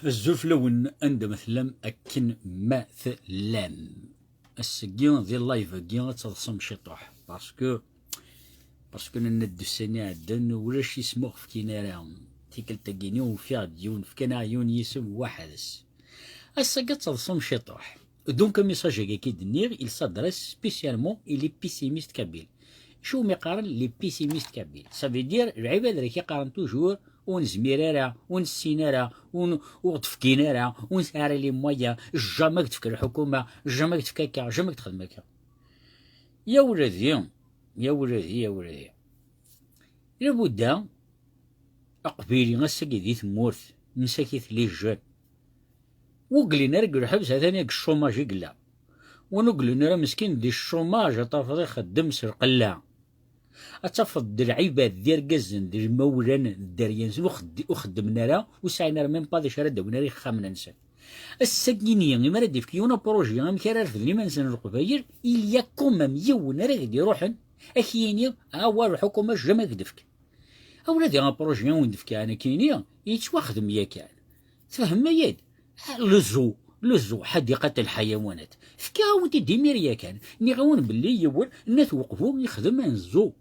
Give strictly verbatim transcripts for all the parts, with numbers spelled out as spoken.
Azul fell-awen, anda ma tellam, akken ma tellam. Ass-agi di live-agi ad teḍsem ciṭuḥ, parce que parce que nenna-d ussan iɛeddan ulac isem ur fkin ara. Tikkelt-agi-ni ufiɣ-d yiwen, fkan-aɣ yiwen yisem weḥd-s. Ass-agi ad teḍsem ciṭuḥ. Donc, amessage-agi akka i d-nniɣ, il s'adresse spécialement et les pessimistes kabyles. Acu umi qqaren les pessimistes kabyles? Ça veut dire, lɛibad ara k-iqqaren toujours, ur nezmir ara, ur nessin ara, ur, ur ɣ-d-fkin ara, ur nesɛi ara les moyens, jamais ad k-d-tefk lḥukuma, jamais ad k-d-tefk akka, jamais ad k-d-texdem akka. Ya wladi, ya wladi, ya wladi. Labudda, aqbayli ass-agi di tmurt, msakit les jeunes. Ur yellin ara deg lḥebs, atan deg chômage i yella. Win ur yellin ara meskin di chômage, ad tafeḍ ixeddem s lqella. Ad tafeḍ d lɛibad, d irgazen, d imawlan, d dderya-nsen, ur xedd-, ur xeddmen ara, ur sɛin ara même pas d acu ara d-awin ara ixxamen-nsen. Ass-agi-nni, imi ara d-yefk yiwen apṛuji amek ara refden iman-nsen Leqbayel, il y a quand même yiwen ara d-iruḥen, ad k-yini, a wa lḥukuma jamais ad k-d-tefk. A wladi, apṛuji i wen-d-fkiɣ nekkini, yettwaxdem yakan. Tfehmem-iyi-d? Le zoo, le zoo, حديقة الحيوانات. Fkiɣ-awen-t-id imir yakan. Nniɣ-awen belli yiwen n At Weqbu yexdem un zoo.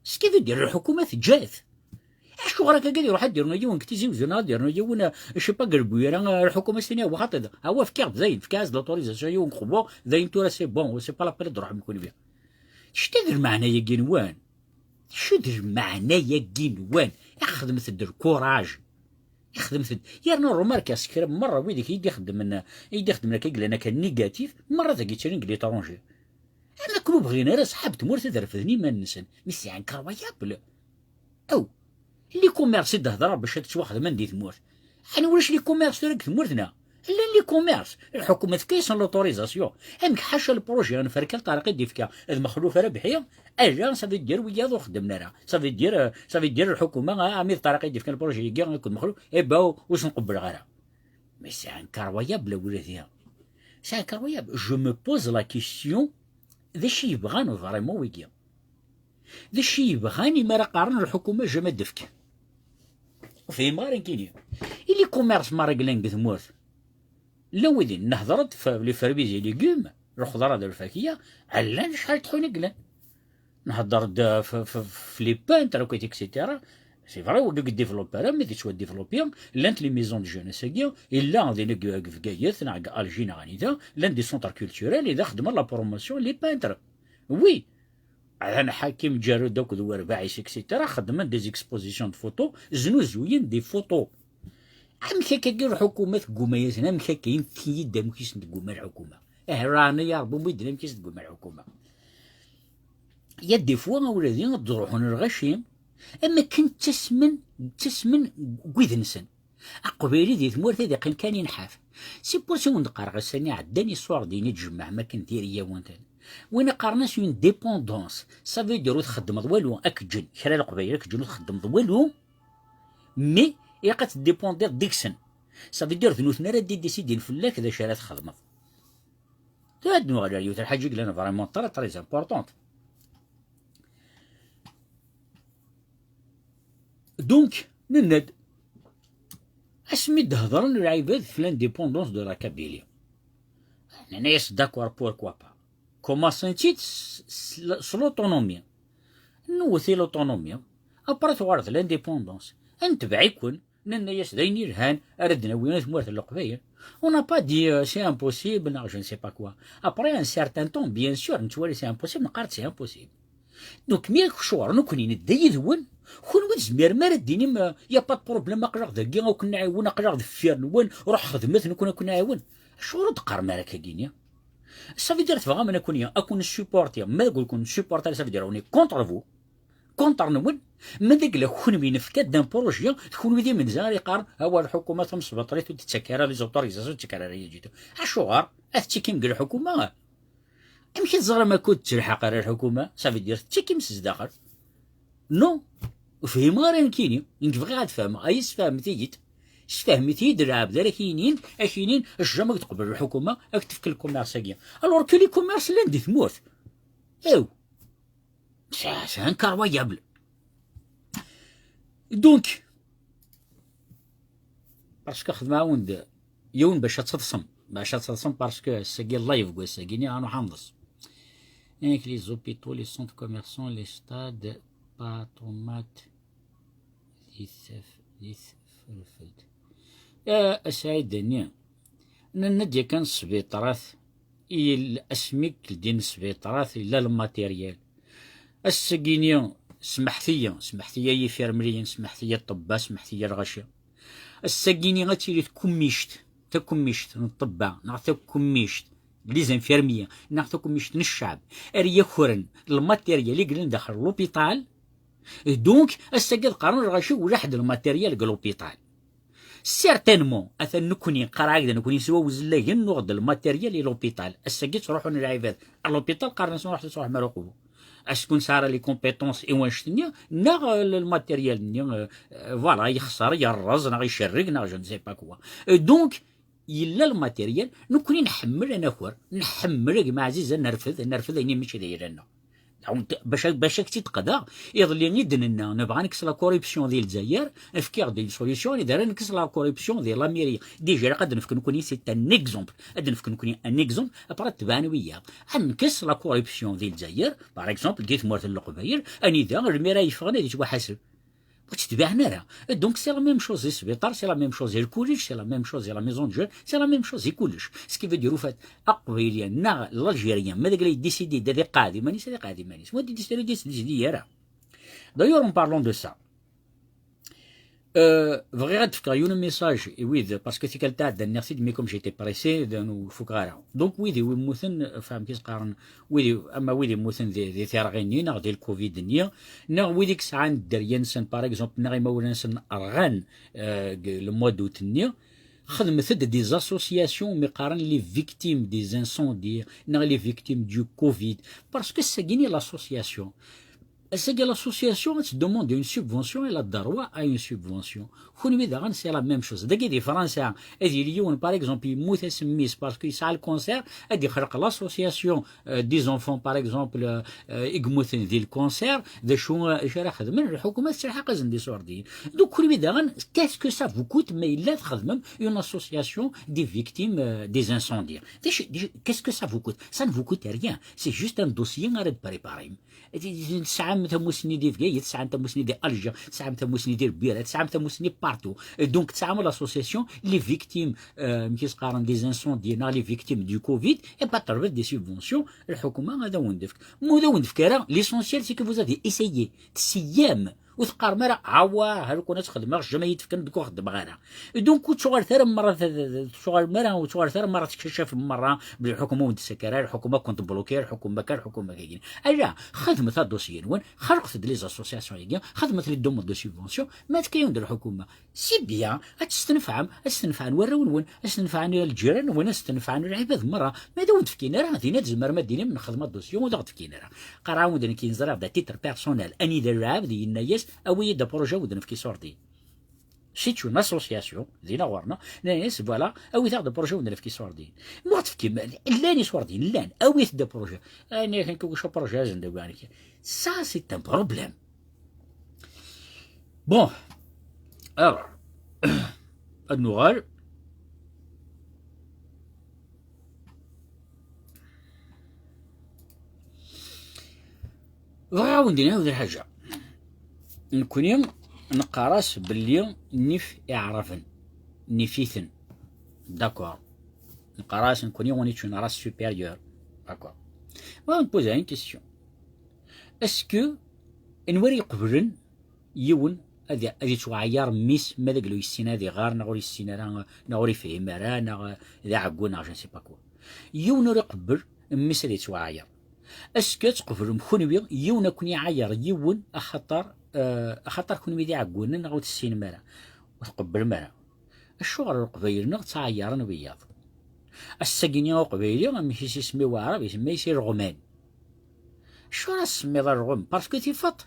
Ce qui veut dire, lḥukuma teǧǧa-t. Acuɣer akka ad iruḥ ad d-yernu yiwen deg Tizi Uzzu, neɣ ad d-yernu yiwen, euh, je sais pas, deg Lbuyra, euh, lḥukuma s-tini, a wa xaṭi, a wa fkiɣ-d dayen, fkiɣ-as-d l'autorisation i yiwen n Uqbu, dayen tura c'est bon, c'est pas la peine ad d-truḥem kunwi. Acu d lmeɛna-yagi-nwen? Acu d lmeɛna-yagi-nwen? Ixedmet-d lkuraj. Ixedmet-d. Yerna remarque, s kra merra wid i d-ixeddmen, i d-ixeddmen akka, i yellan akka négatif, merra dagi ttilin deg l'étranger. Am akken ur bɣin ara ṣṣḥab tmurt ad refden iman-nsen. Mais c'est incroyable. Aw, les commerces i d-hedreɣ bac ad ttwaxedmen di tmurt. Ɛni ulac les commerces tura deg tmurt, neɣ? Llan les commerces. Lḥukuma tefka-yasen l'autorisation. Amek ḥaca le projet n Ferkal Ṭariq i d-ifka d Mexluf Rabḥi, ala, ça veut dire wiyaḍ ur xeddmen ara. Ça veut dire, euh, ça veut dire lḥukuma, ah, ami d Ṭariq i d-ifkan le projet-agi akked Mexluf, eh ben, ur sen-qebbleɣ ara. Mais c'est incroyable, a wladi. C'est incroyable. Je me pose la question, d acu i yebɣan vraiment wigi? D acu i yebɣan imi ara qqaren lḥukuma jamais ad d-tefk? Ur fhimeɣ ara nekkini. I les commerces merra yellan deg tmurt? Llan wid i nehder-d f les fruits et légumes, lxeḍra d lfakya, llan acḥal n tḥuna i yellan. Nhedder-d f, f, f les peintres akkit, et cetera. C'est vrai, wagi ur yeddivelopi ara, mais yettwadivlopi. Llant les maisons de jeunesse-agi, yella dinna deg, deg Bgayet, neɣ deg Alger, neɣ anida, llan des centres culturels, i da xeddmen la promotion les peintres. Oui, Alan Hakim, Jarud akked Werbaɛis, et cetera, xeddmen des expositions de photos, znuzuyen des photos. Amek akka-agi lḥukuma tegguma-yasen? Amek akka? Init-iyi-d amek i sen-tegguma lḥukuma. Ah, rana ya Rebbi, umi d-, amek i sen-tegguma lḥukuma? Ya des fois, a wladi, ad d-ruḥen lɣaci, am akken ttasmen, ttasmen deg wid-nsen. Aqbayli di tmurt ad iqqim kan inḥaf. Si pursi wen-d-qqareɣ, ass-a iɛeddan iṣur din i d-jemmeɛ, am akken diri-yawen-ten. Win iqqaren-as une dépendance, ça veut dire ur txeddmeḍ walu, ad k-ǧǧen, kra n Leqbayel ad k-ǧǧen ur txeddmeḍ walu, mais ilaq ad tdépendiḍ deg-sen. Ça veut dire d nutni ara d-idécidin fell-ak d acu ara txedmeḍ. Tura ad nuɣal ar yiwet lḥaǧa i yellan vraiment très, très importante. Donc, nenna-d, asmi d-hedren lɛibad f l'indépendance de la Kabylie, nenna-yas d'accord, pourquoi pas. Commencen-tt-id s, s, s l'autonomie. Newwet i l'autonomie, après tuɣal d l'indépendance. Ad netbeɛ-iken, nenna-yas d ayen yelhan, ara d-nawi i tmurt n Leqbayel. On n'a pas dit, euh, c'est impossible, neɣ je ne sais pas quoi. Après un certain temps, bien sûr, nettwali c'est impossible, neqqar-d c'est impossible. Donc, mi acuɣer nekkni nedda yid-wen, kunwi ur tezmirem ara ad d-tinim, euh, y a pas de problème, aql-aɣ dagi, ad ken-nɛiwen, aql-aɣ deffir-nwen, ruḥ xedmet, nekkni ad ken-nɛiwen. Acuɣer ur d-qqarem ara akka-gini? Ça veut dire tebɣam nekkni ad ken-supporter, ma deg ur ken-supporter, ça veut dire on est contre vous, contre-nwen. Ma deg la kunwi nefka-d un projet, d kunwi d imenza ara yeqqaren, awa lḥukuma tamesbaṭlit ur d-tettak ara les autorisations, ur d-tettak ara rien du tout. Acuɣer? Ad tettikim deg lḥukuma? Amek i teẓram akk ur d-telḥaq ara lḥukuma? Ça veut dire tettikim s zdaxel. Non, ur fhimeɣ ara nekkini. Nekk bɣiɣ ad fehmeɣ. Ay, sfehmet-iyi-d. Sfehmet-iyi-d lɛebd ara k-yinin, ad k-yinin, jamais ad tqebel lḥukuma, ad k-tefk lkumirs-agi. Alors que les commerces llan di tmurt. Ew. C'est, c'est incroyable. Donc, Parce que xedmeɣ-awen-d yiwen bac ad teḍsem, bac ad teḍsem, parce que ass-agi live n wass-agi-nni ad nruḥ ad neḍs. Avec les hôpitaux, les centres commerçants, les stades, patrumate, di tef-, di tefrefelt. A Saɛid-nni, nenna-d yakan sbiṭarat, il-, asmi k-ldin sbiṭarat, illa lmateryal. Ass-agi-nni, smeḥt-iyi, smeḥt-iyi ay ifirmriyen, smeḥt-iyi ṭṭebba, smeḥt-iyi lɣaci. Ass-agi-nni ad tili tkemmict, takemmict n ṭṭebba, neɣ takemmict n les infirmiers, neɣ takemmict n ccɛeb, ara yakren lmateryal i yellan daxel l'hôpital. Et donc, ass-agi ad qqaren lɣaci ulaḥ d lmateryal deg l'hôpital. Certainement, atan nekkni, qqareɣ-ak-d nekkni s wawezlagen, nuɣ-d lmateryal i l'hôpital. Ass-agi ttruḥun lɛibad à l'hôpital, qqaren-asen ruḥet ad tṛuḥem ar uqbu. Est-ce que nesɛa ara les compétences i wanect-nni, neɣ, euh, le, le matériel-nni, euh, euh, voilà, yexṣer, yerreẓ, neɣ icerreg, neɣ je ne sais pas quoi. Euh, donc, yella lmateryal, nekkni nḥemmel ad naker, nḥemmel, a gma ɛziz, ad nerfed, ad nerfed ayen i mačči d ayla-nneɣ. Donc, bac, bac ad k-tt-id-qdeɣ, iḍelli i d-nenna, nebɣa ad nekkes la corruption di Lezzayer, fkiɣ-d une solution, i d ara nekkes la corruption di l'Amérique. Déjà, ilaq ad nefk nekkni, c'est un exemple. Ad nefk nekkni un exemple, après ad tebɛen wiyaḍ. Ad nekkes la corruption di Lezzayer, par exemple, di tmurt n Leqbayel, anida lmir ara yeffɣen ad yettwaḥaseb. Ur tt-tbiɛen ara. Donc, c'est la même chose i sbiṭar, c'est la même chose i lkullec, c'est la même chose i la maison de jeunes, c'est la même chose i kullec. Ce qui veut dire, au fait, Aqbayli neɣ l'Algérien, ma d agla yedisidi ad iqeɛɛed iman-is, ad iqeɛɛed iman-is. Ma d-, d-, d-, d-, ara. D'ailleurs, en parlant de ça, euh, bɣiɣ ad d-fkeɣ yiwen message i wid, parce que tikkelt tɛedda nniɣ-t-id, mais comme j'étais pressé, d-, ur fukeɣ ara. Donc, wid i yemmuten, fehmeɣ-k qqaren, wid i, ama wid yemmuten di, di tirɣin-nni, neɣ di lcovid-nni, neɣ wid i yesɛan dderya-nsen, par exemple, neɣ imawlan-nsen rɣan, euh, deg le mois d'août-nni, xedmet-d des associations mi qqaren les victimes des incendies, neɣ les victimes du covid, parce que ass-agi-nni l'association, ass-agi l'association ad tdemande une subvention, elle a droit à une subvention. Kunwi daɣen, c'est la même chose. Dagi di Fransa, ad yili yiwen, par exemple, yemmut ass n mmi-s parce que yesɛa le cancer, ad yexleq l'association, euh, des enfants, par exemple, euh, euh, i yemmuten di le cancer, d acu, euh, acu ara xedmen, lḥukuma tettelḥaq-asen d iṣurdiyen. Donc, kunwi daɣen, qu'est-ce que ça vous coûte ma yella txedmem une association des victimes, euh, des incendies? D acu, d acu, qu'est-ce que ça vous coûte? Ça ne vous coûte rien. C'est juste un dossier ara d-préparem. Tesɛam tamussni di Bgayet, tesɛam tamussni di Alger, tesɛam tamussni di Lbira, tesɛam tamussni partout. Et donc, tesɛam l'association, les victimes, euh, amek i s-qqaren, des incendies, neɣ les victimes du covid, et pas trouver des subventions, lḥukuma ad awen-d-tefk. Ma ur awen-d-tefk ara, l'essentiel, c'est que vous avez essayé. Tessiyam. Ur teqqarem ara, awah, hal kun ad xedmeɣ, jamais i d-fkan, deg ur xeddmeɣ ara. Donc, ur ttuɣalet ara merra, ur ttuɣalem ara, ur ttuɣalet ara merra, tetkacafem merra, belli lḥukuma ur d-tessakk ara, lḥukuma kun tbloki, lḥukuma akka, lḥukuma akka. Ala, xedmet adossier-nwen, xerqet-d les associations-agi, xedmet les demandes de subvention, ma tefka-yawen-d lḥukuma. C'est bien, ad testenfɛem, ad stenfɛen warraw-nwen, ad stenfɛen lǧiran-nwen, ad stenfɛen lɛibad merra. Ma d awen-d-fkin ara, dinna tzemrem ad d-tinim nexdem adossier, ur d aɣ-d-fkin ara. Qqareɣ-awen-d nekk, neẓra-d à titre personnel, anida lɛebd yenna-yas, awi-yi-d apṛuja, ad awen-d-nefk iṣurdiyen. C'est une association, dinna ɣur-neɣ, nnan-as, voilà, awit-aɣ-d apṛuja, ad awen-d-nefk iṣurdiyen. Ma ur ɣ-d-tefkim, llan iṣurdiyen, llan, awit-d apṛuja. Anni kan kucu apṛuja azen-d awi. Ça, c'est un problème. Bon, alors, ad nuɣal. Bɣiɣ ad wen-d-iniɣ d lḥaǧa. Nekkni neqqar-as belli nif iɛraben, nif-iten. D'accord. Neqqar-as nekkni, on est une race supérieure. D'accord. Moi, on me pose une question. Est-ce que anwa ara iqeblen yiwen ad, ad yettwaɛeyyer mmi-s, ma d agla ur yessin ad iɣer, neɣ ur yessin ara, neɣ ur yefhim ara, neɣ d aɛeggun, neɣ je ne sais pas quoi? Yiwen ur iqebbel mmi-s ad yettwaɛeyyer. Est-ce que ad tqeblem kunwi yiwen ad ken-iɛeyyer yiwen, axaṭer, euh, axaṭer kunwi d iɛeggunen neɣ ur tessinem ara, ur tqebblem ara? Acuɣer Leqbayel-nneɣ ttɛeyyaren wiyaḍ? Ass-agi-nni Aqbayli, amek i s-isemmi waɛrab, isemma-yas ileɣman. Acuɣer as-tsemmiḍ alɣem? Parce que tifeḍ.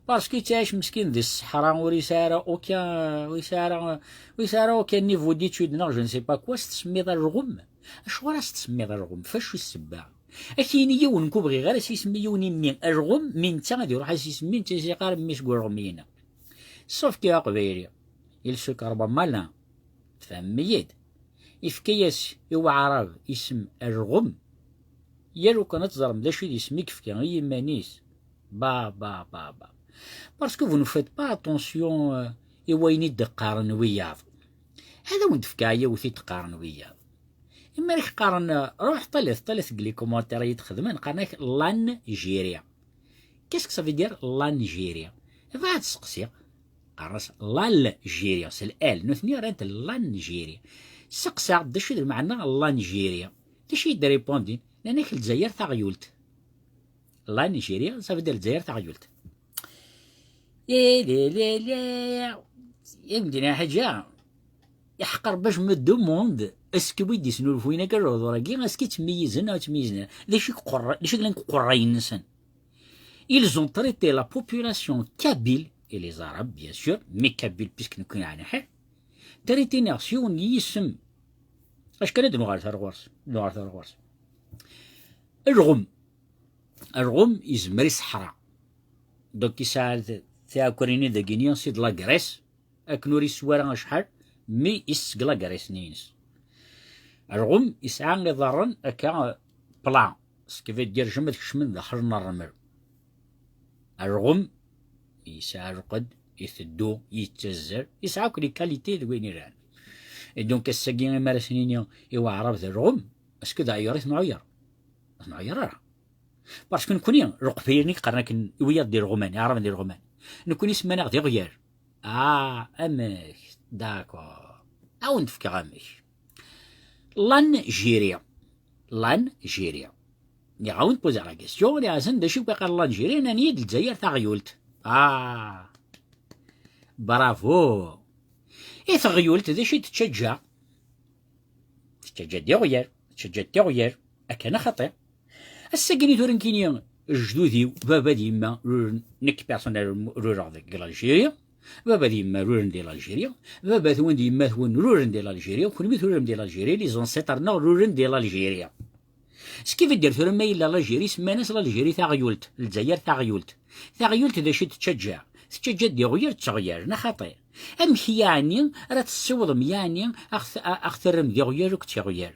Parce que yettɛic meskin di ṣṣeḥra, ur yesɛi ara aucun, ur yesɛi ara, ur yesɛi ara aucun niveau d'étude neɣ je ne sais pas quoi, s-tsemmiḍ alɣem. Acuɣer as-tsemmiḍ alɣem? F acu ssebba? Ad k-yini yiwen, nekk ur bɣiɣ ara s-isemmi yiwen i mmi alɣem, mi netta ad iruḥ ad s-isemmi, netta ur yesɛi ara mmi seg ulɣem-ina. Sauf que Aqbayli, il se croit malin. Tfehmem-iyi-d? Ifka-yas i waɛrab isem Rɣum. Yal ukan ad teẓrem d acu i d isem i yefka i yiman-is. Ba, ba, ba, ba. Parce que vous ne faites pas attention, euh, i wayen i d-qqaren wiyaḍ. Ad awen-d-fkeɣ yiwet i d-qqaren wiyaḍ. Imi ara k-qqaren, euh, ruḥ ṭṭalet, ṭṭalet deg les commentaires i d-xedmen, qqaren-ak l'Algérie. Qu'est-ce que ça veut dire l'Algérie? Bɣiɣ ad d-seqsiɣ. Qqaren-as l'Algérie, s l-L. Nutni rran-t l'Algérie. Seqsaɣ-d d acu d lmeɛna l'Algérie. D acu i d-répondin? Nnan-ak Lezzayer taɣyult. L'Algérie, ça veut dire Lezzayer taɣyult. Lé, lé, lé, lé. Imdin ḥaǧa. Iḥqer bac me demande, est-ce que wid d-isnulfuyen akka lehdur-agi, est-ce que ttmeyyizen neɣ ttmeyyizen? D acu i iqerra-, d acu i yellan deg uqerray-nsen? Ils ont traité la population kabyle et les Arabes, bien sûr, mais kabyle, puisque nous connaissons, traité neɣ s yiwen n yisem. Acku ad nuɣal ar ɣur-s, nuɣal ar ɣur-s. Alɣem. Alɣem yezmer i ṣṣeḥra. Donc, yesɛa tiɛekrin dagini, c'est de la graisse, akken ur yeswi ara acḥal, mi yesseg la graisse-nni-ines. Alɣem yesɛa iḍarren akka, pla, ce qui veut dire jamais ad kecmen daxel n ṛṛmel. Alɣem yesɛa lqed, iteddu, yettazzer, yesɛa akk les qualités d wayen yelhan. Et donc, ass-agi, imi ara s-nini i waɛrab d alɣem, est-ce que d aɛyur i t-nɛuyer? Ur t-nɛuyer ara. Parce que nekkni, leqbayel-nni qqaren akken i wiyaḍ d ilɣuman, iɛraben d ilɣuman. Nekkni semman-aɣ d iɣyal. Ah, amek? D'accord. Ad awen-d-fkeɣ amek. L'Algérie. L'Algérie. Nniɣ-awen, poser la question, nniɣ-asen d acu i yeqqar l'Algérie, nnan-iyi-d Lezzayer taɣyult. Ah. Bravo. I teɣyult, d acu i tettaǧǧa? Tettaǧǧa-d iɣyal, tettaǧǧa-d tiɣyal. Akka neɣ xaṭi? Ass-agi-nni tura nekkini, lejdud-iw, baba d yemma, ur, nekk personnel, rureɣ deg l'Algérie, baba d yemma ruren di l'Algérie, baba-twen d yemma-twen ruren di l'Algérie, kenwi turem di l'Algérie, les ancêtres-nneɣ ruren di l'Algérie. Ce qui veut dire tura ma yella l'Algérie, semman-as l'Algérie taɣyult, Lezzayer taɣyult. Taɣyult d acu i tettaǧǧa? Tettaǧǧa-d iɣyal d teɣyal, neɣ xaṭi? Amek yeɛni ara tessiwḍem yeɛni a ɣ-t-, a, a ɣ-terrem d iɣyal akked tiɣyal?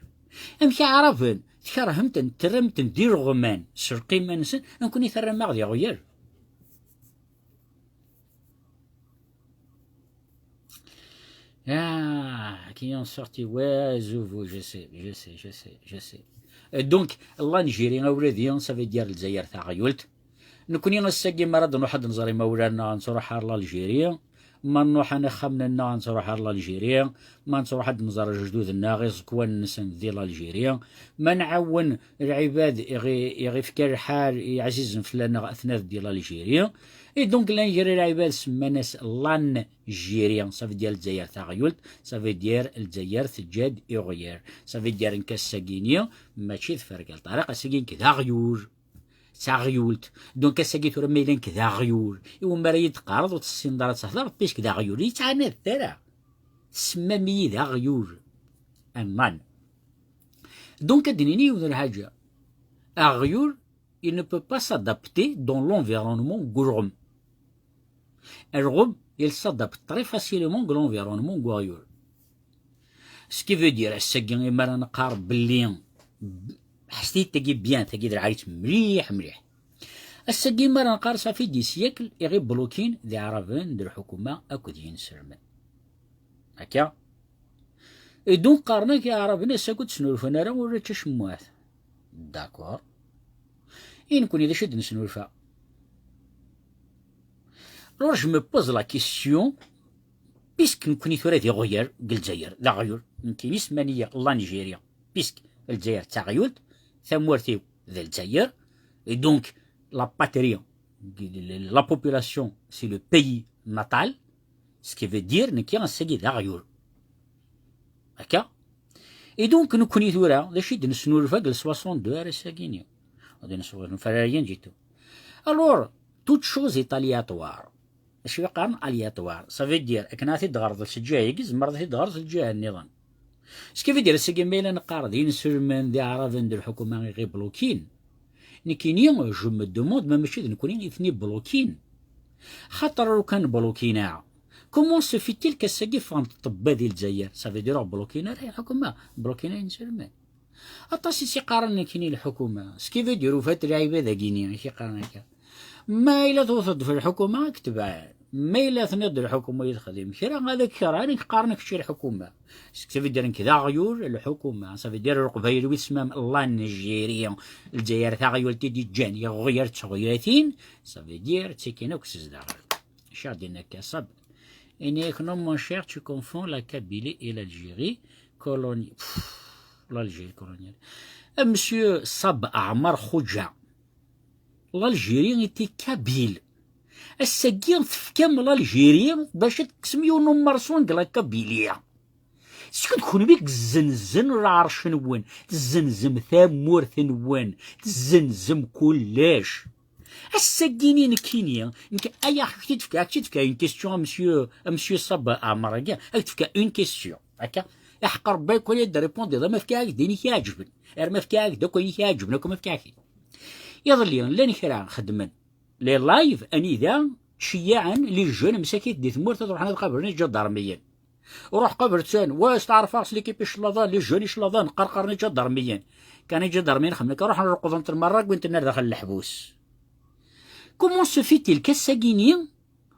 Amek iɛraben tkerhem-ten, terram-ten d ileɣman s lqima-nsen, nekkni terram-aɣ d iɣyal? Ah, qui ont sorti, ouais, je vous, je sais, je sais, je sais, je sais. Euh, donc, l'Algérie, a ولدي, ça veut dire Lezzayer taɣyult. Nekkni ass-agi mi ara d-nruḥ ad nẓer imawlan-nneɣ, nettruḥ ar l'Algérie. Ma nruḥ ar ixxamen-nneɣ, nettruḥ ar l'Algérie. Ma nettruḥ ad nẓer lejdud-nneɣ, iẓekwan-nsen di l'Algérie. Ma nɛawen lɛibad i ɣ-, i ɣ-ifka lḥal, i ɛzizen fell-aneɣ, atnad di l'Algérie. Et donc, llan gar lɛibad semman-as l'Algérie, ça veut dire Lezzayer taɣyult, ça veut dire Lezzayer teǧǧa-d iɣyal. Ça veut dire nekk ass-agi-ni, mačči d Fergal Ṭariq, ass-agi nekk d aɣyul. D taɣyult. Donc, ass-agi tura ma yella nekk d aɣyul, iwumi ara yi-d-teqqareḍ ur tessineḍ ara ad tehdeṛ, puisque d aɣyul, ur yettɛanad ara. Tsemmam-iyi d aɣyul. Aman. Donc, ad d-nini yiwet n lḥaǧa. Aɣyul, il ne peut pas s'adapter dans l'environnement n ulɣem. Alɣem, il s'adapte très facilement deg l'environnement n uɣyul. Ce qui veut dire, ass-agi, imi ara neqqar belli, ḥesset-iyi-d tagi bien, tagi d lɛayet mliḥ, mliḥ. Ass-agi, imi ara neqqar, ça fait des siècles i ɣ-iblukin d iɛraben d lḥukuma akked yinselmen. Akka? Et donc, qqaren-ak iɛraben ass-agi ur d-snulfan ara ula d tacemmuɛt. D'accord. I nekkni d acu i d-nesnulfa? Alors, je me pose la question, puisque nekkni tura d iɣyal deg Lezzayer, d aɣyul, nekkini semman-iyi l'Algérie, puisque Lezzayer d taɣyult, tamurt-iw d Lezzayer, et donc la patrie, la population, c'est le pays natal, ce qui veut dire nekki ass-agi d aɣyul. Akka? Et donc, nekkni tura, d acu i d-nesnulfa deg le soixante-deux ar ass-agi-ni? Ad nesnulfa rien du tout. Alors, toute chose est aléatoire. Acu i qqaren aléatoire? Ça veut dire, akken ara t-id-ɣreḍ s lǧiha-agi, tzemreḍ ad t-id-ɣreḍ s lǧiha nniḍen. Ce qui veut dire, ass-agi ma yella neqqar d inselmen, d iɛraben, d lḥukuma i ɣ-iblukin. Nekkini, je me demande, ma mačči d nekkni i ten-iblukin. Xaṭer lukan blukin-aɣ, Comment se fait-il qu'ass-agi ffɣent ṭṭebba di Lezzayer? Ça veut dire ur blokina ara lḥukuma, blokina inselmen. Aṭas i s-iqqaren nekkini lḥukuma. Ce qui veut dire, ufat lɛibad agini i k-iqqaren akka. Ma yella tewteḍ f lḥukuma, ad k-tebɛen. Ma yella tenniḍ-d lḥukuma i texdim kra, ad k-kerhen, ad k-qqaren kečč i lḥukuma. Ça veut dire nekk d aɣyul lḥukuma. Ça veut dire leqbayel wi tesmam l'Algérie, Lezzayer taɣyult i d-iǧǧan iɣyal d teɣyatin. Ça veut dire ttikin akk s zdaɣel. Acu i ɣ-d-yenna akka Ṣab? Ini-ak, non mon cher, tu confonds la Kabylie et l'Algérie colonie. Pff, l'Algérie coloniale. Euh, monsieur Sab Amar Khouja, l'Algérie était kabyle. Ass-agi tefkam l'Algérie bac ad tekksem yiwen umerṣun deg la Kabylie. Skud kunwi yezzenzen lɛerc-nwen, tezzenzem tamurt-nwen, tezzenzem kullec. Ass-agi-ni nekkini, nekk, ay, ak-t-id-fkeɣ, ak-t-id-fkeɣ une question à monsieur, à monsieur Sab Amar-agi, ak-d-fkeɣ une question, akka, iḥeqq Rebbi akk ad d-répondiḍ, ama fkiɣ-ak-d ayen i k-iɛeǧben, ar ma fkiɣ-ak-d akk ayen i k-iɛeǧben, akk ma fkiɣ-ak-t-id. Iḍelli, llan kra xeddmen les lives, anida ceyyaɛen les jeunes msakit di tmurt ad ruḥen ad qablen iǧadarmiyen. Ruḥ qabel-ten, wa steɛrfeɣ s l'équipe iclaḍen, les jeunes iclaḍen, qqarqaren iǧadarmiyen. Kan iǧadarmiyen xemmen akka, ruḥen reqḍen-ten merra, wwin-ten ar daxel n leḥbus. Comment se fait-il qu'ass-agi-ni,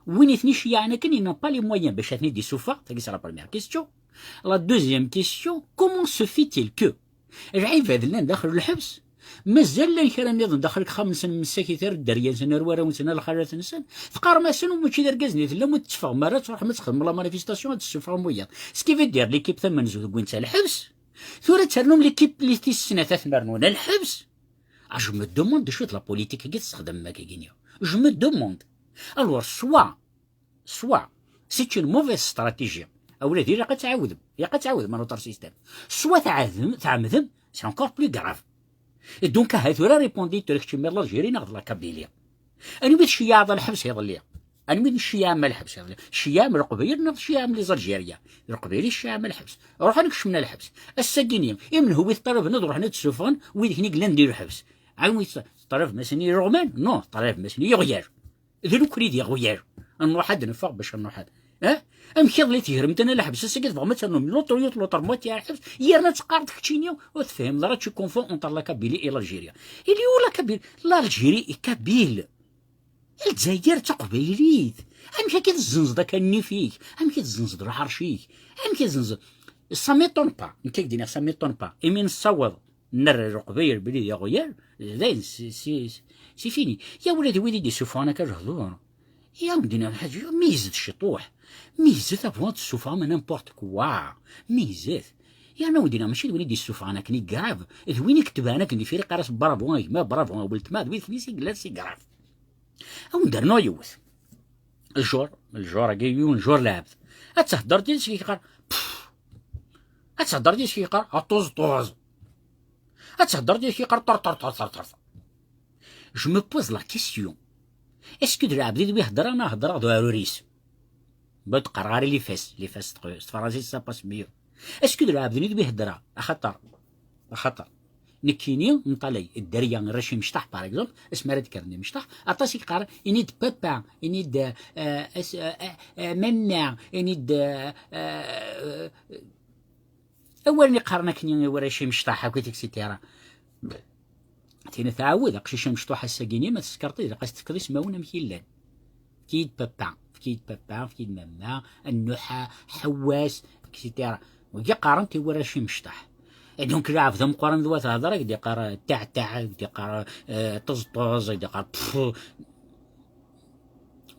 win i ten-iceyyaɛen akken, ils n'ont pas les moyens bac ad ten-id-isuffeɣ? Tagi c'est la première question. La deuxième question, comment se fait-il que lɛibad llan daxel n lḥebs, mazal llan kra nniḍen daxel dexxam-nsen, msakit ar dderya-nsen, ar warraw-nsen, ar lxalat-nsen, teqqarem-asen ur mačči d argaz-nni tellam, ur tetteffɣem ara, ad tṛuḥem ad txedmem la manifestation, ad tessufɣem wiyaḍ. Ce qui veut dire, l'équipe tamanezzut wwin-tt ar lḥebs, tura ad ternum l'équipe li tis snat ad ten-rnun ar lḥebs. Ah, je me demande d acu d la politique-agi tessexdamem akkagi-nni. Je me demande. Alors, soit Soit, c'est une mauvaise stratégie. Awlad, ilaq ad tɛawdem, ilaq ad tɛawdem un autre système. Soit tɛawdem, tɛemdem, c'est encore plus grave. Et donc, aha tura répondi tura kečč imir l'Algérie neɣ d la Kabylie. Anwi tceyyaɛeḍ a lḥebs iḍelli? Anwi tceyyaɛem a lḥebs iḍelli? Tceyyaɛem Leqbayel neɣ tceyyaɛem les Algériens? Leqbayel i tceyyaɛem a lḥebs. Ruḥen kecmen a lḥebs. Ass-agi-ni, imenhu i teṭṭalabem ad ruḥen ad d-ssufɣen wid i yellan di lḥebs? Anwi teṭṭalabem, asen iruɣman? Non, teṭṭalabem-asen iɣyal. D lukri d iɣyal. Ad nruḥ ad neffeɣ bac ad nruḥ ad. Eh? Amek iḍelli tegremt-aneɣ leḥbes, ass-agi tebɣam ad ternum l'autre, l'autre moitié ar lḥebs, yerna teqqareḍ keččini ur tefhimeḍ ara, tu confonds entre la Kabylie et l'Algérie. Il est où la Kabylie? L'Algérie est kabyle. Lezzayer d taqbaylit. Amek akka i tezzenzeḍ akka nnif-ik? Amek i tezzenzeḍ lḥerc-ik? Amek i tezzenzeḍ? Ça m'étonne pas. Nekk ad k-d-iniɣ, ça m'étonne pas. Imi nessaweḍ nerra Leqbayel belli d iɣyal, dayen, c'est, c'est, c'est fini. Ya ula d wid i d-isuffɣen akka lehdur, ya ur d-nniɣ lḥaǧa, meyyzet ciṭuḥ, meyyzet avant ad tessufɣem n'importe quoi, meyyzet. Yerna ur d-nniɣ mačči d win i d-isuffɣen akken i grave, d win i yetebɛen akken di Friqi, ar-as bravo a gma, bravo a weltma, d wid i yellan c'est grave. Ad wen-d-rnuɣ yiwet. Lǧur, lǧur-agi yiwen lǧur lɛebd. Ad thedreḍ yid-s, yeqqar, pff. Ad thedreḍ yid-s, yeqqar, aṭuẓṭuẓ. Ad thedreḍ yid-s, yeqqar, ṭer, ṭer, ṭer, ṭer, ṭer. Je me pose la question. Est-ce que d lɛebd i d wi heddreɣ neɣ heddreɣ d uɛrur-is? Ma d-qqareɣ ara les fesses, les fesses s tefransist, ça passe mieux. Est-ce que d lɛebd-nni d wi heddreɣ? Axaṭer, axaṭer nekkini nṭalay dderya n Racim Cṭaḥ, par exemple, asmi ara d-kkren imecṭaḥ, aṭas i yeqqaren, ini-d papa, ini-d, euh, as-, euh, euh, euh, mamma, ini-d, euh, euh, awalen i qqaren akkenni i warrac imecṭaḥ akk, et cetera. Tin tɛawed, aqcic amecṭuḥ ass-agi-nni, ma tsekreḍ, ilaq ad s-tefkeḍ ismawen amek i llan. Efk-iyi-d papa, efk-iyi-d papa, efk-iyi-d mamma, a Nnuḥa, Ḥewwas, et cetera. Wigi qqaren-t i warrac imecṭaḥ. Et donc, lɛebd ameqqran d wat hder, ad k-d-iqqar, euh, taɛtaɛ, ad k-d-iqqar, euh, ṭeẓṭeẓ, ad k-d-iqqar, pff.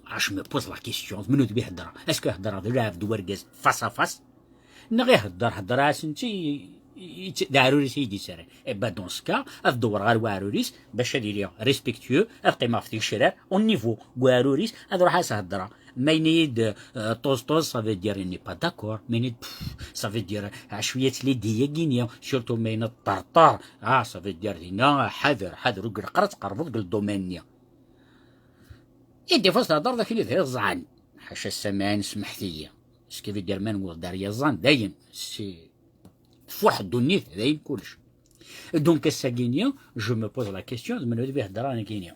Ah, je me pose la question, d menhu d wi heddreɣ? Est-ce que heddreɣ d lɛebd d urgaz face à face? Neɣ ihedder, hedder-asen-tt i, i, i, d aɛrur-is i yi-d-yessaran. Eh ben, dans ce cas, ad dewwreɣ ɣer uɛrur-is bac ad iliɣ respectueux, ad qqimeɣ ɣef tgecrar, au niveau n uɛrur-is, ad ruḥeɣ ad as-heddreɣ. Ma yenna-yi-d, euh, ṭuẓ ṭuẓ, ça veut dire il n'est pas d'accord. Ma yenna-yi-d, pff, ça veut dire, ah, cwiya ttlidiya gini, surtout ma yenna-d ṭerṭer. Ah, ça veut dire dinna, ḥader, ḥader, ur ilaq ara ad tqerbeḍ deg ldomaine-nni. Et des fois, thedder d akken i d iẓẓan. Ḥaca ssamɛin, smeḥt-iyi. Ce qui veut dire, ma newweḍ-d ar yiẓẓan, dayen, si tfuḥ ddunit, dayen kullec. Donc, ass-agi-nni, je me pose la question, d menhu d wi heddreɣ nekkini?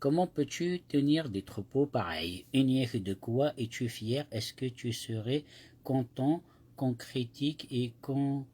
Comment peux-tu tenir des troupeaux pareils? Une de quoi es-tu fier? Est-ce que tu serais content qu'on critique et qu'on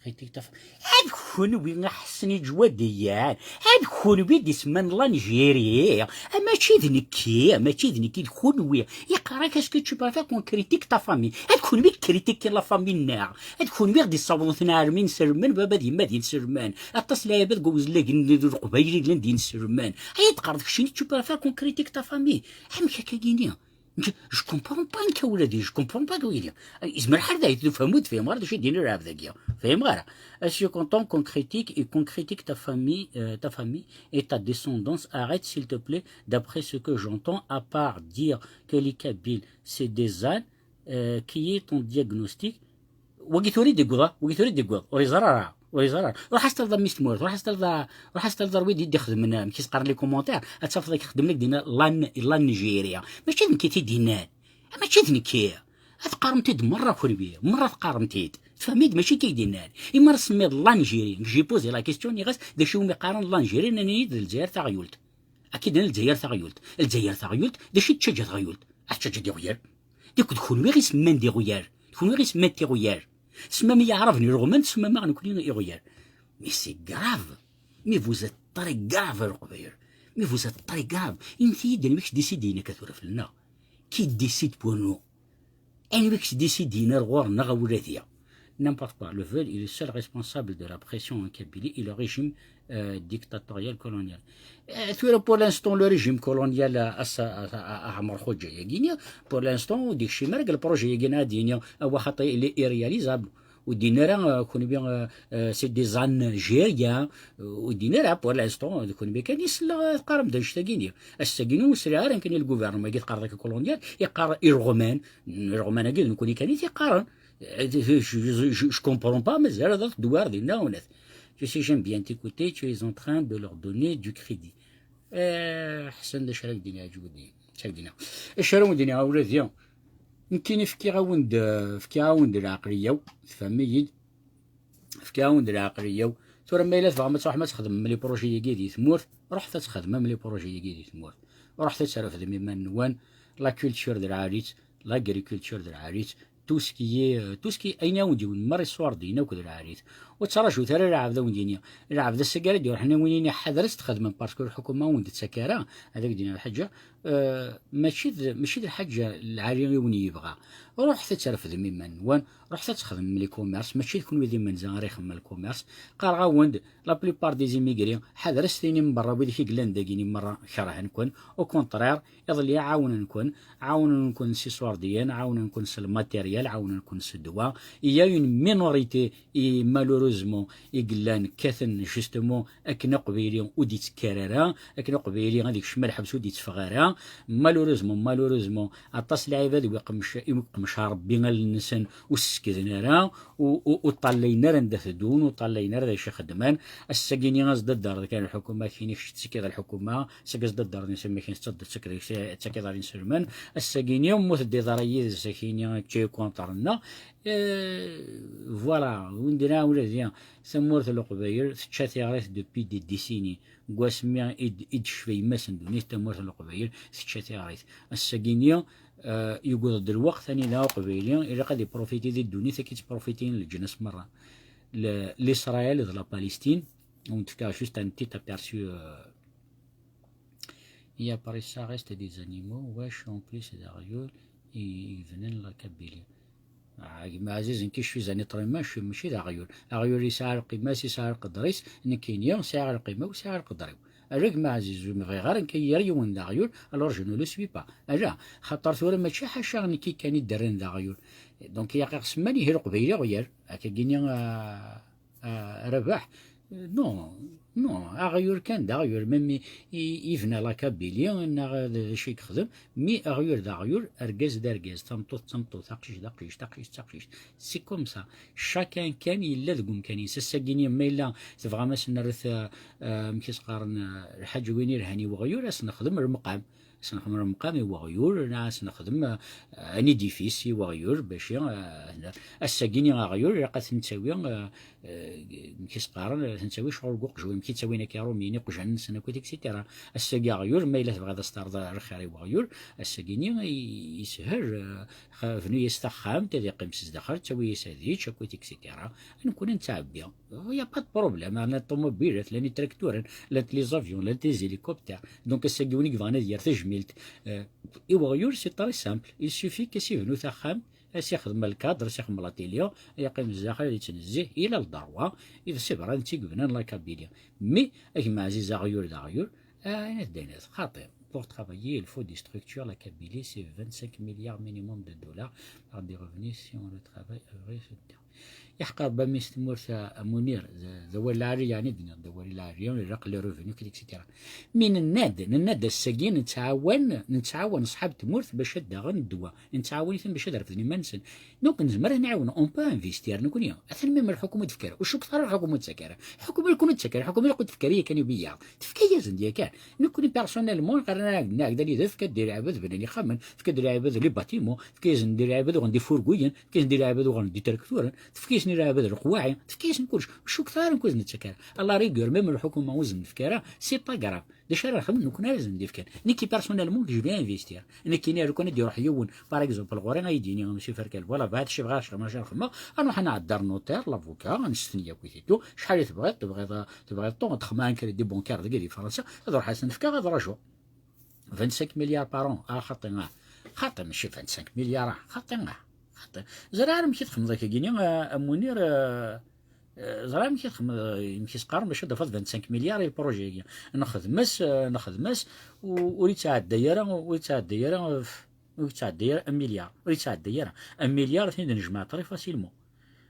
critique ta famille? Ad kunwi aḥessen iǧwadiyen, ad kunwi d-isemman l'Algérie, mačči d nekki, mačči d nekki, d kunwi. Yeqqar-ak est-ce que tu préfères qu'on critique ta famille? Ad kunwi critique la famille-nneɣ. Ad kunwi ɣ-d-issawḍen tenɛermin selmen, baba d yemma d inselmen. Aṭas n lɛibad deg uwezlag n Leqbayel i llan d inselmen. Ay d-qqareḍ keččini tu peux faire concrétique ta famille. Amek akka gini? Je, je comprends pas nekk awladi, je comprends pas gini. Izmer ḥal d ay tufham ur tefhim ara d acu i d-yenna lɛebd-agi. Fehmeɣ ara. Je suis content qu'on critique et qu'on critique ta famille, euh, ta famille et ta descendance. Arrête s'il te plaît, d'après ce que j'entends, à part dire que les Kabyles c'est des ânes, euh, qui est ton diagnostic? Wagi tura i d-yewweḍ, wagi tura i d-yewweḍ, ur yeẓri ara, ur yeẓri ara. Ruḥ as-taliḍ a mmi-s n tmurt, ruḥ as-taliḍ, ruḥ as-taliḍ ar wid i d-ixedmen, amek i s-qqaren les commentaires, ad tafeḍ ad k-xedmen ak dinna l'An-, l'Algérie. Mačči d nekk i t-id-yennan, mačči d nekki. Ad teqqarem-t-id merra kunwi, merra teqqarem-t-id. Tfehmem-id, mačči akka i d-yennan. Imi ara semmiḍ l'Algérie, j'ai posé la question, nniɣ-as d acu umi qqaren l'Algérie, nnan-iyi-d d Lezzayer taɣyult. Akka i d-nnan Lezzayer taɣyult. Lezzayer taɣyult, d acu i tettaǧǧa teɣyult? Ad tettaǧǧa d iɣyal. D kunwi i semman d iɣyal. D kunwi i semman d iɣyal. Tessemmam i Yiɛraben ireɣman, tessemmam-aɣ nekni iɣyal. Mais c'est grave. Mais vous êtes très grave, a Leqbayel. Mais vous êtes très grave. Init-iyi-d anwa i k-décidin akka tura fell-aneɣ? Qui décide pour nous? Anwa i k-décidin ar ɣur-neɣ a wladi? N'importe quoi. Le Veul est le seul responsable de la pression en Kabylie et le régime, euh, dictatorial colonial. Euh, tura, pour l'instant, le régime colonial, euh, a, a, a, a Ɛmer Xuǧa-yagi-ni, pour l'instant, ur d-ikcim ara deg le projet-yagi-ni, ad d-yini, ah, waxaṭi, il est irréalisable. Ur d-yenni ara, euh, kunwi, euh, euh, c'est des Algériens, euh, ur d-yenni ara, pour l'instant, d kunwi kan i selleɣ, euh, teqqarem-d annect-agi-ni. Ass-agi-ni ur sriɣ ara nekni le gouvernement-agi teqqareḍ akka colonial, iqqar ireɣman, ireɣman-agi d nekni kan i t-iqqaren. Euh, je, je, je, je comprends pas, mazal ad tedwar dinna unat. Tu sais, j'aime bien t'écouter, tu es en train de leur donner du crédit. Eh, ḥsen d acu ara k-d-iniɣ, acu ara k-d-iniɣ, acu ara wen-d-iniɣ a wladi. Nekkini fkiɣ-awen-d, fkiɣ-awen-d lɛeqliya-w, tfehmem-iyi-d? Fkiɣ-awen-d lɛeqliya-w. Tura ma yella tebɣam ad tṛuḥem ad txedmem les projets-agi di tmurt, ruḥet ad txedmem les projets-agi di tmurt. Ruḥet ad trefdem iman-nwen, la culture d lɛali-tt, l'agriculture d lɛali-tt, tout ce qui est, euh, tout ce qui, ayen i awen-d-yewwin merra iṣurdiyen akk d lɛali-t. Ur ttraǧut ara lɛebd a wen-d-yini. Lɛebd ass-agi ara d-iruḥen a wen-yini ḥader ad s-txedmem, parce que lḥukuma ur wen-d-tettak ara, ad ak-d-iniɣ lḥaǧa, euh, mačči d, mačči d lḥaǧa lɛali i wen-yebɣa. Ruḥet ad trefdem iman-nwen, ruḥet ad txedmem les commerces, mačči d kunwi d imenza ara ixedmen les commerces. Qqareɣ-awen-d, la plupart des immigrés, ḥader ad s-tinim berra, wid i yellan dagi-ni merra kerhen-ken. Au contraire, iḍelli ɛawnen-ken, ɛawnen-ken s iṣurdiyen, ɛawnen-ken s lmatéryel, ɛawnen-ken s ddwa. Il y a une minorité i malheureusement i yellan kkaten justement akken aqbayli ur d-yettekkar ara, akken aqbayli ad ikcem lḥebs ur d-yetteffeɣ ara. Malheureusement, malheureusement, aṭas n lɛibad i iqmec-, i iqmec Rebbi allen-nsen ur ssekden ara, ur, ur, ur ṭṭalayen ara anda teddun, ur ṭṭalayen ara d acu i xeddmen. Ass-agi-ni ad s-d-ddreḍ kan lḥukuma, kini kečč tettekkiḍ lḥukuma, seg-as d addar n iselmaken tettakiḍ ar inselmen. Ass-agi-ni ur teddiḍ ara yid-s akini kečč i contre-nneɣ. Eh, voilà, windina ula d tamurt n Leqbayel tečča tiɣrit depuis des décennies. Deg wasmi i d-, i d-tecfa yemma-s n ddunit tamurt n Leqbayel tečča tiɣrit. Ass-agi-ni, eh, yewweḍ-d lweqt anida Aqbayli ilaq ad iprofiti di ddunit akken i ttprofitin leǧnas merra. Le-, l'Israël d la Palestine, on te fait juste un petit aperçu, euh, et après ça reste des animaux, wesh, en plus d aɣyul i, i yebnan la Kabylie. Ah, gma ɛziz, nekk je suis un être humain, je suis, mačči d aɣyul. Aɣyul yesɛa lqima-s, yesɛa lqedr-is, nekkini sɛiɣ lqima-w, sɛiɣ lqedr-iw. Ala gma ɛziz, ur bɣiɣ ara nekk yir yiwen d aɣyul, alors je ne le suis pas. Ala, xaṭer tura mačči ḥaca nekki kan i d-rran d aɣyul. Donc, yaqi ɣes mani hi Leqbayel iɣyal, akka gini, ah, Ah, Rabaḥ, non, non, aɣyul kan d aɣyul, même i, i, yebna la Kabylie, neɣ d, d acu i yexdem, mi aɣyul d aɣyul, argaz d argaz, tameṭṭut d tameṭṭut, aqcic d aqcic, taqcict d taqcict. C'est comme ça. Chacun kan yella deg umkan-is. Ass-agi-ni, ma yella tebɣam ad s-nerret, ah, ah, amek i s-qqaren, ah, lḥaǧ win ilhan i weɣyul, ad s-nexdem lemqam. Ad s-nexdem lemqam i weɣyul, neɣ ad s-nexdem, ah, un édifice i weɣyul, bac, ah, ass-agi-ni aɣyul, ilaq ad t-nettawi, ah, eh, amek i s-qqaren, eh, ten-ttawi ccɣel deg uqjun, amek i ttawin akka Iṛumyen iqjan-nsen akkit, et cetera. Ass-agi aɣyul, ma yella tebɣiḍ ad s-terreḍ lxir i weɣyul, ass-agi-nni i, yeshel, eh, xa-, bnu-yas taxxamt, ad iqqim s zdaxel, ttawi-yas ad yečč akkit, et cetera. Nekkni nettɛebbi. Il y a pas de problème, llant ṭumubilat, llan itrakturen, llant les avions, llant les hélicoptères. Donc ass-agi win i yebɣan ad yerr tajmilt, eh, i weɣyul, c'est très simple. Il suffit qu'as-ibnu taxxamt, as-ixdem lkadr, as-ixdem la télé, yeqqim zdaxel ad yettnezzih, il a le droit, i d sebra netta i yebnan la Kabylie. Mais, a gma ɛziz, aɣyul d aɣyul, ah, ayen ad d-tiniḍ, xaṭi. Pour travailler, il faut des structures, la Kabylie, c'est vingt-cinq milliards minimum de dollars par des revenus si on le travail, heureux, et cetera. Yeḥqer ba mi s tmurt a, a Munir, d, d awal lɛali, yeɛni d-nniḍ, d awal lɛali, ilaq les revenus, et cetera. Mi nenna-d, nenna-d ass-agi nettɛawan, nettɛawan ṣṣḥab tmurt bac ad d-aɣen ddwa, nettɛawan-iten bac ad refden iman-nsen. Donc nezmer ad nɛiwen, on peut investir, nekkni. Atan même lḥukuma ur d-tefka ara, ur cukkeɣ ara lḥukuma ur d-tefka ara. Lḥukuma ur d-tefka ara yakan i biyaḍ. Tefka-yasen-d yakan. Nekkni personnellement, qqaren-aɣ-d, nɛegg-d anida, tefka-d i lɛibad bnan ixxamen, tefka-d i lɛibad les bâtiments, tefka-yasen-d i lɛibad uɣen-d ifurguyen, tefka-yasen-d i lɛibad uɣen-d itrakturen, tefka-yasen i lɛibad leqwaɛi, tefka-yasen kullec. Ur cukkeɣ ara nekk ur asen-d-tefka ara. À la rigueur, même lḥukuma ur sen-d-tefka ara, c'est pas grave. D acu ara nexdem nekkni ara sen-d-ifkan? Nekki personnellement, je vais investir. Nekkini, lukan ad d-iruḥ yiwen, par exemple, ɣur-i ad yi-d-yini, monsieur Ferkal, voilà, bɣiɣ ad cebɣeɣ, cebɣeɣ, cebɣeɣ, ad nruḥ ad nɛeddi ar notaire, l'avocat, ad nestenyi akkit et tout, acḥal i tebɣiḍ, tebɣiḍ, tebɣiḍ ton, ad xedmeɣ un crédit bancaire dagi di Fransa, ad ruḥeɣ ad sen-fkeɣ, ad rajuɣ. Vingt-cinq milliards par an, ah, xaṭi, ah. Xaṭi, mačči vingt-cinq milliards, ah, xaṭi, ah. Xaṭi. Ẓriɣ ara amek i txedmeḍ akkagini, a, a Munir, a, a, ẓriɣ amek i txedmeḍ, amek i s-qqaren, bac ad d-tafeḍ vingt-cinq milliards i lprojet-agi. Nexdem-as, a, nexdem-as, u-, ur yettɛedday ara, ur yettɛedday ara, ur yettɛedday ara un milliard, ur yettɛedday ara. Un milliard, ad t-id-nejmeɛ très facilement.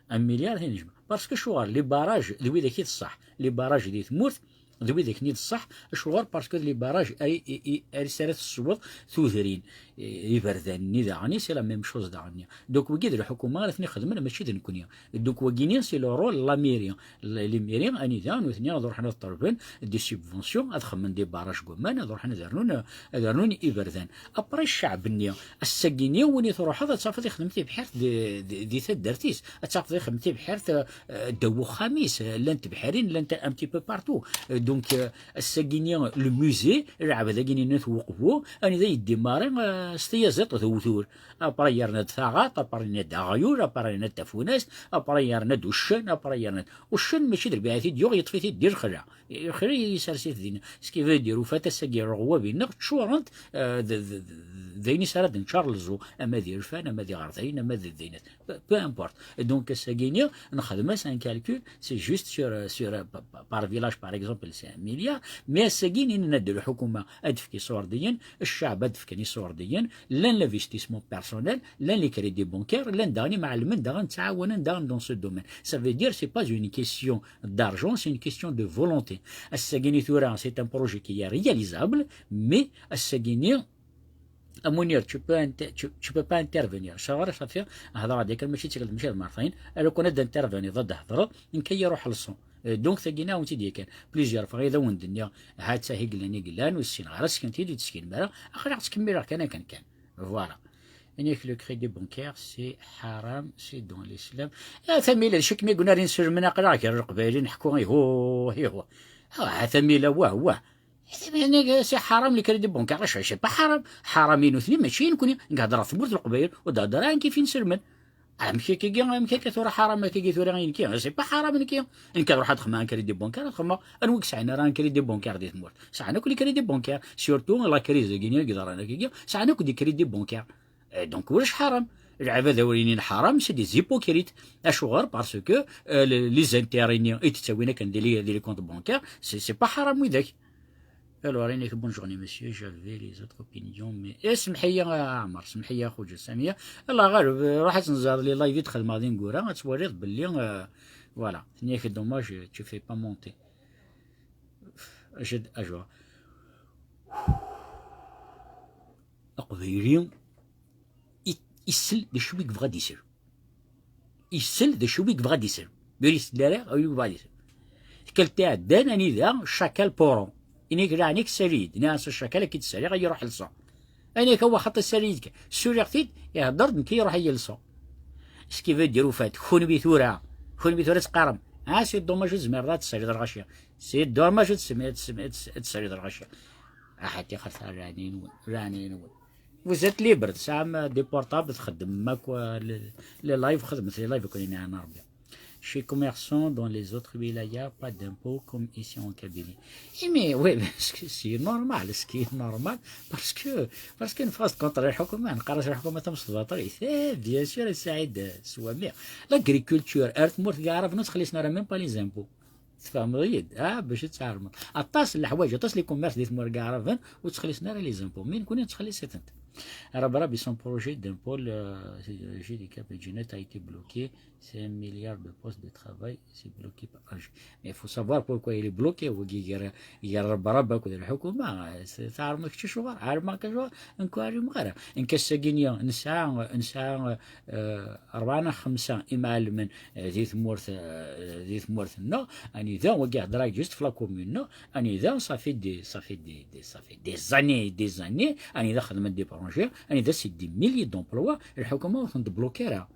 Un milliard, ad t-id-nejmeɛ. Parce que acuɣer, les barrages, d widak i d ṣṣeḥ. Les barrages di tmurt, d widak-nni d ṣṣeḥ. Acuɣer? Parce que les barrages, ay, i, i, ar s ara tessewweḍ tudrin, i, iberdan-nni daɣen, c'est la même chose daɣen. Donc, wigi d lḥukuma ara ten-ixedmen, mačči d nekkni. Donc, wagini, c'est le rôle n la mairie. L-, les mairies, anida, nutni ad ruḥen ad ṭṭalben des subventions, ad xedmen des barrages n waman, ad ruḥen ad rnun, ad rnun iberdan. Après, cceɛb-nni, ass-agi-nni, win i truḥeḍ, ad tafeḍ ixdem tibḥirt di, di, di taddart-is, ad tafeḍ ixdem tibḥirt, eh, ddaw uxxam-is, eh, llant tebḥirin, llant un petit peu partout. Eh, donc, eh, ass-agi-nni, le musée, lɛebd-agi-nni n At Weqbu, anida yeddimari, eh, s tyaziḍt d uwtul. Après yerna-d taɣaṭ, après yerna-d aɣyul, après yerna-d tafunast, après yerna-d uccen, après yerna-d uccen, mačči d lbiɛat i d-yuɣ, yeṭṭef-it-id di lexla. Lexla yessers-it din. Ce qui veut dire, ufat ass-agi rɣwab-nneɣ ččurent, eh, d, d, d, d ayen i s ara d-neččar leẓu, ama d irfan, ama d iɣerdayen, ama d dinat. Peu, peu importe. Donc, ass-agi-nni, nexdem-as un calcul, c'est juste sur, euh, sur, euh, pa-, pa-, par village, par exemple, c'est un milliard, mais ass-agi-nni, nenna-d lḥukuma ad d-tefk iṣurdiyen, cceɛb ad d-fken iṣurdiyen, llan l'investissement personnel, llan les crédits bancaires, llan daɣen imɛellmen, daɣen ttɛawanen daɣen dans ce domaine. Ça veut dire, c'est pas une question d'argent, c'est une question de volonté. Ass-agi-nni tura, c'est un projet qui est réalisable, mais ass-agi-nni, a Munir, tu peux inter-, tu, tu peux pas intervenir. Ccɣel, ça fait, hḍeṛ-d yakan, mačči d tikkelt, mačči d mertayen. Alukan ad d-interveniḍ, ad d-thedreḍ, nekk ad yi-iruḥ leṣon. Euh, donc, tagi-nni ad wen-tt-id-yakan. Plusieurs fois, ad awen-d-nniɣ, ha-tt-a i yellan, i yellan, ur ssineɣ ara, sseknet-iyi-d, ur ttseknem ara. Aql-aɣ ttkemmileɣ kan akken kan. Voilà. Ini-ak, le crédit bancaire, c'est haram, c'est dans l'islam. A Tamila, d acu i kem-yewwin ar inselmen, aql-aɣ gar Leqbayel i neḥku, ihuh, ihuh. Ah, a Tamila, wah, wah. C'est haram, le crédit bancaire, c'est pas haram. Haram i nutni, mačči i nekni. Nekk heddreɣ ɣef tmurt n Leqbayel, ur d-heddreɣ ara kif inselmen. Amek akkagi, amek akka tura haram akkagi tura i nekki? C'est pas haram nekki. Nekk ad ruḥeɣ ad xedmeɣ un crédit bancaire, ad xedmeɣ. Anwa i yesɛan ara un crédit bancaire di tmurt? Sɛan akk les crédits bancaires. Surtout la crise-agi i yeḍran akkagi, sɛan akk des crédits bancaires. Eh, donc, ulac haram. Lɛibad ur inin haram, c'est des hypocrites. Acuɣer? Parce que, euh, les, les intérêts-nni i d-ttawin akken di les, di les comptes bancaires, c'est, c'est pas haram widak. Alors, ini-ak, bonne journée, monsieur, j'avais les autres opinions, mais, eh, semḥ-iyi, a Ɛmer, semḥ-iyi, a Xuǧa Samiya. Allah ɣaleb, eh, ruḥ ad tenẓeḍ les live i d-xedmeɣ d ineggura, ad twaliḍ belli, eh, voilà. Ini-ak, dommage, tu fais pas monter. Acu d-, acu? Aqbayli i-, isel d acu i yebɣa ad isel. Isel d acu i yebɣa ad isel. Ur isel ara acu i yebɣa ad isel. Tikkelt iɛeddan, anida, chacal poron. Ini-ak, laɛni-k, sali-d. Nniɣ-as, chacal, ad k-id-saliɣ, ad iruḥ leṣon. Anaka, wa xaṭi, sali-d kan. Ssuliɣ-t-id, ihedder-d, nekk iruḥ-iyi leṣon. Ce qui veut dire, ufat, kunwi tura, kunwi tura teqqarem, Ah, c'est dommage ur tezmireḍ ad tesriḍ lɣaci. C'est dommage ur tezmireḍ ad tesriḍ lɣaci. Ah, ḥaṭi xerta rani-nwen, rani-nwen. Vous êtes libre, tesɛam des portables, txeddmem akk, euh, les, les lives, xedmet les lives, akk ayen yeɛna Rebbi. Chez commerçants dans les autres wilayas, pas d'impôt comme ici en Kabylie. Eh, mais oui, parce que c'est normal, ce qui est normal, parce que, parce qu'une fois contre الحكومة, نقرا الحكومة تمصدر طريق. Eh, bien sûr, سعيد سوامي. L'agriculture, ar tmurt n Iɛraben ur ttxellisen ara même pas les impôts. Tfehmeḍ-iyi-d, ah, bac ad tɛermeḍ. Aṭas n leḥwayeǧ, aṭas n les commerces di tmurt n Iɛraben ur ttxellisen ara les impôts. Mais nekkni nettxellis-itent. Arabrab, son projet d'impôt, euh, G D K P G net a été bloqué. C'est un milliard de postes de travail, c'est bloqué par Alger. Mais il faut savoir pourquoi il est bloqué. Wagi gar, gar Arabrab akked lḥukuma, c'est, tɛermeḍ kečč acuɣer, ɛermeɣ acuɣer, nekk ur ɛlimeɣ ara. Nekk ass-agi-nni nesɛa, nesɛa, euh, rebɛa neɣ xemsa imɛellmen, euh, di tmurt, euh, di tmurt-nneɣ, anida, wagi hedreɣ juste f la commune-nneɣ, anida, ça fait des, ça fait des, des, ça fait des années, des années, anida xedmen des projets, anida c'est des milliers d'emplois, lḥukuma ur tent-tbloqué ara.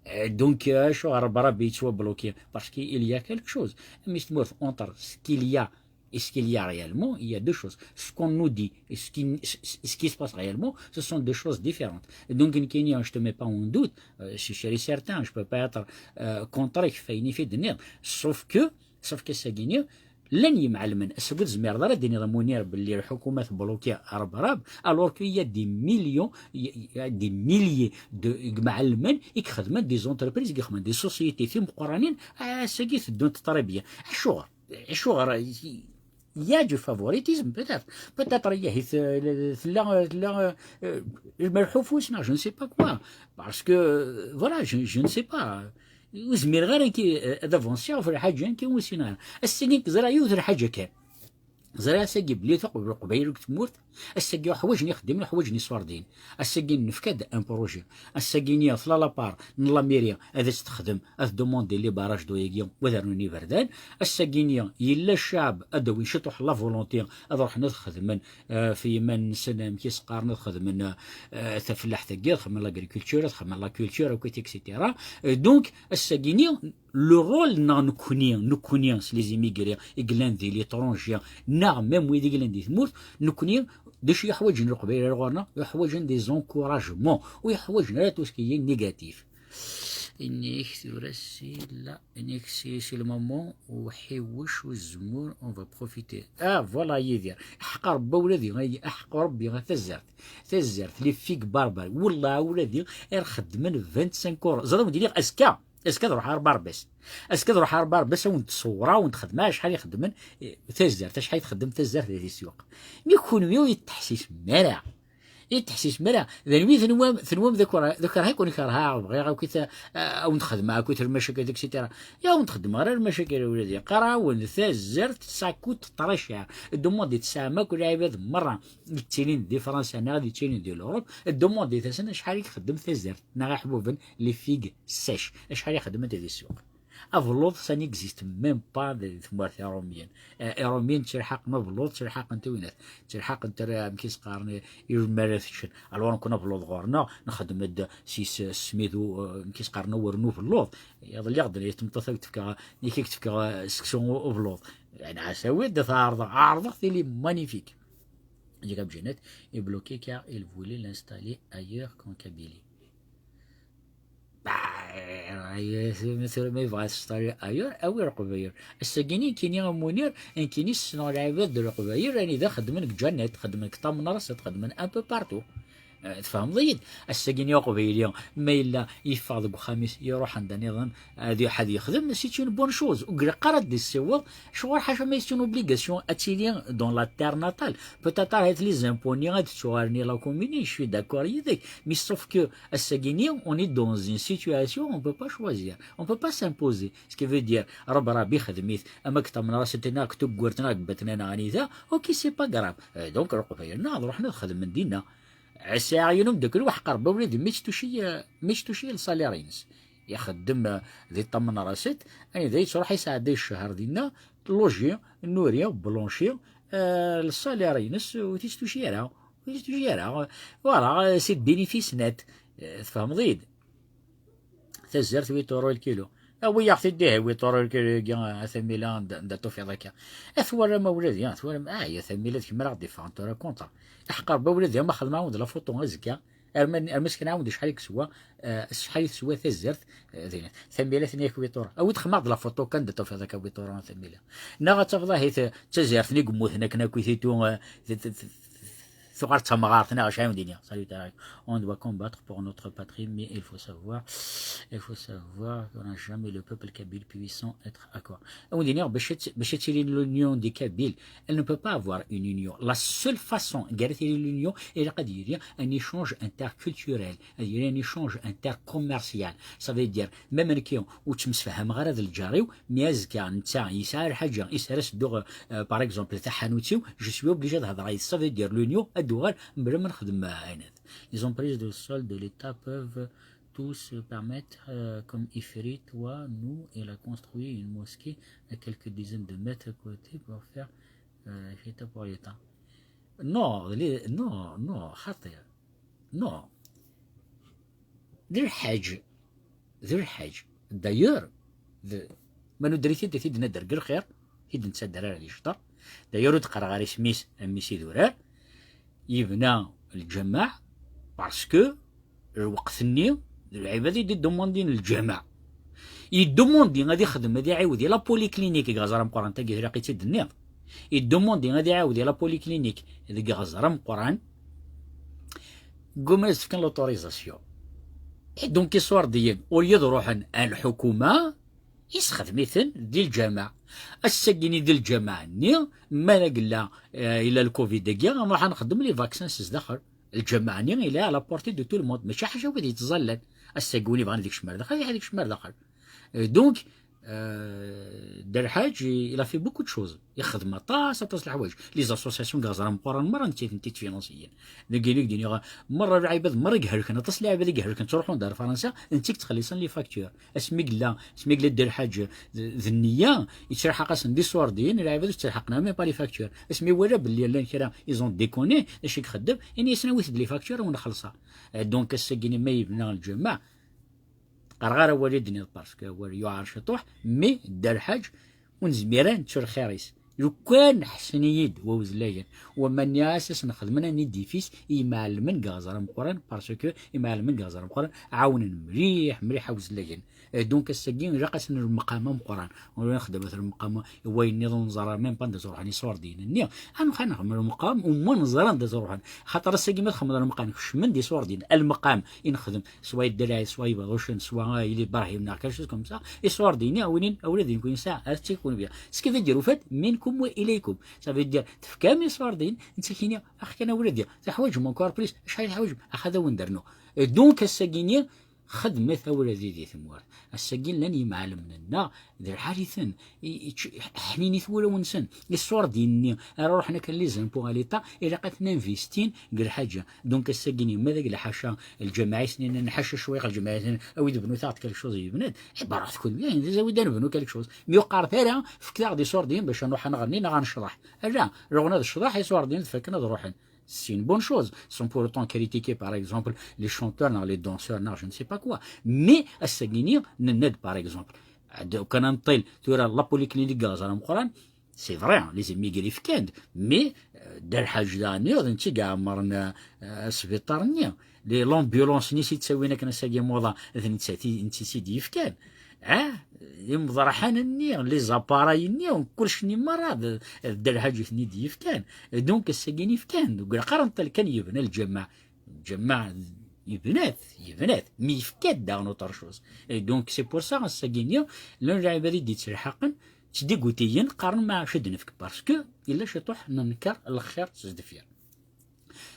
Euh, donc, euh, acuɣer Arabrab yettwabloqué? Parce qu'il y a quelque chose. Mais c'est entre ce qu'il y a et ce qu'il y a réellement, il y a deux choses. Ce qu'on nous dit et ce qui, ce, ce qui se passe réellement, ce sont deux choses différentes. Donc, nekkini, je te mets pas en doute, euh, je suis sûr et certain, je peux pas être, euh, contre ɣef wayen i d-tenniḍ. Sauf que, sauf que ass-agi-nni, llan yimɛellmen, ass-agi ur tezmireḍ ara ad d-tiniḍ a Munir belli lḥukuma tbloqué Arabrab, alors qu'il y a des millions, il y a des milliers de imɛellmen i ixedmen des entreprises, i ixedmen des sociétés timeqqranin, ass-agi teddunt très bien. Acuɣer? Acuɣer? Il y a du favoritisme, peut-être. Peut-être, il y a, euh, tella, tella, euh, euh, le malheur, je ne sais pas quoi. Parce que, euh, voilà, je, je ne sais pas. Ur zmireɣ ara nekk, euh, ad avansiɣ ɣef lḥaǧa nekk ur ssineɣ ara. Ass-agi nekk ẓriɣ yiwet n lḥaǧa kan. Ẓriɣ ass-agi belli tuqbel Leqbayel deg tmurt, ass-agi uḥwaǧen ixeddimen, uḥwaǧen iṣurdiyen. Ass-agi nefka-d un projet. Ass-agi-nni tella la part n la mairie ad as-texdem, ad demande les barrages d'eau-agi, u ad rnun iberdan. Ass-agi-nni yella ccɛeb ad d-awin ciṭuḥ la volonté, ad ruḥen ad xedmen, euh, f yiman-nsen, amek i s-qqaren, ad xedmen, euh, tafellaḥt-agi, ad xedmen l'agriculture, ad xedmen la culture, akk, et cetera. Euh, donc, ass-agi-nni, le rôle neɣ nekkni, nekkni s les immigrés i yellan di l'étranger, neɣ même wid i yellan di tmurt, nekkni d acu yeḥwaǧen Leqbayel ar ɣur-neɣ? Yeḥwaǧen des encouragements, ur yeḥwaǧen ara tout ce qui est négatif. Inek tura si la, inek si, si le moment uḥiwec uzemmur, on va profiter. Ah, voilà, Yidir. Ḥeqq Rebbi ula di, ḥeqq Rebbi, tazzert. Tazzert, les figues barbares. Wallah, ula di, ar xeddmen vingt-cinq euros. Ẓriɣ, wen-d-iniɣ azekka. Azekka ad ruḥeɣ ar Barbès. Azekka ad ruḥeɣ ar Barbès, ad wen-d-ṣewwreɣ, ad wen-d-xedmeɣ acḥal i xeddmen, eh, tazzert, acḥal i txeddem tazzert di At Isewweq. Mi kunwi ur yi-d-teḥsisem ara. Ur yi-d-teḥsisem ara. D anwi tenwam, tenwam d akerha, d akerha i ken-kerheɣ, bɣiɣ akk i ta-, a, a wen-d-xedmeɣ akk i lmacakil, et cetera. Ya wen-d-xedmeɣ ara lmacakil a wladi. Qqareɣ-awen, tazzert, ça coûte très cher. Ddumund i tesɛam akk lɛibad merra. Yettilin di Fransa neɣ ad yettilin di l'Europe, ddumund-it-asen acḥal i ixeddem tazzert, neɣ iḥbuben, les figues sèches, acḥal i xeddment di ssuq. Abelluḍ, ça n'existe même pas di tmurt iṛumyen. Eh, iṛumyen ttirḥaqen abelluḍ, ttirḥaqen tiwinat, ttirḥaqen tira, amek i s-qqaren, i melmi ara t-ččen. Alors, nekkni abelluḍ ɣur-neɣ, nxeddem-d si s-, smidu, eh, amek i s-qqaren, awren ubelluḍ. Iḍelli ɣ-d-tenna tmeṭṭut ad k-d-fkeɣ, nekk ad k-d-fkeɣ, eh, seksu ubelluḍ. Yeɛni, ɛass awi-d ad t-ɛerḍeɣ, ɛerḍeɣ, tili magnifique. Jacob Genet est bloqué car il voulait l'installer ailleurs qu'en Kabylie. Bah, euh, c'est, c'est, mais voilà, s'installer ailleurs, ah oui, Leqbayel. Ass-agi nekkini a Munir, nekkini ssneɣ lɛibad n Leqbayel, anida xeddmen deg Janet, xeddmen deg Tamnerset, xeddmen un peu partout. Euh, tfehmeḍ-iyi-d? Ass-agi-nni Aqbayli, ma yella yeffeɣ deg uxxam-is, iruḥ anda nniḍen, ad iruḥ ad yexdem, c'est une bonne chose. Ur ilaq ara ad d-issiweḍ, ccɣel ḥaca ma c'est une obligation ad tili dans la terre natale. Peut-être ahat les impôts-nni ad ttuɣalen i la commune, je suis d'accord yid-k. Mais sauf que ass-agi-nni, on est dans une situation, on peut pas choisir, on peut pas s'imposer. Ce qui veut dire, Rebbi, Rebbi ixdem-it, ama deg Tamnerset neɣ deg Tuggurt neɣ deg Batna neɣ anida, ok, c'est pas grave. Euh, donc, Leqbayel-nneɣ ad ruḥen ad xedmen dinna. Sɛiɣ yiwen umeddakel uḥqer, ba wladi, mais tuci, mais tuci le salaire-ines. Ixeddem, euh, di Tamnerset, anida yettruḥ yesɛedday ccher dinna, logis, nourrir, blanchir, euh, le salaire-ines, ur t-istuci ara, ur t-istuci ara. Voilà, c'est le bénéfice net. Euh, tfehmeḍ-iyi-d? Tazzart, huit euros le kilo. Awi-yaɣ-t-id ihi Wiṭur, a Tamila, anda tufiḍ akka. A twaram a wladi, a twaram, ah, ya Tamila, d kemm ara ɣ-d-iffɣen tura contre. Aḥeqq Rebbi a wladi, ma xedmeɣ-awen-d la photo azekka, arma, arma s kan ɛawed acḥal i yeswa, eh, acḥal i teswa tazart, eh, din. Tamila tenna-yak Wiṭur. Awi-d xedmeɣ-d la photo kan, anda tufiḍ akka Wiṭur, a Tamila. Neɣ ad tafeḍ ahi d tazart-nni i yemmuten akken akk i titu, eh, t- t- t- tuɣal d tamɣart, neɣ acu ara wen-d-iniɣ. Salut, on doit combattre pour notre patrie, mais il faut savoir, il faut savoir qu'on n'a jamais le peuple kabyle puissant être à quoi. A wen-d-iniɣ, bac ad t- bac ad tili l'union des Kabyles, elle ne peut pas avoir une union. La seule façon, gar ad tili l'union, ilaq ad yili un échange interculturel, ad yili un échange intercommercial. Ça veut dire, même nekki, ur ttemsefhameɣ ara d lǧar-iw, mi azekka netta yesɛa lḥaǧa, yesɛa s-dduɣ, euh, par exemple, taḥanut-iw, je suis obligé ad hedreɣ yid-s. Ça veut dire, l'union, ad d-tuɣal, mebla ma nexdem, euh, ayen. Les emprises de sol de l'État peuvent tous se permettre, euh, comme Ifrit, toi, nous, il a construit une mosquée à quelques dizaines de mètres à côté pour faire, euh, chita pour l'État. Non, les- non, non, خطير. Non. D lḥaǧ. D lḥaǧ. D'ailleurs, d- ma nudri-t-id, t-id-nadder deg lxir, t-id-nettadder ara di cṭer. D'ailleurs, ur d-qqareɣ ara isem-is, a mmi-s idurar, yebna lǧameɛ, parce que lweqt-nni d lɛibad i d-iddumandin lǧameɛ. Yeddumandi ad ixdem, ad iɛiwed i la polyclinique deg Ɣeẓra Meqqran, tagi tlaq-itt-id-nniɣ. Yeddumandi ad iɛiwed i la polyclinique deg Ɣeẓra Meqqran. Gguma as-d-fkan l'autorisation. Et donc, iṣurdiyen, au lieu d-ruḥen ar lḥukuma, yessexdem-iten di lǧameɛ. Ass-agi-nni di lǧameɛ-nni, ma d agella, eh, ila lcovid-agi, nruḥ ad nxeddem les vaccins s zdaxel. Lǧameɛ-nni ila à la portée de tout le monde, mačči ḥaca wid yettẓallan. Ass-agi win yebɣan ad ikcem ar daxel, ad ikcem ar daxel. Euh, donc, euh, Dda Lḥaǧ, il a fait beaucoup de choses. Ixdem aṭas, aṭas n leḥwayeǧ. Les associations deg Ɣeẓra Meqqran merra netta i tent-id-finansiyen. Deg ini i k-d-iniɣ, merra lɛibad, merra i ihelken, aṭas n lɛibad i ihelken, ttruḥun-d ar Fransa, d netta i yettxelliṣen les factures. Asmi yella, asmi yella Dda Lḥaǧ d, d nniya, yettraḥaq-asen d iṣurdiyen, lɛibad ur ttraḥaqen ara même pas les factures. Asmi iwala belli llan kra, ils ont déconné, d acu i ixeddem, ini-asen awit-d les factures, ad wen-xellṣeɣ. Euh, donc, ass-agi-nni ma yebna lǧameɛ, qqareɣ ara awal i d-tenniḍ, parce que awal yuɛer ciṭuḥ, mais Dda Lḥaǧ ur nezmir ara nettu lxir-is. Lukan ḥessen-iyi-d wawezlagen, wamma nniɣ-as ad sen-xedmen un édifice i yimɛellmen deg Ɣeẓra Meqqran, parce que imɛellmen deg Ɣeẓra Meqqran ɛawnen mliḥ, mliḥ awezlagen. Eh, donc ass-agi ilaq-asen lmeqam ameqqran. Ur nexdem at lmeqam i wayen nniḍen ur neẓra même pas anda ttruḥen iṣurdiyen-nni. Ad nruḥ ad nexdem lmeqam, au moins neẓra anda ttruḥen. Xaṭer ass-agi ma txedmeḍ lmeqam, kecmen-d iṣurdiyen. Lmeqam i nexdem, soit Dda Lɛid, soit Ibeḍucen, soit, euh, Ili Ibrahim, neɣ quelque chose comme ça. Iṣurdiyen-nni, a win, a wladi, nekni nesɛa, ad ttekun biha. Ce qui veut dire, au fait, منكم وإليكم. Ça veut dire, tefkam iṣurdiyen, nettakini, ax kan a wladi, teḥwaǧem encore plus, acḥal i teḥwaǧem, ax ad awen-d-rnu. Et donc, ass-agi-nni, xedmet awladi di tmurt. Ass-agi llan yimɛelmen-nneɣ, d lḥal-iten, i- i- ḥnin-it wulawen-nsen. Iṣurdiyen-nni ara ruḥen akka les impôts à l'État, ilaq ad ten-investin deg lḥaǧa. Donc ass-agi-nni, ma d lḥaca, lǧameɛ-is-nni, nḥaca cwiya lǧameɛ-is-nni, awi-d bnut-aɣ-d quelque chose yebnat. Eh ben, ruḥet kunwi, d awi-d ad nebnu quelque chose. Mi uqaret ara, fket-aɣ-d iṣurdiyen bac ad nruḥ ad nɣenni neɣ ad necḍeḥ. Ala, leɣna d ccḍeḥ, iṣurdiyen ad faken ad ruḥen. C'est une bonne chose, sans pour autant critiquer, par exemple, les chanteurs, non, les danseurs, non, je ne sais pas quoi. Mais ass-agi-nni, nenna-d, par exemple, ad-, kan ad neṭṭil tura la polyclinique deg Ɣeẓra Meqqran, c'est vrai, hein, les immigrés fkan-d, mais, euh, Dda Lḥaǧ daɣen d netta i iɛemmren, euh, asbiṭar-nni. Les, l'ambulance-nni i s-yettawin akken ass-agi muḍa, d nettat i, nettat i d-yefkan. Ah, imeḍraḥan-nni, les appareils-nni, kullec-nni merra d, d Dda Lḥaǧ i ten-id-yefkan. Donc, ass-agi-nni fkan, deg lqern n talkan yebna lǧameɛ. Lǧameɛ yebna-t, yebna-t, mi yefka-d daɣen autre chose. Et donc, c'est pour ça, ass-agi-nni, llan lɛibad i d-yettelḥaqen, ttdigutiyen, qqaren ma acu ad nefk, parce que yella ciṭuḥ nenker lxir s deffir.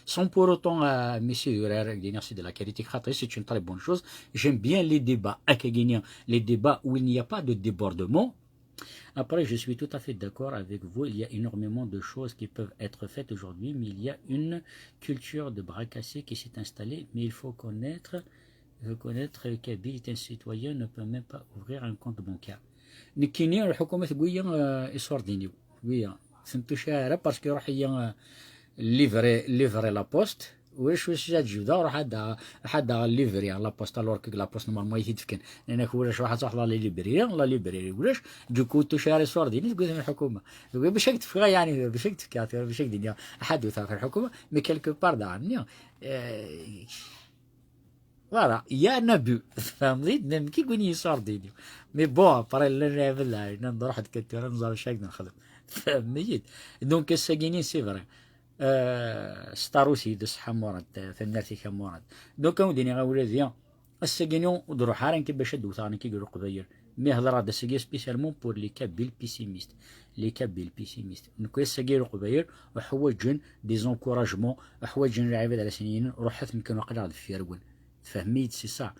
Sans pour autant, euh, monsieur Yurar, c'est de la critique, c'est une très bonne chose. J'aime bien les débats. Akkagini, les débats où il n'y a pas de débordement. Après, je suis tout à fait d'accord avec vous. Il y a énormément de choses qui peuvent être faites aujourd'hui, mais il y a une culture de bras cassés qui s'est installée. Mais il faut connaître, reconnaître que Kabyle est un citoyen, ne peut même pas ouvrir un compte bancaire. Nekkini, lḥukuma tewwi-yi, euh, iṣurdiyen-iw. Tewwi-yi. Ur ten-tuci ara, parce que iruḥ-iyi, euh, livrer, livrer la poste. ulac wacu ad jebdeɣ, ruḥ ad d-, ruḥ ad d-aɣeɣ librairie, la poste, alors que la poste normalement i t-id-fkan. Nnan-ak ulac, ruḥ ad truḥeḍ ɣer la librairie, la librairie ulac. Du coup, ur tuci ara iṣurdiyen deg udem n lḥukuma. Deg bac ad k-d-fkeɣ, yeɛni, bac ad k-d-fkeɣ tura, bac ad k-d-iniɣ ḥedd ur terfa lḥukuma, mais quelque part daɣen-nni, euh, voilà, il y a un abus. Tfehmeḍ-iyi-d, même kif win iṣurdiyen. Mais bon, après, llan lɛibad lɛali, nnan-d ruḥ-d kan tura, nẓer acu ad nexdem. Tfehmem-iyi-d. Donc, ass-agi-nni, c'est vrai. Euh, s tarusi d ṣṣeḥḥa a Murad, tanemmirt-ik a Murad. Donc, ad wen-d-iniɣ a wladi, ass-agi-nni ur d-ruḥ ara nekk bac ad d-wteɣ nekk i Leqbayel. Mi hedreɣ-d ass-agi spécialement pour les Kabyles pessimistes. Les Kabyles pessimistes. Nekk ass-agi Leqbayel uḥwaǧen des encouragements, uḥwaǧen lɛibad ara sen-yinin ruḥet, nekk waqil-aɣ deffir-wen. Tfehmem-iyi-d, c'est ça.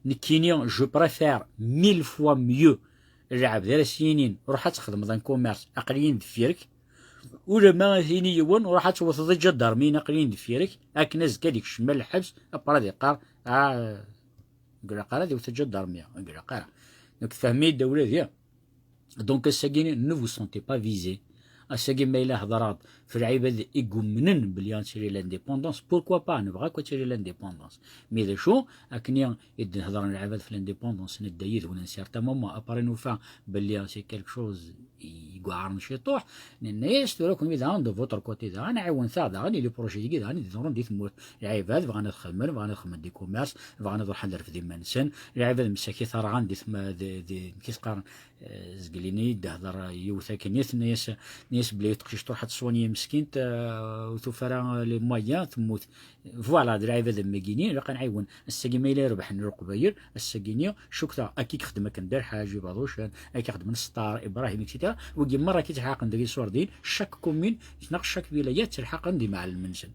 Nekkini, je préfère mille fois mieux lɛebd ara s-yinin ruḥ ad txedmeḍ un commerce, aql-iyi deffir-k. Ulamma ad t-yini yiwen, ruḥ ad tewteḍ iǧadarmiyen, aql-iyi deffir-k, akken azekka ad ikcem ar lḥebs, après ad iqqar, ah, deg ilaq ara ad iwet iǧadarmiyen, deg ilaq ara. Donc, tfehmem-iyi-d a wladi. Donc, ass-agi, ne vous sentez pas visé. Ass-agi, ma yella hedreɣ-d f lɛibad i yumnen belli ad tili l'indépendance, pourquoi pas, nebɣa akk ad tili l'indépendance. Mais d acu, akken i d-hedren lɛibad f l'indépendance, nedda yid-wen à un certain moment, après nufa belli c'est quelque chose i yuɛren ciṭuḥ, nenna-yas tura kunwi daɣen de votre côté daɣen, ɛiwnet-aɣ daɣen i les projets-agi daɣen i d-iḍerrun di tmurt. Lɛibad bɣan ad xedmen, bɣan ad xedmen des commerces, bɣan ad ruḥen ad refden iman-nsen. Lɛibad msakit rɣan di tma-, di, di, amek i s-qqaren, eh, zgelini d-hder yiwet akken, tenna-yas, tenna-yas belli teqcict truḥ ad tṣwani meskint, eh, ur tufi ara les moyens, temmut. Voilà, d lɛibad am wagini, ilaq ad nɛiwen. Ass-agi ma yella irebḥen Leqbayel, ass-agini, cukteɣ, akka i yexdem akken Dda Lḥaǧ, Ibaḍucen, akka i xedmen Star, Ibrahim, et cetera. Wigi merra akka i ttelḥaqen deg iṣurdiyen, chaque commune, neɣ chaque wilaya, ttelḥaqen d imɛellmen-nsen.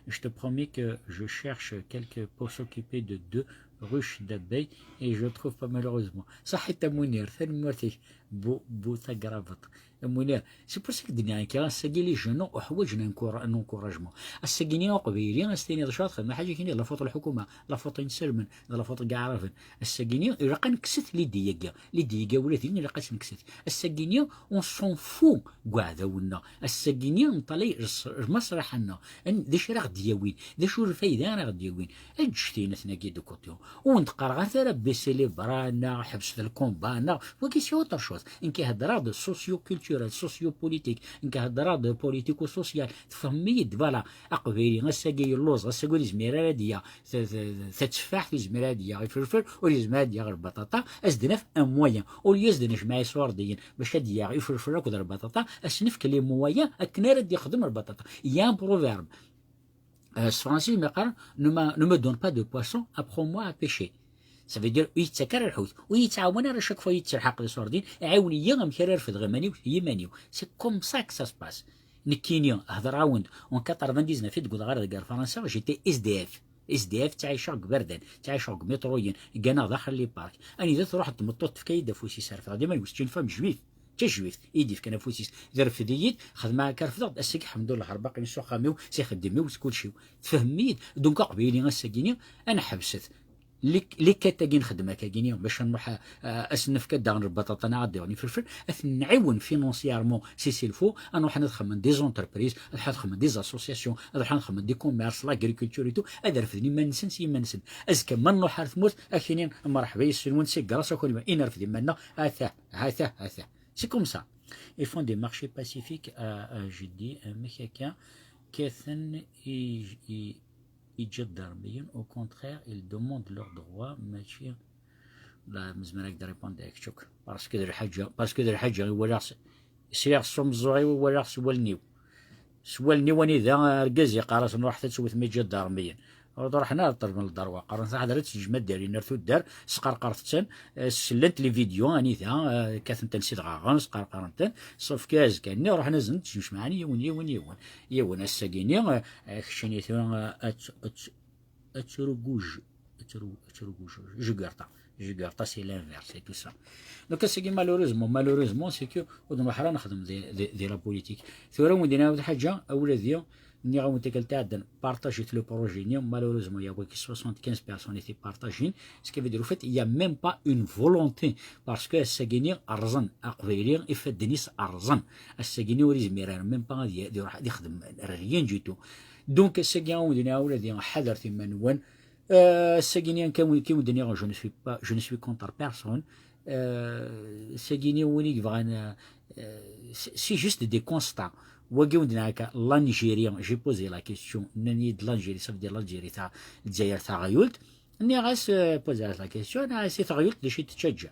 Je te promets que je cherche quelqu'un pour s'occuper de deux ruches d'abeilles et je trouve pas malheureusement. Saḥit a Munir, tanemmirt-ik, bu, bu tagrabeḍ. A Munir, c'est pour ça que d-nniɣ akka, ass-agi les jeunes uḥwaǧen encour-, un encouragement. Ass-agini aqbayli, ad s-tiniḍ d acu ad xedmeɣ, ḥaǧa kini d la faute n lḥukuma, la faute n inselmen, d la faute n yiɛraben. Ass-agini ilaq ad nekkset l'idée-agi. L'idée-agi ula d ayen ilaq ad tt-nekkset. Ass-agini on s'en fout n uɛdaw-nneɣ. Ass-agini neṭṭalay s-, lmaṣlaḥa-nneɣ. An-, d acu ara ɣ-d-yawin? D acu n lfayda ara ɣ-d-yawin? Eǧǧet-in atnagi de côté. Ur wen-d-qqareɣ ara baissez les bras neɣ ḥebset lkumba neɣ wagi c'est autre chose. Nekk heddreɣ-d socio-culturel, socio-politique. Nekk heddreɣ-d politico-social. Tfehmem-iyi-d, voilà. Aqbayli ass-agi yelluẓ, ass-agi ur yezmir ara ad yaɣ t-, t-, t-, tatteffaḥt, ur yezmir ara ad yaɣ ifelfel, ur yezmir ara ad yaɣ lbaṭaṭa. Ad s-d-naf un moyen. Au lieu ad s-d-nejmeɛ iṣurdiyen bac ad yaɣ ifelfel akked lbaṭaṭa, ad s-nefk les moyens akken ara d-yexdem lbaṭaṭa. Il y a un proverbe. Euh, s tefransist mi qqaren, ne me, ne me donne pas de poisson, apprends-moi à pêcher. Ça veut dire, ur yi-ttak ara lḥut, ur yi-ttɛawan ara chaque fois i yettelḥaq d iṣurdiyen, ɛiwen-iyi amek ara refdeɣ iman-iw s yiman-iw. C'est comme ça que ça se passe. Nekkini, hedreɣ-awen-d, en quatre-vingt-dix-neuf i d-wwḍeɣ ɣer deg ar Fransa, j'étais S D F. S D F, ttɛiceɣ deg iberdan, ttɛiceɣ deg imiṭruyen, gganeɣ daxel les parcs. Anida truḥ tmeṭṭut tefka-yi-d afus-is, refdeɣ-d iman-iw, c'est une femme juive. D tajwift i d-yefkan afus-is, terfed-iyi-d, xedmeɣ akka refdeɣ-d, ass-agi ḥemdullah, Rebbi aqim s uxxam-iw, s ixeddem-iw, s kulci-w. Tfehmem-iyi-d? Donc aqbayli ass-agini, ad neḥbset. Les, les quêtes-agi nxeddem akkagini, bac ad nruḥ, a, a, ad sen-nefk ad d-aɣen lbaṭaṭa neɣ ad d-aɣen ifelfel, ad ten-nɛiwen financièrement, si c'est le faut, ad nruḥen ad xedmen des entreprises, ad ruḥen ad xedmen des associations, ad ruḥen ad xedmen des commerces, l'agriculture et tout, ad refden iman-nsen s yiman-nsen. Azekka ma nruḥ ar tmurt, ad k-inin, mreḥba yes-nwen, si grâce à kunwi i nerfed iman-nneɣ, atah, atah, atah. C'est comme ça. Ils font des marchés pacifiques à, à Jeddi, à Mekaka, kkaten i, i, iǧadarmiyen, au contraire, ils demandent leurs droits, mačči, la, nezmer ad d-répondre à kečč akk. Parce que d lḥaǧa, parce que d lḥaǧa i walaɣ s-, sriɣ s umeẓẓuɣ-iw, i walaɣ s wallen-iw. S wallen-iw anida argaz iqqar-asen ruḥet ad tewtem iǧadarmiyen. Ur d-ruḥen ara ṭelben lderwa. Qqaren taḥdar ad teǧǧem ad d-alin ar tuddar, sqarqaren-ten, eh, sellent les vidéos anida, eh, kkaten-ten s idɣaɣen, sqarqaren-ten, sauf que azekka-nni ruḥen azen-d ttejmecmaɛen yiwen, yiwen, yiwen. Yiwen ass-agi-nni, eh, keččini tura, eh, ad t-, ad t-, ad truguj, ad tru-, ad truguj, jugarta. Jugarta, c'est l'inverse et tout ça. Donc, ass-agi, malheureusement, malheureusement, c'est que ur d-nruḥ ara nexdem di, di, di la politique. Tura, wen-d-iniɣ lḥaǧa, a wladi, nniɣ-awen tikkelt iɛeddan, partagez le projet-nni. Malheureusement, il y a que soixante-quinze personnes qui partagent. Ce qui veut dire, au fait, il y a même pas une volonté. Parce que ass-agi-nni rẓen, aqbayli, ifadden-is rẓen. Ass-agi-nni ur yezmir ara, même pas ad y-, ad iruḥ ad ixdem rien du tout. Donc, ass-agi, a wen-d-nniɣ, ula d ḥadret iman-nwen. Euh, ass-agi-nni, akka wen-, akka wen-d-nniɣ, je ne suis pas, je ne suis contre personne. Euh, ass-agi-nni, win i yebɣan, euh, c'est c'est juste des constats. Wagi wen-d-nniɣ akka, l'Algérie, j'ai posé la question, nnan-iyi-d l'Algérie, ça veut dire l'Algérie, ta, Lezzayer taɣyult. Nniɣ-as, euh, posé la question, nniɣ-as, i taɣyult, d acu i tettaǧǧa?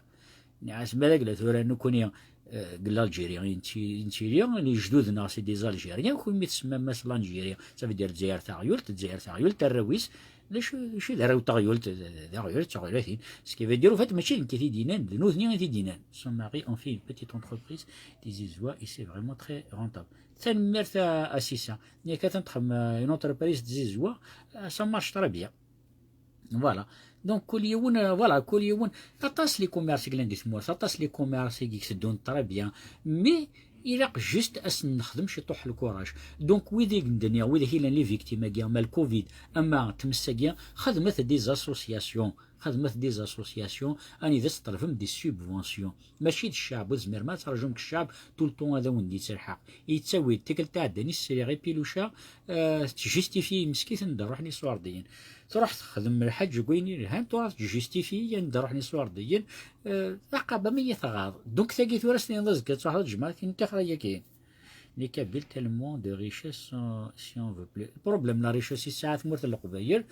Nniɣ-as, ma d agla tura nekkni, euh, deg l'Algérie i netti-, i nettili, lejdud-nneɣ c'est des Algériens, kunwi tsemmam-as l'Algérie, ça veut dire Lezzayer taɣyult, Lezzayer taɣyult, arraw-is, d acu, d acu d arraw n taɣyult, d, d, d aɣyul, d taɣyulatin. Ce qui veut dire, au fait, mačči d nekk i t-id-yennan, d nutni i t-id-yennan. Son mari en fait une petite entreprise, tizizwa, et c'est vraiment très rentable. Tanemmirt a, a Sisa. Nekk atan txeddem, euh, une entreprise de zizwa, euh, ça marche très bien. Voilà. Donc, kul yiwen, euh, voilà, kul yiwen, aṭas les commerces i yellan di tmurt, aṭas les commerces i yetteddun très bien, mais ilaq juste ad sen-nexdem ciṭuḥ le courage. Donc, wid i d-nniɣ, wid i yellan les victimes-agi, ama le covid, ama tmes-agi, xedmet des associations, xedmet des associations, anida teṭlbem des subventions. Mačči d cceɛb, ur tezmirem ad terǧum deg cceɛb, tout le temps ad awen-d-yettelḥaq. Yettawi-d tikkelt iɛeddan i s-sliɣ i Piluca, euh, tettjustifyi imeskit anda ruḥen iṣurdiyen. Truḥ texdem lḥaǧ deg wayen yelhan, truḥ tettjustifyi anda ruḥen iṣurdiyen, euh, aqaba mi yi-tɣaḍ. Donc tagi tura s-tiniḍ azekka ad truḥeḍ ad tjemɛeḍ, tin tixra yakin. Les Kabyles tellement de richesse, euh, si on veut plus. Le problème, la richesse i tesɛa tmurt n Leqbayel,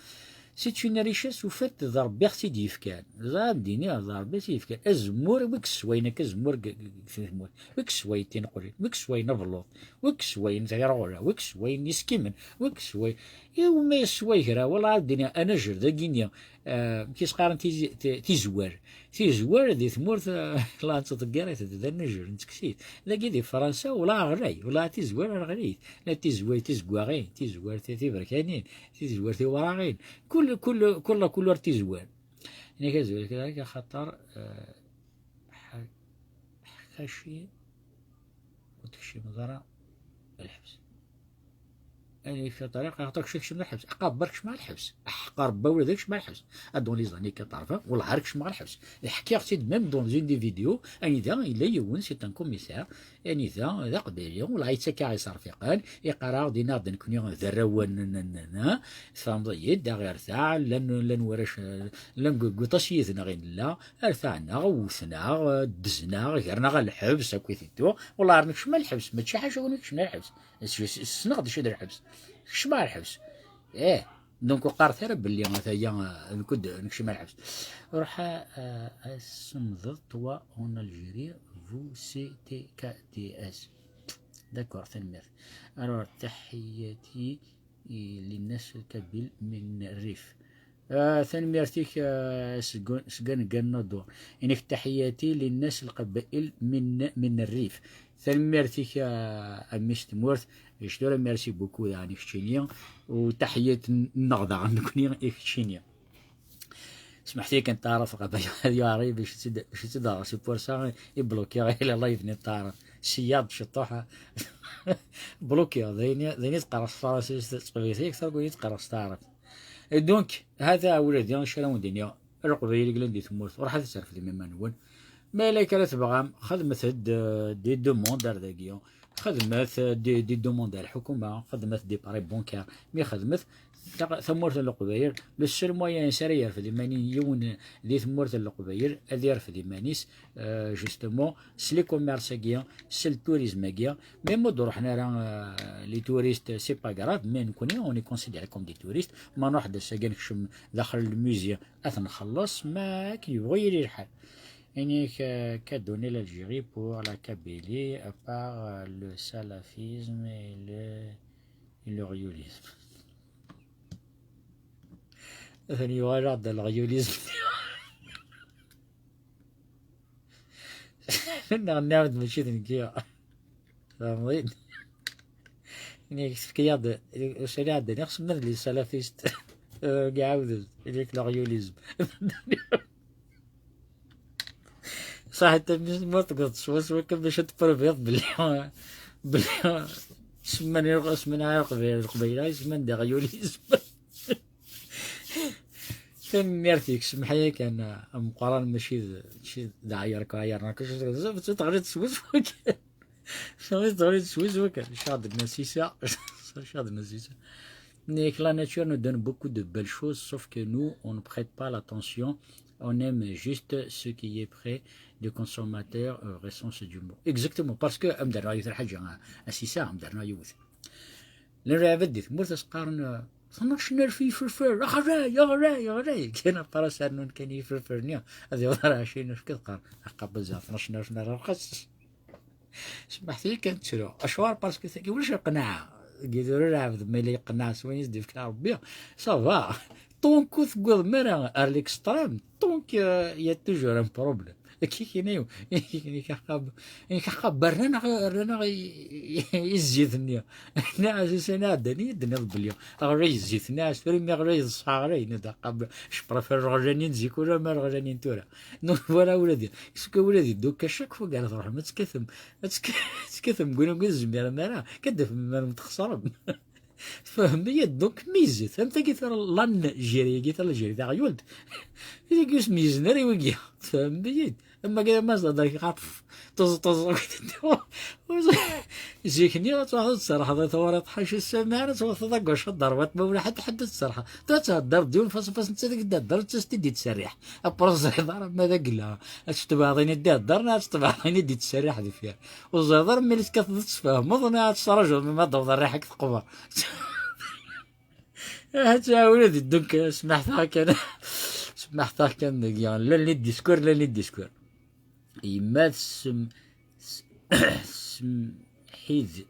c'est une richesse, au fait, d Rebbi i ɣ-tt-id-yefkan. Ẓer ad d-iniɣ, d Rebbi i ɣ-tt-id-yefkan. Azemmur, wi yesswayen akka azemmur deg, deg, deg tmurt? Wi yesswayen tineqlin? Wi yesswayen abelluḍ? Wi yesswayen tiɣerɣula? Wi yesswayen iskimen? Wi yesswayen? Iwumi yessway kra? Wala ad d-iniɣ, anajel dagi-nni, euh, amek i s-qqaren tizi-, ti-, tizwar. Tizwar di tmurt, eh, la nettḍeggir-it d anajel, nettekkes-it. Dagi di Fransa, wala ɣlay, wala tizwar ar ɣlayet. La tizwar, tizeggaɣin, tizwar ti-, tiberkanin, tizwar tiwraɣin. Kul, kul, kul, kul ur tizwar. Nekk azwar kra, axaṭer, eh, ḥ-, ḥkaci ur tekcimeḍ ara lḥebs. Ayen yekfa ṭariq, axaṭer kečč ad tkecmeḍ lḥebs. Aqaber kecmeɣ lḥebs. Aḥeqq Rebbi ula d kecmeɣ lḥebs. Ad ddun les années akka ṭerfa, wellah ar kecmeɣ lḥebs. Ḥkiɣ-tt-id même dans une des vidéos, anida yella yiwen, c'est un commissaire, anida d aqbayli, wellah yettak-aɣ iserfiqen, iqqar-aɣ-d, yenna-aɣ-d nekkni d arraw n, n, n, n, tfehmeḍ-iyi-d, d aɣertaɛ, llan, llan warrac, llan deg, deg waṭas yid-neɣ i nella, rtaɛen-aɣ, wwten-aɣ, ddzen-aɣ, gren-aɣ ɣer lḥebs, akkit et tout. Wellah ar nekcem ar lḥebs, mačči ḥaca win ikecmen ar lḥebs. Ssneɣ d acu d lḥebs. Kecmeɣ lḥebs. Ih. Donc ur qqaret ara belli ataya, eh, nekk-d nekcem ar lḥebs. Ruḥ, eh, ad semdeḍ toi en Algérie, vous C T K D S. D'accord, tanemmirt. Alors, taḥiyati i linnas lkabil min rrif. Ah, tanemmirt-ik, ah, seg, seg aneggan n Nador. Inek taḥiyati linnas lqabail min, min rrif. Tanemmirt-ik, ah, a mmi-s n tmurt. Ictura, merci beaucoup daɣen i keččini. U taḥiyat n-, nneɣ daɣen nekni i keččini. Smeḥt-iyi kan taɛrabt ɣef ad yuɛer-iyi bac tt-id-, bac tt-id-aɣeɣ. C'est pour ça i blokkiɣ ila live-nni n taɛrabt. Seyyaḍ ciṭuḥ. Blokkiɣ. D ayen i, d ayen i teqqareɣ s tefransist, s teqbaylit akter n wayen i teqqareɣ s taɛrabt. Et donc, hata ula d acu ara wen-d-iniɣ, a Leqbayel i yellan di tmurt, ruḥet ad terfdem iman-nwen. Ma yella akka ara tebɣam, xedmet-d, euh, des demandes ar dagi. Xedmet, euh, des, des demandes ar lḥukuma, xedmet des prêts bancaires. Mi xedmet, ta-, tamurt n Leqbayel, le seul moyen s ara yerfed iman-in yiwen di tmurt n Leqbayel, ad yerfed iman-is, euh, justement, s les commerces-agi, s le tourisme-agi. Même ma d-ruḥen ara, euh, les touristes, c'est pas grave, mais nekkni, on est considérés comme des touristes. Ma nruḥ-d ass-agi nekcem daxel le musée, ad t-nxelleṣ, ma akken yebɣu yili lḥal. Inek, euh, qu'a donné l'Algérie pour la Kabylie, à part, euh, le salafisme et le, et le riolisme. Atan yuɣal-aɣ-d leɣyulism. Neɣ nniɣ-d mačči d nekki. Tfehmeḍ-iyi-d? Ini-k tefka-yaɣ-d, usali iɛeddan, ixsem ma d les salafistes. Iɛawed-d, ini-k leɣyulism. Saḥit, a mmi-s n tmurt, tewweḍ swaswa kan bac ad tpruviḍ belli, belli semman i Leq-, semman i Leqbayel, Leqbayel, semman d aɣyulism. Tanemmirt-ik, semmeḥ-iyi kan, a Meqqran, mačči d, mačči d aɛyar kan, aɛyar kan, teɣliḍ swaswa kan. Teɣliḍ swaswa kan. Caɣ d nasisa. Caɣ d nasisa. Et que la nature nous donne beaucoup de belles choses, sauf que nous, on ne prête pas l'attention. On aime juste ce qui est près du consommateur, euh, récent, c'est du mot. Exactement, parce que am-d rnu yiwet lḥaǧa, a Sisa, am-d rnu yiwet. Llan lɛibad di tmurt as-qqaren, euh, tnac n alef iferfer, ɣlay, ɣlay, ɣlay. Kan aṭas rnun kan iferfer-nni, ad yaweḍ ar ɛecrin alef, qqaren, aqabel ziɣ tnac n alef n rxas. Smaḥt-iyi kan ttruɣ. Acuɣer? Parce que tagi ulac lqnaɛa. Deg tura lɛebd ma yella yeqneɛ s wayen i s-d-yefka Rebbi, ça va. Tant que ur tewwiḍem ara ar l'extrême, tant que, euh, il y a toujours un problème. Kikini, kikini, kaqab, kaqab, rran-aɣ, rran-aɣ i, i, i zzit-nni. Nniɣ-as, ussan iɛeddan i d-tenniḍ belli ɣlay zzit-nni, as tura imi ɣlay d ṣṣeḥ ɣlay, nniɣ-d aqab, je préfère ɣlanin zik ula ma ɣlanin tura. Donc voilà, ula di, est-ce que ula di, donc à chaque fois ara tṛuḥem ad tekkatem, ad tekk-, ad tekkatem deg win ur tezmirem ara, ad d-tafem iman-nwen txeṣrem. Tfehmem-iyi-d? Donc mizet, am tagi tura l'Algérie-agi, tura l'Algérie taɣyult, tagi ur s-meyyzen ara i wigi. Tfehmem-iyi-d? Am wagi ma s-d-hedreɣ ɣef ṭṭeẓ, ṭeẓ. Zik-nni ad tṛuḥeḍ ad tserrḥeḍ i tawriḍt ḥaca ssama ara twteḍ agwac ad d-terwiḍ, ma ula ḥedd ḥedd ad tserrḥeḍ. Tura ad thedreḍ d yiwen face à face, netta deg d-thedreḍ, netta s-t-id-yettserriḥ. Après ur teẓriḍ ara ma d agla, ad tetbeɛḍ ayen i d-iheddren, ad tetbeɛḍ ayen i d-yettserriḥ deffir. Ur teẓriḍ ara mi la tekkateḍ ad tfehmeḍ, neɣ ad tettṛaǧuḍ mi ad d-taweḍ rriḥa-k teqber. Ad tɛawed, donc smaḥt-aɣ kan. Smaḥt-aɣ kan, deg, llan les discours, llan les discours. Yemma tsem-, s-, tessemḥid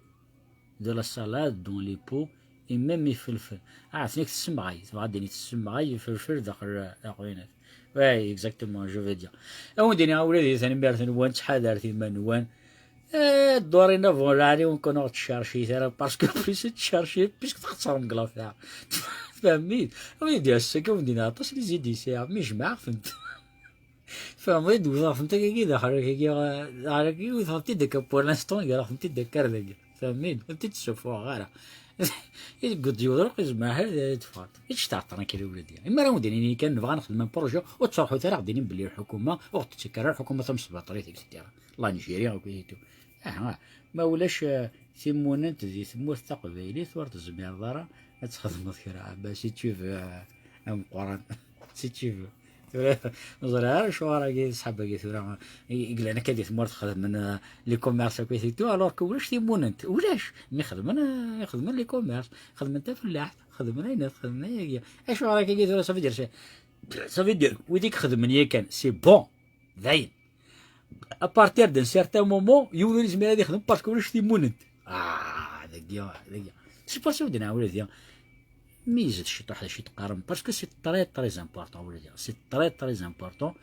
de la salade dans les pots et même ifelfel. Ah, aten-ak tessemɣay, tebɣa ad d-tini tessemɣay ifelfel daxel, daxel winat. Ouais, exactement, je veux dire. Ad wen-d-iniɣ ula d tanemmirt-nwen, ttḥadaret iman-nwen. Eh, dorénavant, lɛali ur ken-ttcercit ara, parce que plus tcercit, plus txeṣrem deg l'affaire. Tfehmem-iyi-d? Ur yi-d-yas ass-agi ur d-yenni aṭas n les idées sɛiɣ, mi jemɛeɣ-tent. Tfehmeḍ-iyi-d, wwteɣ-tent akkagi daxel akkagi, daxel akkagi, wwteɣ-tent-id akka pour l'instant, greɣ-tent-id akka ar dagi. Tfehmem-iyi-d? Ur tent-id-ssuffuɣeɣ ara. I deg ur d-yewweḍ lweqt, yezmer ad teffɣeḍ. Ečč-tt tranquille a wladi. Imi ara wen-d-nini kan nebɣa nexdem un projet, ur ttruḥut ara ɣ-d-inin belli lḥukuma ur ɣ-d-tettak ara, lḥukuma tamesbaṭlit, et cetera. L'Algérie, akkit et tout. Aha, ma ulac, eh, timunent di tmurt taqbaylit, ur tezmireḍ ara ad txedmeḍ kra. Ah ben, si tu veux, eh, ameqqran. Si tu veux. Tura, ur ẓriɣ ara acuɣer-agi ṣṣḥab-agi tura, i, i yellan akka di tmurt xedmen, eh, les commerces akkit et tout, alors que ulac timunent. Ulac. Mi xedmen, eh, xedmen les commerces, xedmen tafellaḥt, xedmen ayen, xedmen ayagi. Acuɣer akkagi tura, ça veut dire, ça veut dire, wid i ixedmen yakan, c'est bon. Dayen. À partir d'un certain moment, yiwen ur yezmir ad ixdem parce que ulac timunent. Ah, dagi, dagi. C'est pour ça ur d-nɛawed ad meyyzet ciṭuḥ d acu i d-teqqarem, parce que c'est très, très important, ula d, c'est très, très important.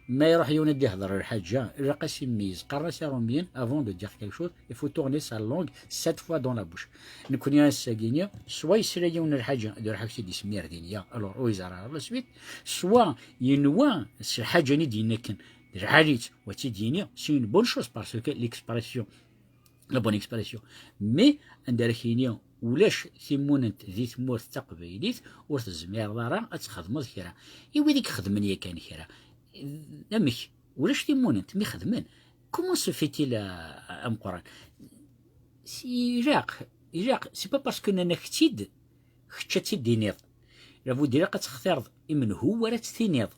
Ma iruḥ yiwen ad d-ihder lḥaǧa, ilaq ad s-imeyyiz. Qqaren-as Iṛumyen, avant de dire quelque chose, il faut tourner sa langue sept fois dans la bouche. Nekni ass-agi-nni, soit yesla yiwen lḥaǧa, d lḥaǧa i d-yesmir din, ya, alors, ur yeẓri ara la suite, soit yenwa s lḥaǧa-nni d-yenna akken, d lɛali-tt, wa tt-id-yini, c'est une bonne chose, parce que l'expression, la bonne expression. Mais anda ara k-yini ulac timunent di tmurt taqbaylit, ur tezmireḍ ara ad txedmeḍ kra. I wid i ixedmen yakan kra, amek? Ulac timunent, mi xedmen. Comment se fait-il, a, a, ameqqran? Si, ilaq, ilaq, c'est pas parce que nnan-ak-tt-id, kečč ad tt-id-tiniḍ. Labud ilaq ad textireḍ imenhu ara tt-tiniḍ.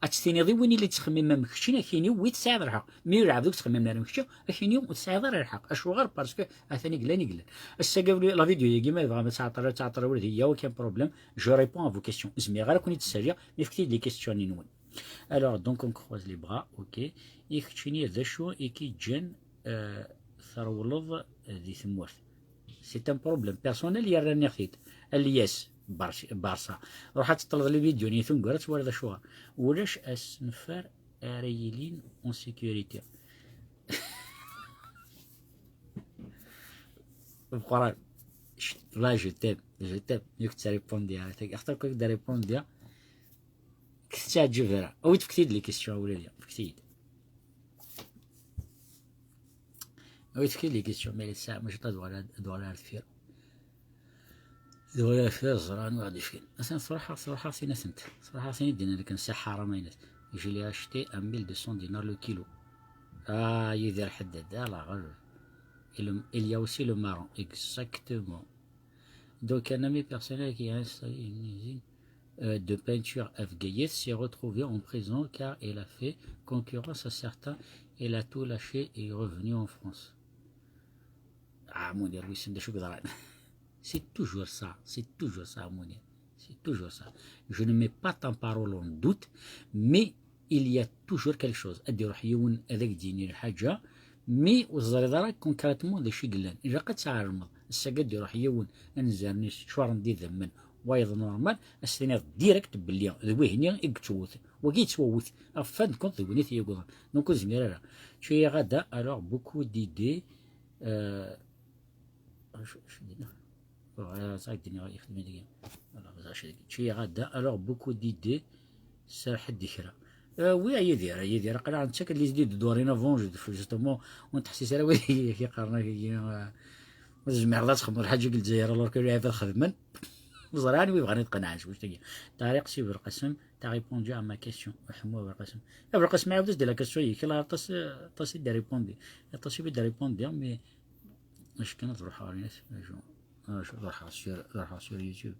Ad tt-tiniḍ i win i la yettxemmimen am kečč, ad k-yini wi tesɛiḍ lḥeqq. Mi ur lɛebd ur yettxemmim ara am kečč, ad k-yini ur tesɛiḍ ara lḥeqq. Acuɣer? Parce que atan i yellan, i yellan. Ass-agi la vidéo-agi ma yebɣa ad tt-tɛeṭṭel, ad tt-tɛeṭṭel ula d, il y a aucun problème. Je réponds à vos questions. Zmireɣ ara ken-id-ssaliɣ, mi fket-iyi-d les questions-nwen. Alors, donc, on croise les bras, ok. I keččini d acu i k-iǧǧan, euh, trewleḍ di tmurt? C'est un problème personnel, yerra nniɣ-t-id. Alyas Barci-, Barça. Ruḥ ad teṭṭleḍ les vidéos-nni tungar, ad twaliḍ acuɣer. Ulac asenfar ara yilin en sécurité. Meqqran. Là, je t'aime, je t'aime. Yak tt-répondre, yak tt-répondre. Tettaɛǧeb ara. Awi-d, fket-iyi-d les questions, a wladi. Fket-iyi-d. Awi-d, fket-iyi-d les questions, mais les, ça, mačči ad uɣaleɣ, ad uɣaleɣ ar deffir. Ad uɣaleɣ ar deffir, ẓer anwa i ɣ-d-ifkan. Atan truḥ, truḥ tin-asent. Truḥ tin i d-yennan akken c'est حرام, aynas. Je l'ai acheté à mille deux cents dinars le kilo. Ah, Yidir Haddad, ah, la غلب. Et le, il y a aussi le marron, exactement. Donc, un ami personnel qui a installé une usine euh, de peinture à Vgayet s'est retrouvé en prison car il a fait concurrence à certains. Il a tout lâché et est revenu en France. Ah, mon Dieu, oui, c'est des choses. C'est toujours ça, c'est toujours ça, mon Dieu. C'est toujours ça. Je ne mets pas ta parole en doute, mais il y a toujours quelque chose. Ad iruḥ yiwen ad ak-d-yini lḥaǧa, mi ur teẓriḍ ara concrètement d acu i yellan. Ilaq ad tɛelmeḍ. Ass-agi ad iruḥ yiwen anzaren-is ččuren d idammen, wayeḍ normal, ad s-tiniḍ direct belli d wihni i yettwet. Wagi yettwawet. Ɣef fin de compte d win i t-yaggaḍen. Donc ur zmir ara. Tu iras alors beaucoup d'idées, euh, Acu, acu d-yenna? Ur ẓriɣ ara, ẓriɣ d-yenna yexdem deg-i. Voilà, ẓriɣ acu deg-i. Tu iras alors beaucoup d'idées. Serḥ-d kra. Euh, oui, a Yidir, a Yidir, aql-aɣ nettak les idées de dorénavant, je, justement, ur nettḥessis ara wid i yeqqaren akka, euh, ur tezmireḍ ad txedmeḍ lḥaǧa deg Lezzayer, alors que lɛibad xedmen. Ẓriɣ anwa i bɣan ad qenɛen s wannect-agi. Tariq Si Belqasem, t'as répondu à ma question. Ḥemmu Belqasem. A Belqasem, ɛawed-as-d la question-ik, aṭas, aṭas i d-répondi. Aṭas i d-répondi, mais Acu kan ad ruḥeɣ ɣer net, acu, acu, ad ruḥeɣ sur, ad ruḥeɣ sur YouTube,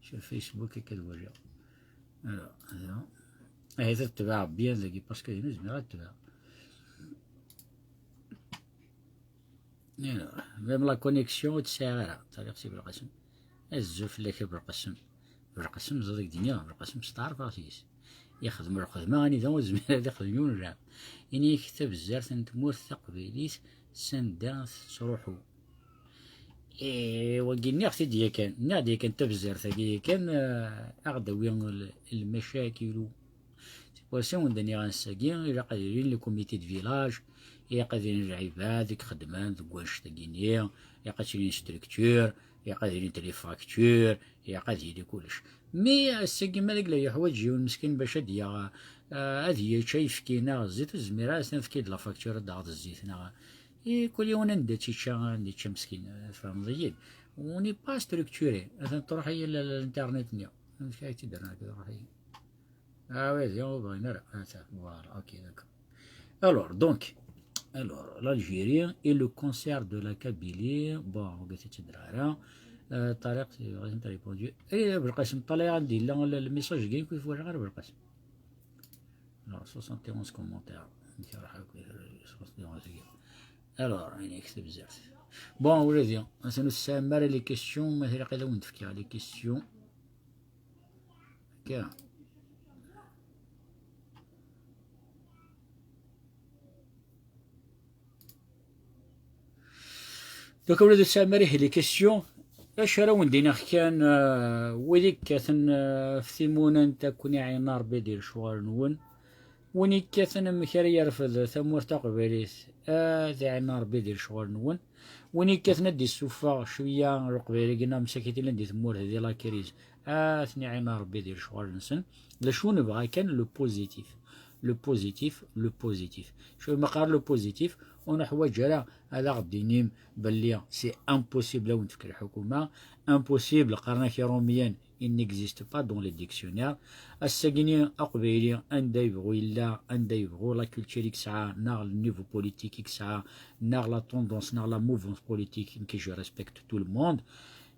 sur Facebook, akka ad waliɣ. Alors, da. Ahat ad tebɛeɣ bien dagi, parce que dina zmireɣ ad tebɛeɣ. Alors, même la connexion ur tt-sɛiɣ ara, Tariq Si Belqasem. Azul fell-ak a Belqasem. Belqasem, ẓad ak-d-iniɣ, Belqasem steɛṛfeɣ seg-s. Ixdem lxedma anida ur yezmir ad ixdem yiwen lɛebd. Ini-ak tabezzart n tmurt taqbaylit s anda tettruḥu. Eh, wagi nniɣ-t-id yakan, nniɣ-d yakan tabezzart-agi yakan, eh, ad aɣ-d-tawi l-, lmacakilu. C'est pour ça i wen-d-nniɣ ass-agi, ilaq ad ilin le comité de village, ilaq ad ilin lɛibad i ixeddmen deg wannect-agi-nni, ilaq ad tilin structure, ilaq ad ilint les factures, ilaq ad yili kullec. Mi ass-agi ma d agla yeḥwaǧ yiwen meskin bac ad yaɣ, eh, ad yečč ayefki neɣ zzit, ur tezmir ara ad s-nefk-id la facture ad d-taɣeḍ zzit neɣ i kul yiwen anda tt-yečča, anda yečča meskin, eh, tfehmeḍ-iyi-d. On n'est pas structuré. Atan truḥ-iyi l-, l-, l'internet-nni. Amek ara k-tt-id-rreɣ akka, truḥ-iyi? Ah, ouais, ur bɣin ara. Ah, ça, voilà, ok, d'accord. Alors, donc, alors, l'Algérie et le cancer de la Kabylie. Bon, on va essayer de dire, hein. Euh, Tariq, c'est vrai, t'as répondu. Eh, Belqasem, ṭṭalay ɣer-d yella le, le message-agi, kif walaɣ ara Belqasem. Alors, soixante et onze commentaires. Soixante et onze. Alors, il y a que des. Bon, ula d atan ur tesɛim ara les questions, ma ilaq ad awen-d-fkeɣ les questions. Akka. Donc, ula d ur tesɛim ara les questions, acu ara wen-d-iniɣ kan, eh, wid i yekkaten, eh, ɣef timunent, ad ken-iɛin Rebbi di lecɣal-nwen. Win yekkaten amek ara yerfed tamurt taqbaylit, ad iɛin Rebbi di lecɣal-nwen. Win yekkaten ad d-issufeɣ cwiya leqbayel-agi neɣ msakit yellan di tmurt di la crise, ad ten-iɛin Rebbi di lecɣal-nsen. D acu nebɣa kan, le positif. Le positif, le positif. Cwi ma qqar le positif, ur neḥwaǧ ara ad aɣ-d-inim belli c'est impossible ad wen-tefk lḥukuma, impossible, qqaren-ak Iṛumyen, il n'existe pas dans les dictionnaires. Ass-agi-ni aqbayli anda yebɣu yella, anda yebɣu la culture i yesɛa, neɣ le niveau politique i yesɛa, neɣ la tendance, neɣ la mouvance politique, nekk je respecte tout le monde.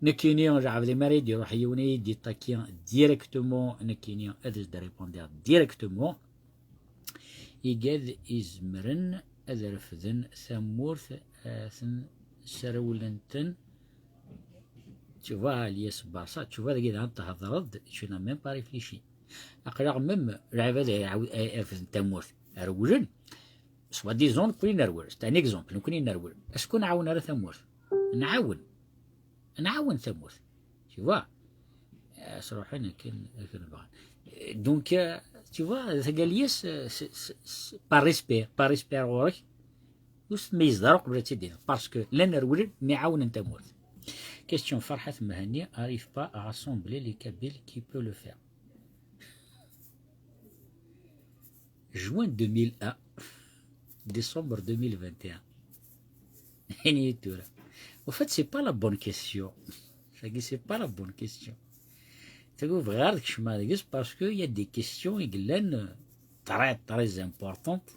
Nekkini, lɛebd mi ara yi-d-iruḥ yiwen ad yi-d-iṭaki directement, nekkini ad as-d-répondiɣ directement. Igad izemren ad refden tamurt, ad ten-srewlen-ten. Tu vois, Elias Barça, tu vois, dagi daɣen thedreḍ-d, tu n'as même pas réfléchi. Aql-aɣ même lɛibad ay, ay, ay refden tamurt, rewlen. Soi-disant, nekkni nerwel. C'est un exemple, nekkni nerwel. Est-ce que nɛawen ara tamurt? Nɛawen. Nɛawen tamurt. Tu vois? Eh, sruḥen akken, akken bɣan. Eh, donc, eh, tu vois, tagali-as, eh, s-, s-, s-, par respect, par respect ɣur-k, ur s-tmeyyzeḍ ara uqbel ad tt-id-tiniḍ. Parce que llan rewlen, mi ɛawnen tamurt. Question, Farhat Mehani arrive pas à rassembler les Kabyles qui peut le faire. Juin deux mille un, décembre deux mille vingt et un. Ini-yi tura. Au fait, c'est pas la bonne question. Tagi, c'est pas la bonne question. Tagi, ur bɣiɣ ara ad kecmeɣ deg-s parce que y a des questions i yellan, euh, très, très importantes.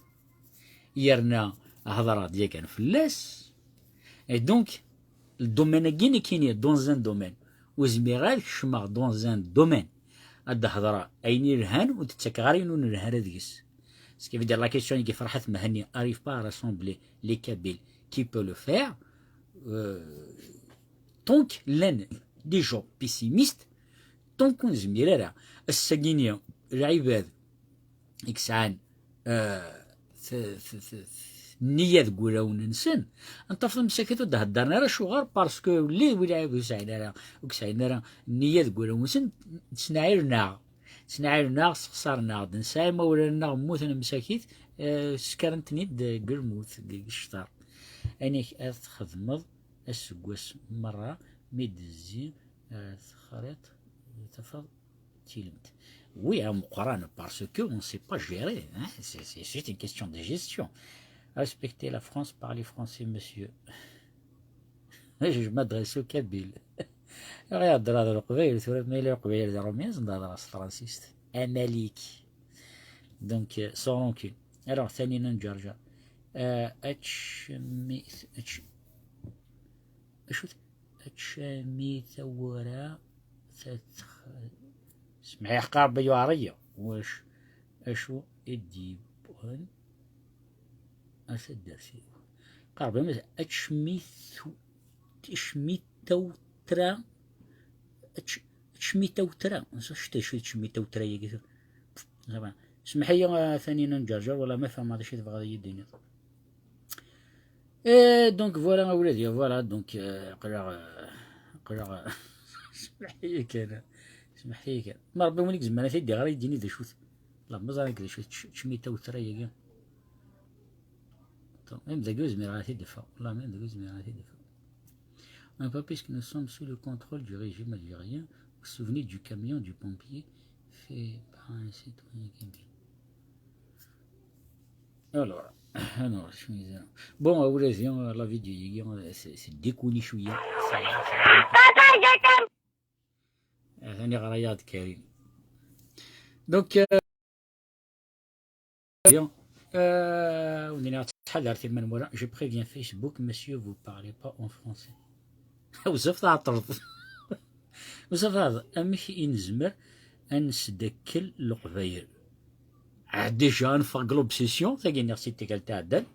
Yerna hedreɣ-d yakan fell-as. Et donc, le domaine-agi nekkini, dans un domaine ur zmireɣ ad kecmeɣ dans un domaine ad d-hedreɣ ayen yelhan, ur d-ttakeɣ ara ayen ur nelhi ara deg-s. Ce qui veut dire, la question-agi, Ferḥat Mehenni arrive pas à rassembler les Kabyles qui peut le faire. Euh, donc llan des gens pessimistes, donc ur nezmir ara. Ass-agi-ni, lɛibad i yesɛan, euh, t- t- t- nniya deg wulawen-nsen, ad tafeḍ msakit ur d-heddren ara. Acuɣer? Parce que wlid wi lɛib ur sɛin ara, ur sɛin ara nniya deg wulawen-nsen, ttnaɛilen-aɣ, ttnaɛilen-aɣ, sexsaren-aɣ-d, nesɛa imawlan-nneɣ mmuten msakit, eh, sskaren-ten-id deg lmut, deg ccṭer. Amek ad txedmeḍ aseggas merra mi d-tezzi, eh, texriḍt, tafeḍ tilemt. Oui, ameqqran, parce que on sait pas gérer, hein. C'est, c'est juste une question de gestion. Respectez la France, parlez français, monsieur. Je m'adresse aux Kabyles. Ɣer yehder ɣer Leqbayel, tura ma yella Leqbayel d Ṛumyen, ad nehder s tefransist. Amalik. Donc, euh, sans rancune. Alors, Tanina Nǧerǧer. Euh, acu mi, acu, acu mi tawra tatx-, semmeḥ-iyi ḥeqqa Ṛebbi yuɛer-iyi. Wac, acu i d-yewwin a taddart-iw? Qqar Ṛebbi, ma acmi tu-, acmi tawtra, ac-, acmi tawtra, acta acu d acmi tawtra-yagi? Semmeḥ-iyi, a Tanina Nǧerǧer, wala ma fehmeɣ d acu i tebɣiḍ ad yi-d-tiniḍ. Eh, donc voilà, a wladi, voilà, donc, euh, aql-aɣ, euh, aql-aɣ, euh, semmeḥ-iyi kan, semmeḥ-iyi kan. Ma Ṛebbi win i izemren ad t-id-iɣer, ad yi-d-yini d acu-t. La, ma ẓriɣ d acu-t, tc-, tcmita wetray-agi. Attends, même dagi ur zmireɣ ad t-id-afeɣ. Wallah, même dagi ur zmireɣ ad t-id-afeɣ. Un peu, puisque nous sommes sous le contrôle du régime algérien, vous vous souvenez du camion du pompier fait par un citoyen kabyle. Alors, alors, je suis désolé. Bon, a wladi, la vidéo-agi, c'est, c'est déconné شوية. Atan yeɣra-yaɣ-d Karim. Donc, euh, bien. Euh, on est à, je préviens Facebook, monsieur, vous parlez pas en français. Bezzaf tɛeṭṭleḍ. Bezzaf tɛeṭṭleḍ. Amek i nezmer ad nesdakkel Leqbayel? Ah, déjà, ad neffeɣ deg l'obsession, tagi nniɣ si tikkelt iɛeddan.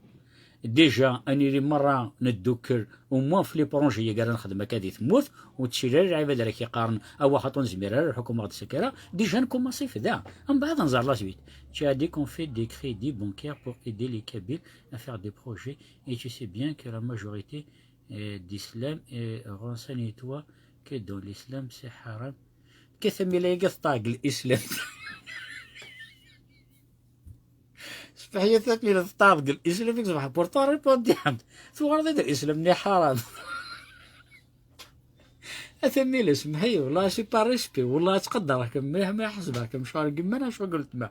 Déjà, ad nili merra neddukel, au moins ɣef les projets-agi ara nexdem akka di tmurt, ur ttili ara lɛibad ara k-iqqaren, awa xaṭi ur nezmir ara, lḥukum ur ɣ-d-ttakk ara. Déjà, nkumaṣi f da. Mbeɛd ad nẓer la suite. Tu as dit qu'on fait des crédits bancaires pour aider les Kabyles à faire des projets, et tu sais bien que la majorité euh, d'islam, et renseigne-toi que dans l'islam, c'est haram. Kif Amila-agi teṭṭeɛ deg l'islam? Semmeḥ-iyi a Tamila, teṭṭeɛ deg l'islam, i yezbeḥ pourtant répondiɣ-am-d. Tuɣaleḍ-id l'islam-nni ḥaram. A Tamila, semmeḥ-iyi, wallah, c'est par respect, wallah, ttqadareɣ-kem mliḥ, ma ḥesbeɣ-kem ccɣel n yemma neɣ ccɣel n weltma.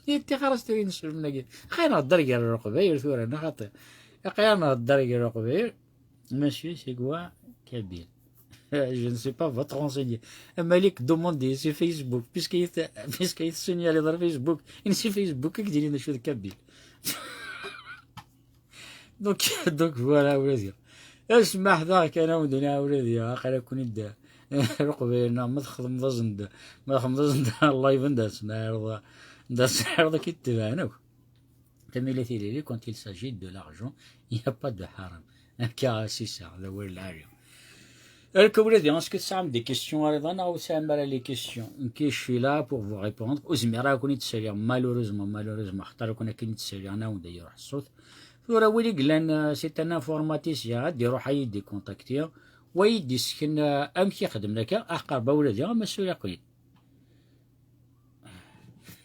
Yettixer-as tura ineslem-agi. Xir nhedder gar Leqbayel tura, neɣ xaṭi? Aql-aɣ nhedder gar Leqbayel. Monsieur, c'est quoi kabyle? Je ne sais pas, va te renseigner. Amalik, demande si Facebook, puisque il te, puisque il te signale dans Facebook, il si Facebook, que dit les choses kabyle. Donc, donc voilà, a wladi. Asmaḥ daɣ kan a wendin a wladi, aql-aken-id Leqbayel-nneɣ, ma txedmeḍ-asen-d, ma txedmeḍ-asen-d live, anda ad sen-ɛirḍeḍ, anda ad sen-ɛirḍeḍ ad k-id-tebɛen akk. Tamila Tilili, quand il s'agit de l'argent, il n'y a pas de haram. Akka, c'est ça, d awal lɛali. Akka, a wladi, est-ce que tesɛam des questions a Riḍa, neɣ ur tesɛam ara les questions? Nekk, je suis là pour vous répondre. Ur zmireɣ ad ken-id-ssaliɣ, malheureusement, malheureusement, xaṭer akken ad ken-id-ssaliɣ, ad awen-d-iruḥ ṣṣut. Tura, win i yellan, euh, c'est un informaticien, ad d-iruḥ ad yi-d-ikontakti, wa yi-d-issken, euh, amek i xedmen akka, aḥqer ba wladi, ama suriɣ-ken-id.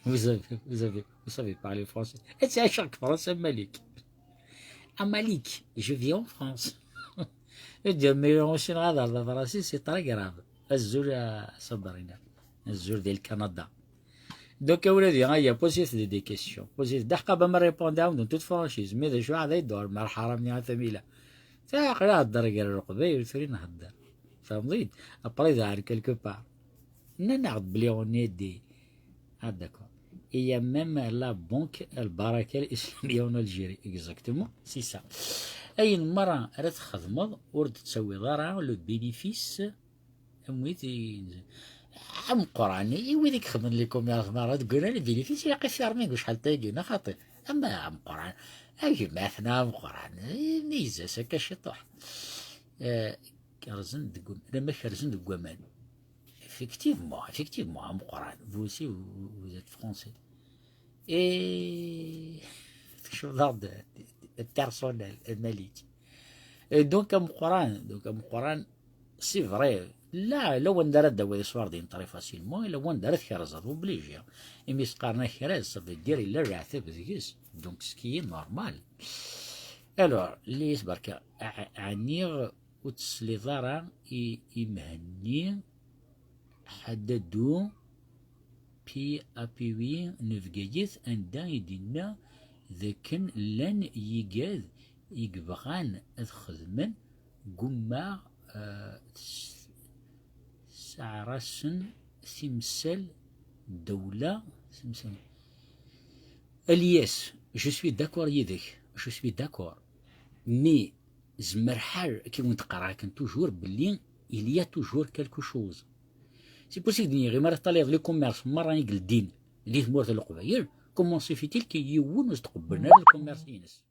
Vous avez, vous avez, vous savez parler français. Ad ttɛiceɣ deg Fransa, a Malik. A Malik, je vis en France. Ad d-yerr ma ur ssineɣ ad hḍreɣ tafransist, c'est très grave. Azul a Sabrina. Azul di Lkanada. Donc, a wladi, aya, posez-d des questions. Posez-d, d aḥqab ma répondre-awen-d en toute franchise. Mais d acu ad d-ddor, ma lḥaram-nni a Tamila. Ta, aql-i heddreɣ gar Leqbayel, tura nhedder. Tfehmeḍ-iyi-d? Après, daɣen quelque part. Nnan-aɣ-d belli on est des, ah, d'accord. Il y a même la banque Al Baraka Al Islamia en Algérie. Exactement, c'est ça. Ayen merra ara txedmeḍ, ur d-tettawiḍ ara le bénéfice. Wid i ameqqran, i wid i ixedmen les commerces merra deg unal bénéfice, ilaq ifirmi deg ucḥal tagi, neɣ xaṭi? Ama ameqqran, a gma-tneɣ ameqqran, mi yezza-s akka ciṭuḥ. Eh, kerzen deg wam-, lama kerzen deg waman. Effectivement, effectivement, ameqqran, vous aussi, vous, vous êtes français. Et tekcmeḍ-aɣ-d personnel, Malik. Et donc, ameqqran, donc, ameqqran, c'est vrai. Là, là, wanda ara d-tawiḍ histoire d'une très facilement, là, wanda ara tkerzeḍ, obligé. Imi s-qqaren akrez, ça veut dire, il a leɛtab deg-s. Donc, ce qui est normal. Alors, les barka, ɛniɣ ur tesliḍ ara i, i Mhenni Ḥadadu, P A P W n Bgayet, anda i d-yenna d akken llan yigad i yebɣan ad xedmen, ggummaɣ, eh, s-, sɛarasen timsal ddawla, timsal. Elias, je suis d'accord yid-k, je suis d'accord, mais zemmer ḥal akken wen-d-qqareɣ akken toujours belli il y a toujours quelque chose. C'est possible d-nniɣ imi ara teṭṭaliḍ les commerces merra i yeldin di tmurt n Leqbayel, comment se fait-il que yiwen ur s-tqebblen ara le commerce-ines?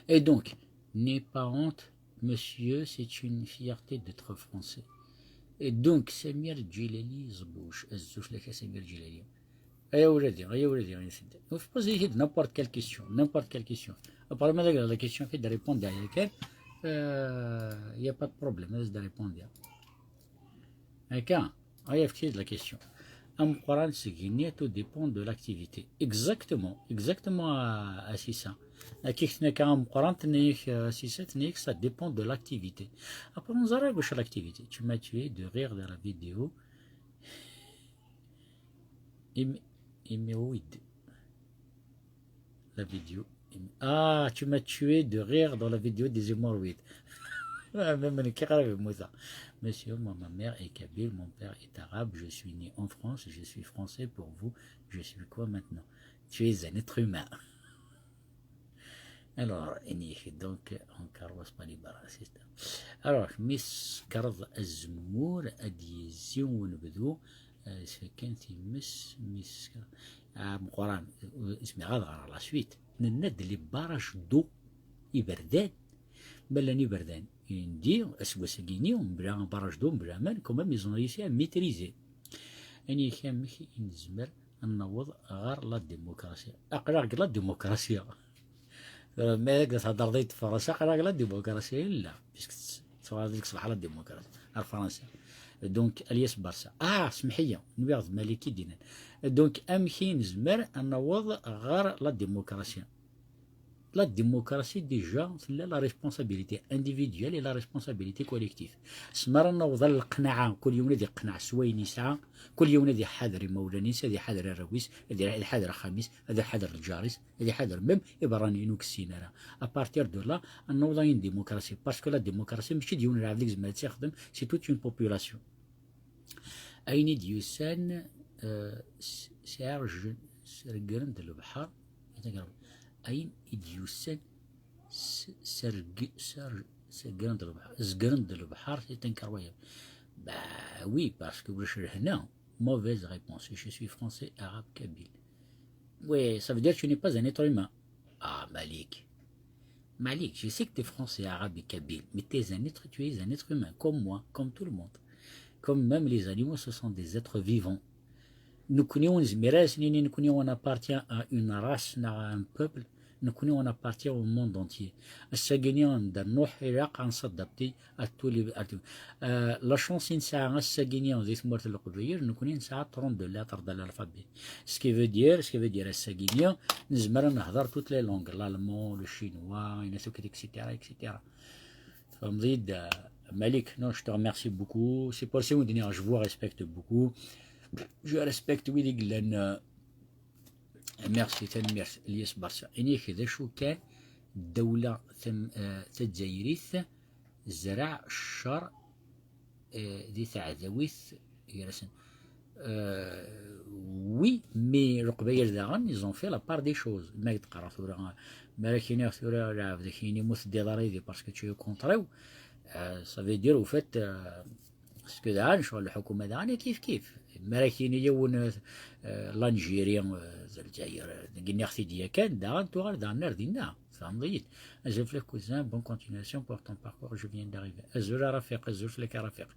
Et donc, n'aie pas honte, monsieur, c'est une fierté d'être français. Et donc, Samir Djilali Zbouch, azul fell-ak a Samir Djilali. Aya wladi, aya wladi, aya tedda. Poser-it-id n'importe quelle question, n'importe quelle question. Après, ma la question fait de répondre derrière, il n'y a pas de problème, de répondre. Akka, aya efk-it-id la question. Ameqqran seg igenni, tout dépend de l'activité. Exactement, exactement, a, a Sisa. Akka i k-tenna akka ameqqran, tenna-yak, a Sisa, tenna-yak, ça dépend de l'activité. Après, ur neẓri ara wacu l'activité. Tu m'as tué de rire dans la vidéo. Im-, Hémorroïde. La vidéo. Ah, tu m'as tué de rire dans la vidéo des hémorroïdes. Ah, même les carabes, moi, ça. Monsieur, moi, ma mère est kabyle, mon père est arabe, je suis né en France, je suis français pour vous, je suis quoi maintenant? Tu es un être humain. Alors, ini-k donc, on carrosse pas les barres, c'est ça. Alors, mi s-tekkreḍ azemmur, ad d-yezzi unebdu, eh, s-, kan times, mi s-, ah, meqqran, eh, zmireɣ ad ɣreɣ la suite. Nenna-d les barrages d'eau, iberdan, ma llan iberdan, indi, aseggas-agi-ni, mebla barrage d'eau, mebla aman, quand même, ils ont réussi à maîtriser. Ini-k amek i nezmer ad naweḍ ɣer la démocratie. Aql-aɣ deg la démocratie. Ma ad d-thedreḍ i tefransist, aql-aɣ deg la démocratie, illa, puisque tt-, tuɣal deg ṣṣbeḥ la démocratie, ar Fransa. Donc, Elias Barça. Ah, semḥ-iyi, nwiɣ d Malik i d-yennan. Donc, amek i nezmer ad naweḍ ɣer la démocratie? La démocratie, déjà, tella la responsabilité individuelle et la responsabilité collective. S mi ara naweḍ ar leqnaɛa, kul yiwen ad iqneɛ s wayen yesɛa, kul yiwen ad iḥader imawlan-is, ad iḥader arraw-is, ad iḥader axxam-is, ad iḥader lǧar-is, ad iḥader même iberraniyen ur kessin ara. À partir de là, ad naweḍ à une démocratie, parce que la démocratie mačči d yiwen lɛebd i yezmer ad tt-ixdem, c'est toute une population. Ayen i d-yusan, eh, s-, sɛerjen, sregren-d lebḥer, ayen i d-yusan, s-, serg-, ser-, segren-d lebḥer, zegren-d lebḥer, c'est incroyable. Bah oui, parce que ulac lehna. Mauvaise réponse. Je suis français, arabe, kabyle. Oui, ça veut dire que tu n'es pas un être humain. Ah, Malik. Malik, je sais que tu es français, arabe et kabyle, mais tu es un être, tu es un être humain, comme moi, comme tout le monde. Comme même les animaux, ce sont des êtres vivants. Nekkni ur nezmir ara ad s-nini nekkni on appartient à une race neɣ à un peuple, nekkni on appartient au monde entier. Ass-agi-ni anda nruḥ ilaq ad nsadapti à tous les, à tous. Euh, la chance i nesɛa ass-agi-ni di tmurt n Leqbayel, nekkni nesɛa trente-deux lettres de l'alphabet. Ce qui veut dire, ce qui veut dire ass-agi-ni nezmer ad nehder toutes les langues, l'allemand, le chinois, ainsi de suite, et cetera, et cetera. Tfehmeḍ-iyi-d, euh, Malik, non, je te remercie beaucoup. C'est pour ça que je vous respecte beaucoup. Je respecte, oui, les glands, euh, merci, tanemmirt, Elias Barça. Ini-k d acu kan, ddawla tam-, euh, tazzayrit, zreɛ ccer, euh, di teɛdawit gar-asen. Euh, oui, mais Leqbayel daɣen, ils ont fait la part des choses. Ma d-qqareɣ tura, mi ara k-iniɣ tura, lɛebd ak-yini, mu teddiḍ ara yid-i, parce que tu es contre-iw. Euh, ça veut dire, au fait, euh, parce que daɣen ccɣel lḥukuma daɣen kif kif. Mi ara k-yini yiwen, euh, l'Algérie, euh, d Lezzayer, euh, nniɣ-t-id yakan, daɣen tuɣal daɣen ar dinna, tfehmeḍ-iyi-d. Azul fell-ak cousin, bonne continuation pour ton parcours, je viens d'arriver. Azul a Rafiq, azul fell-ak a Rafiq.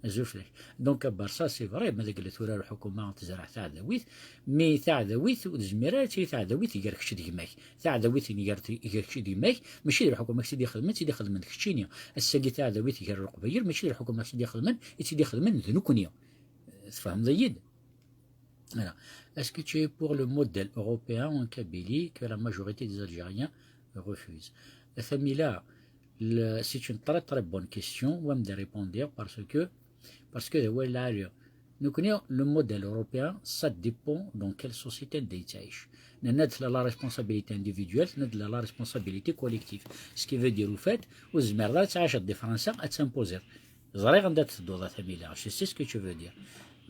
Azul fell-ak. Donc, à part ça, c'est vrai, ma deg la tura lḥukuma tezreɛ taɛdawit, mi taɛdawit ur tezmir ara ad tili taɛdawit gar kečč d gma-k. Taɛdawit gar, gar kečč d gma-k, mačči d lḥukuma i tt-id-ixedmen, tt-id-ixedmen d keččini. Ass-agi taɛdawit gar Leqbayel, mačči d lḥukuma i tt-id-ixedmen, i tt-id-ixedmen d nekkni. Tfehmeḍ-iyi-d? Voilà. Est-ce que tu es pour le modèle européen en Kabylie que la majorité des Algériens refusent? Thamila, le- c'est une très très bonne question. Wa m-d répondre parce que, parce que d awal lɛali. Nekkni, le modèle européen, ça dépend dans quelle société d-, yettɛic. Nna-d la responsabilité individuelle, nna-d la responsabilité collective. Ce qui veut dire, au fait, ur tezmireḍ ara ad tɛiceḍ di Fransa, ad timpoziḍ. Ẓriɣ anda tedduḍ a Thamila, je sais ce que tu veux dire.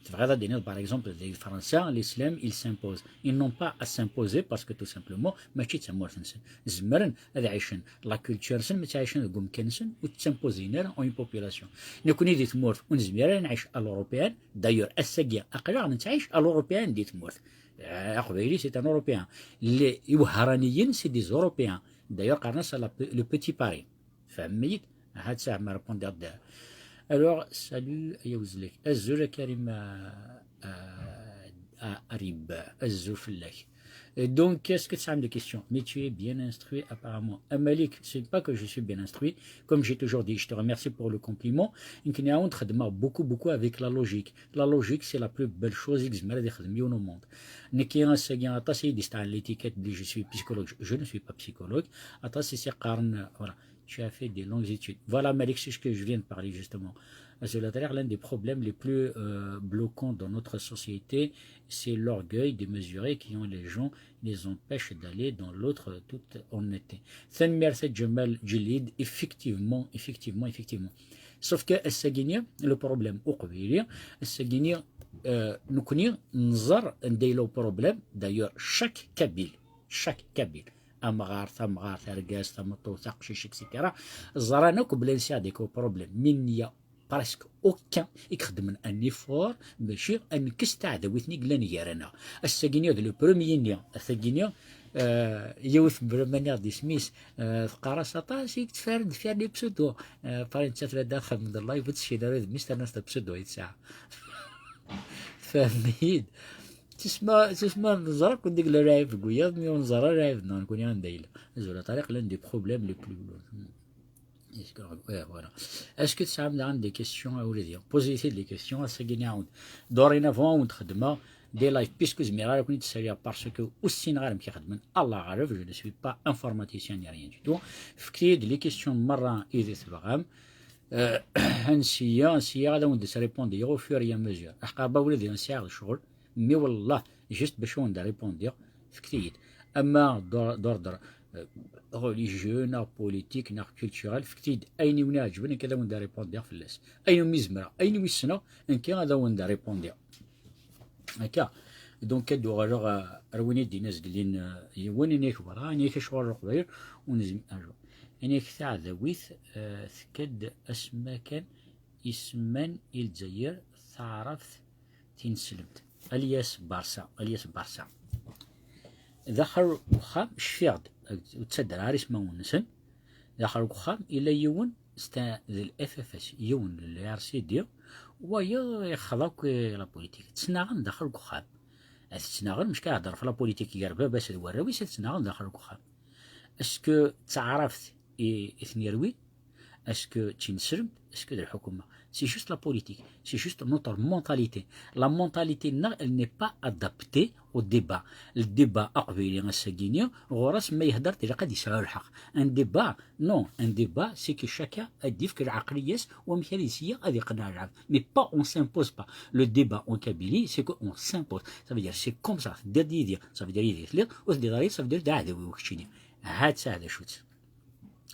Tebɣiḍ ad d-tiniḍ, par exemple, di Fransa, l'islam, il s'impose. Ils n'ont pas à s'imposer parce que, tout simplement, mačči d tamurt-nsen. Zemren ad ɛicen la culture-nsen, ma ttɛicen deg umkan-nsen, ur ttimposin ara en une population. Nekkni di tmurt, ur nezmir ara ad nɛic à l'européenne. D'ailleurs, ass-agi, aql-aɣ nettɛic à l'européenne di tmurt. Eh, aqbayli, c'est un européen. Les iwehraniyen, c'est des européens. D'ailleurs, qqaren-as la pe-, le petit Paris. Tfehmem-iyi-d? Ahat ça m'a répondu. Alors, salut, ay awezlek. Azul a Karim, euh, euh, Arib. Azul fell-ak. Et donc, est-ce que tu as des questions? Mais tu es bien instruit apparemment. A Malik, c'est pas que je suis bien instruit. Comme j'ai toujours dit, je te remercie pour le compliment. Nekkni ɛawed xeddmeɣ beaucoup, beaucoup avec la logique. La logique, c'est la plus belle chose i yezmer ad ixdem yiwen au monde. Nekki ass-agi aṭas i yi-d-yesɛan l'étiquette belli je suis psychologue. Je ne suis pas psychologue. Aṭas i s-iqqaren, voilà. Tu as fait des longues études. Voilà, Malik, c'est ce que je viens de parler, justement. Azul a Ṭariq, l'un des problèmes les plus, euh, bloquants dans notre société, c'est l'orgueil démesuré qui ont les gens, les empêche d'aller dans l'autre toute honnêteté. Tanemmirt a Ǧamal Ǧellid, effectivement, effectivement, effectivement. Sauf que ass-agi-ni, le problème uqbayli, ass-agi-ni, euh, nekkni nẓer anda yella uproblème. D'ailleurs, chaque Kabyle, chaque Kabyle, amɣar, tamɣart, argaz, tameṭṭut, aqcic, et cetera, ẓran akk belli nesɛa deg uproblème. Mais il n'y a presque aucun i ixeddmen un effort, mačči ad nekkes taɛdawit-nni yellan gar-aneɣ. Ass-agi-ni d le premier-nni, ass-agi-ni, euh, yiwet n bra ma nniɣ-d isem-is, euh, teqqar-as aṭas i yettfaren deffir les pseudos. Euh, pareil, nettat la da txeddem d live, ur tessin ara d mmi-s, terna-as d pseudo i tesɛa. Tfehmem-iyi-d? Tisma, tisma neẓra kun deg lɛib deg wiyaḍ, mi ur nẓer ara lɛib-nneɣ nekkni anda yella. Azul a Ṭariq, l'un des problèmes les plus, ouais, voilà. Est-ce que tesɛam daɣen des questions a wladi? Posez-t-id les questions, ass-agi-ni ɛawed. Dorénavant, ɛawed xeddmeɣ des lives, puisque ur zmireɣ ara ad ken-id-ssaliɣ, parce que ur ssineɣ ara amek i xeddmen. Allah ɣaleb, je ne suis pas informaticien ni rien du tout. Fket-iyi-d les questions merra i d tebɣam. Euh, ansi-ya, ansi-ya, ad awen-d-srépondiɣ au fur et à mesure. Aḥqar ba wladi, ansi ɛad ccɣel. Mais wallah, juste bac ad awen-d-répondiɣ, fket-iyi-d. Ama d'or-, d'ordre, euh, religieux, neɣ politique, neɣ culturel, fket-iyi-d ayen i wen-iɛeǧben, nekk ad awen-d-répondiɣ fell-as. Ayen umi zemreɣ, ayen umi ssneɣ, nekk ad awen-d-répondiɣ. Akka. Donc, ad uɣaleɣ, euh, ar win i d-yenna zgelin, euh, yiwen, ini-ak bra, ini-ak acuɣer Leqbayel, ur nezmi-, alors, ini-ak taɛdawit, euh, tekka-d asma kan isemman i Lezzayer taɛrabt tineslemt, alias Barça, alias Barça. Daxel uxxam, cfiɣ-d, ur ttadder ara ismawen-nsen. Daxel uxxam, illa yiwen, c'est un, d L F F S, yiwen d l'R C D, wayeḍ ixḍa akk i la politique. Ttnaɣen daxel uxxam. Ad ttnaɣen, mecka hder ɣef la politique gar baba-s d warraw-is, ad ttnaɣen daxel uxxam. Est-ce que d taɛrabt i, i ten-yerwin? Est-ce que d tineslemt? Est-ce que d lḥukuma? C'est juste la politique. C'est juste notre mentalité. La mentalité-nneɣ, elle n'est pas adaptée au débat. Le débat aqbayli ass-agi-ni, ɣur-s ma yehder, ilaq ad yesɛu lḥeqq. Un débat, non. Un débat, c'est que chacun ad yefk lɛeqliya-s wamek ad yesya ad iqenneɛ lɛebd. Mais pas, on s'impose pas. Le débat en Kabylie, c'est qu'on s'impose. Ça veut dire, c'est comme ça. Teddiḍ yid-i, ça veut dire yid-i telliḍ, ur teddiḍ ara yid-i, ça veut dire d aɛdaw-iw keččini. Ha-tt-a d acu-tt.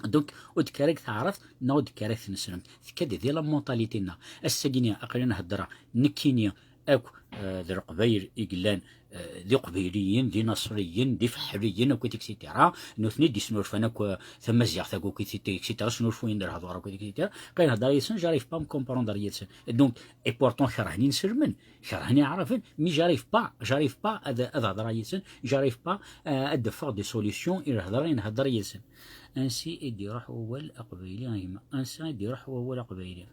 Donc, ur d-tekkar ara deg taɛrabt, neɣ ur d-tekkar ara deg tneslemt. Tekka-d di la mentalité-nneɣ. Ass-agi-ni, aql-i nhedder nekkini akk eh, d Leqbayel i yellan, eh, d Iqbayliyen, d Inaṣriyen, d Ifeḥriyen, akk, et cetera. Nutni d-isnulfan akk, eh, tamaziɣt, akk, et cetera. Snulfuyen d lehdur, akk, et cetera. Quand nhedder yid-sen, j'arrive pas à me comprendre yid-sen. Donc, et pourtant, kerhen inselmen, kerhen Iɛraben, mais j'arrive pas, j'arrive pas ad, ad hedreɣ yid-sen, j'arrive pas, euh, ad d-afeɣ des solutions i lehdur i nhedder yid-sen. Ansi i d-iruḥ wawal aqbayli a gma? Ansi i d-iruḥ wawal aqbayli?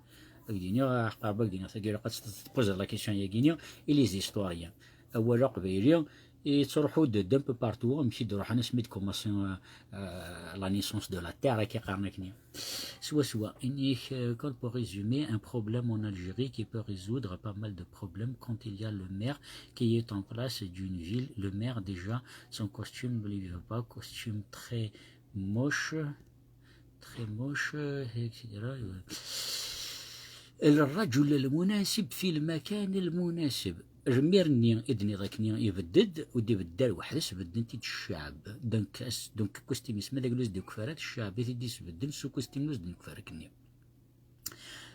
Ad k-d-iniɣ, aqerb ad k-d-iniɣ, tagi ilaq ad tpozeḍ la question-yagi-ni i les historiens. Awal aqbayli yettruḥu-d d'un peu partout, amek i d-ruḥen asmi d-commencé, euh, euh, la naissance de la terre, akka qqaren akkenni. Swaswa, inik, euh, quand pour résumer, un problème en Algérie qui peut résoudre pas mal de problèmes quand il y a le maire qui est en place d'une ville, le maire déjà, son costume, ne veut pas, costume très moche, très moche, euh, et cetera. الرجل المناسب في المكان المناسب. Lmir-nni i d-nniḍ akkenni ibedd-d, ur d-ibedd ara weḥd-s, bedden-t-id ccɛeb. Donc, as-, donc, costume-is ma d agellid ur s-d-ikeffer ara, ccɛeb i t-id-isbedden s ukustim ur s-d-ikeffer akkenni.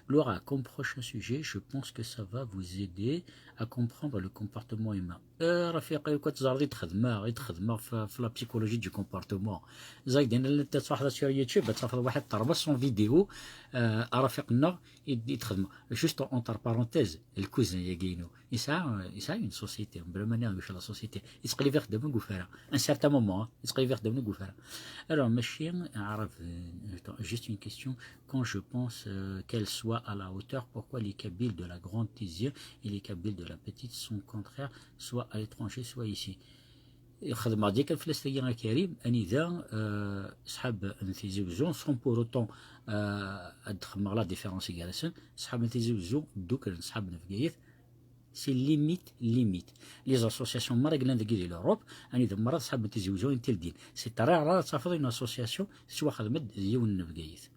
Laura, comme prochain sujet, je pense que ça va vous aider à comprendre le comportement humain. Eh, Rafiq, akk ad teẓreḍ i d-xedmeɣ, i d-xedmeɣ f, f la psychologie du comportement. Ẓag din, ad truḥeḍ sur YouTube, ad tafeḍ waḥed terba cent vidéo, eh, a Rafiq-nneɣ, i d-, i d-xedmeɣ. Juste entre parenthèses, le cousin-agi-inu, yesɛa, yesɛa une société, bla ma nniɣ la société, yettqellib ixeddamen deg ufara. Un certain moment, hein, yettqellib ixeddamen deg ufara. Alors, mačči aɛrab, euh, attends, juste une question. Quand je pense, euh, qu'elle soit à la hauteur, pourquoi les Kabyles de la grande Tizi et les Kabyles de la petite sont contraires, soit à l'étranger, soit ici? Xedmeɣ-d yakan fell-as tagi a Karim, anida, euh, ṣṣḥab n Tizi Wezzu, sans pour autant, euh, ad xedmeɣ la différence gar-asen, ṣṣḥab n Tizi Wezzu dduklen ṣṣḥab n Bgayet, c'est limite, limite. Les associations merra yellan dagi di l'Europe, anida merra ṣṣḥab n Tizi Wezzu n tildin. C'est très rare ad tafeḍ une association tettwaxdem-d d yiwen n Bgayet.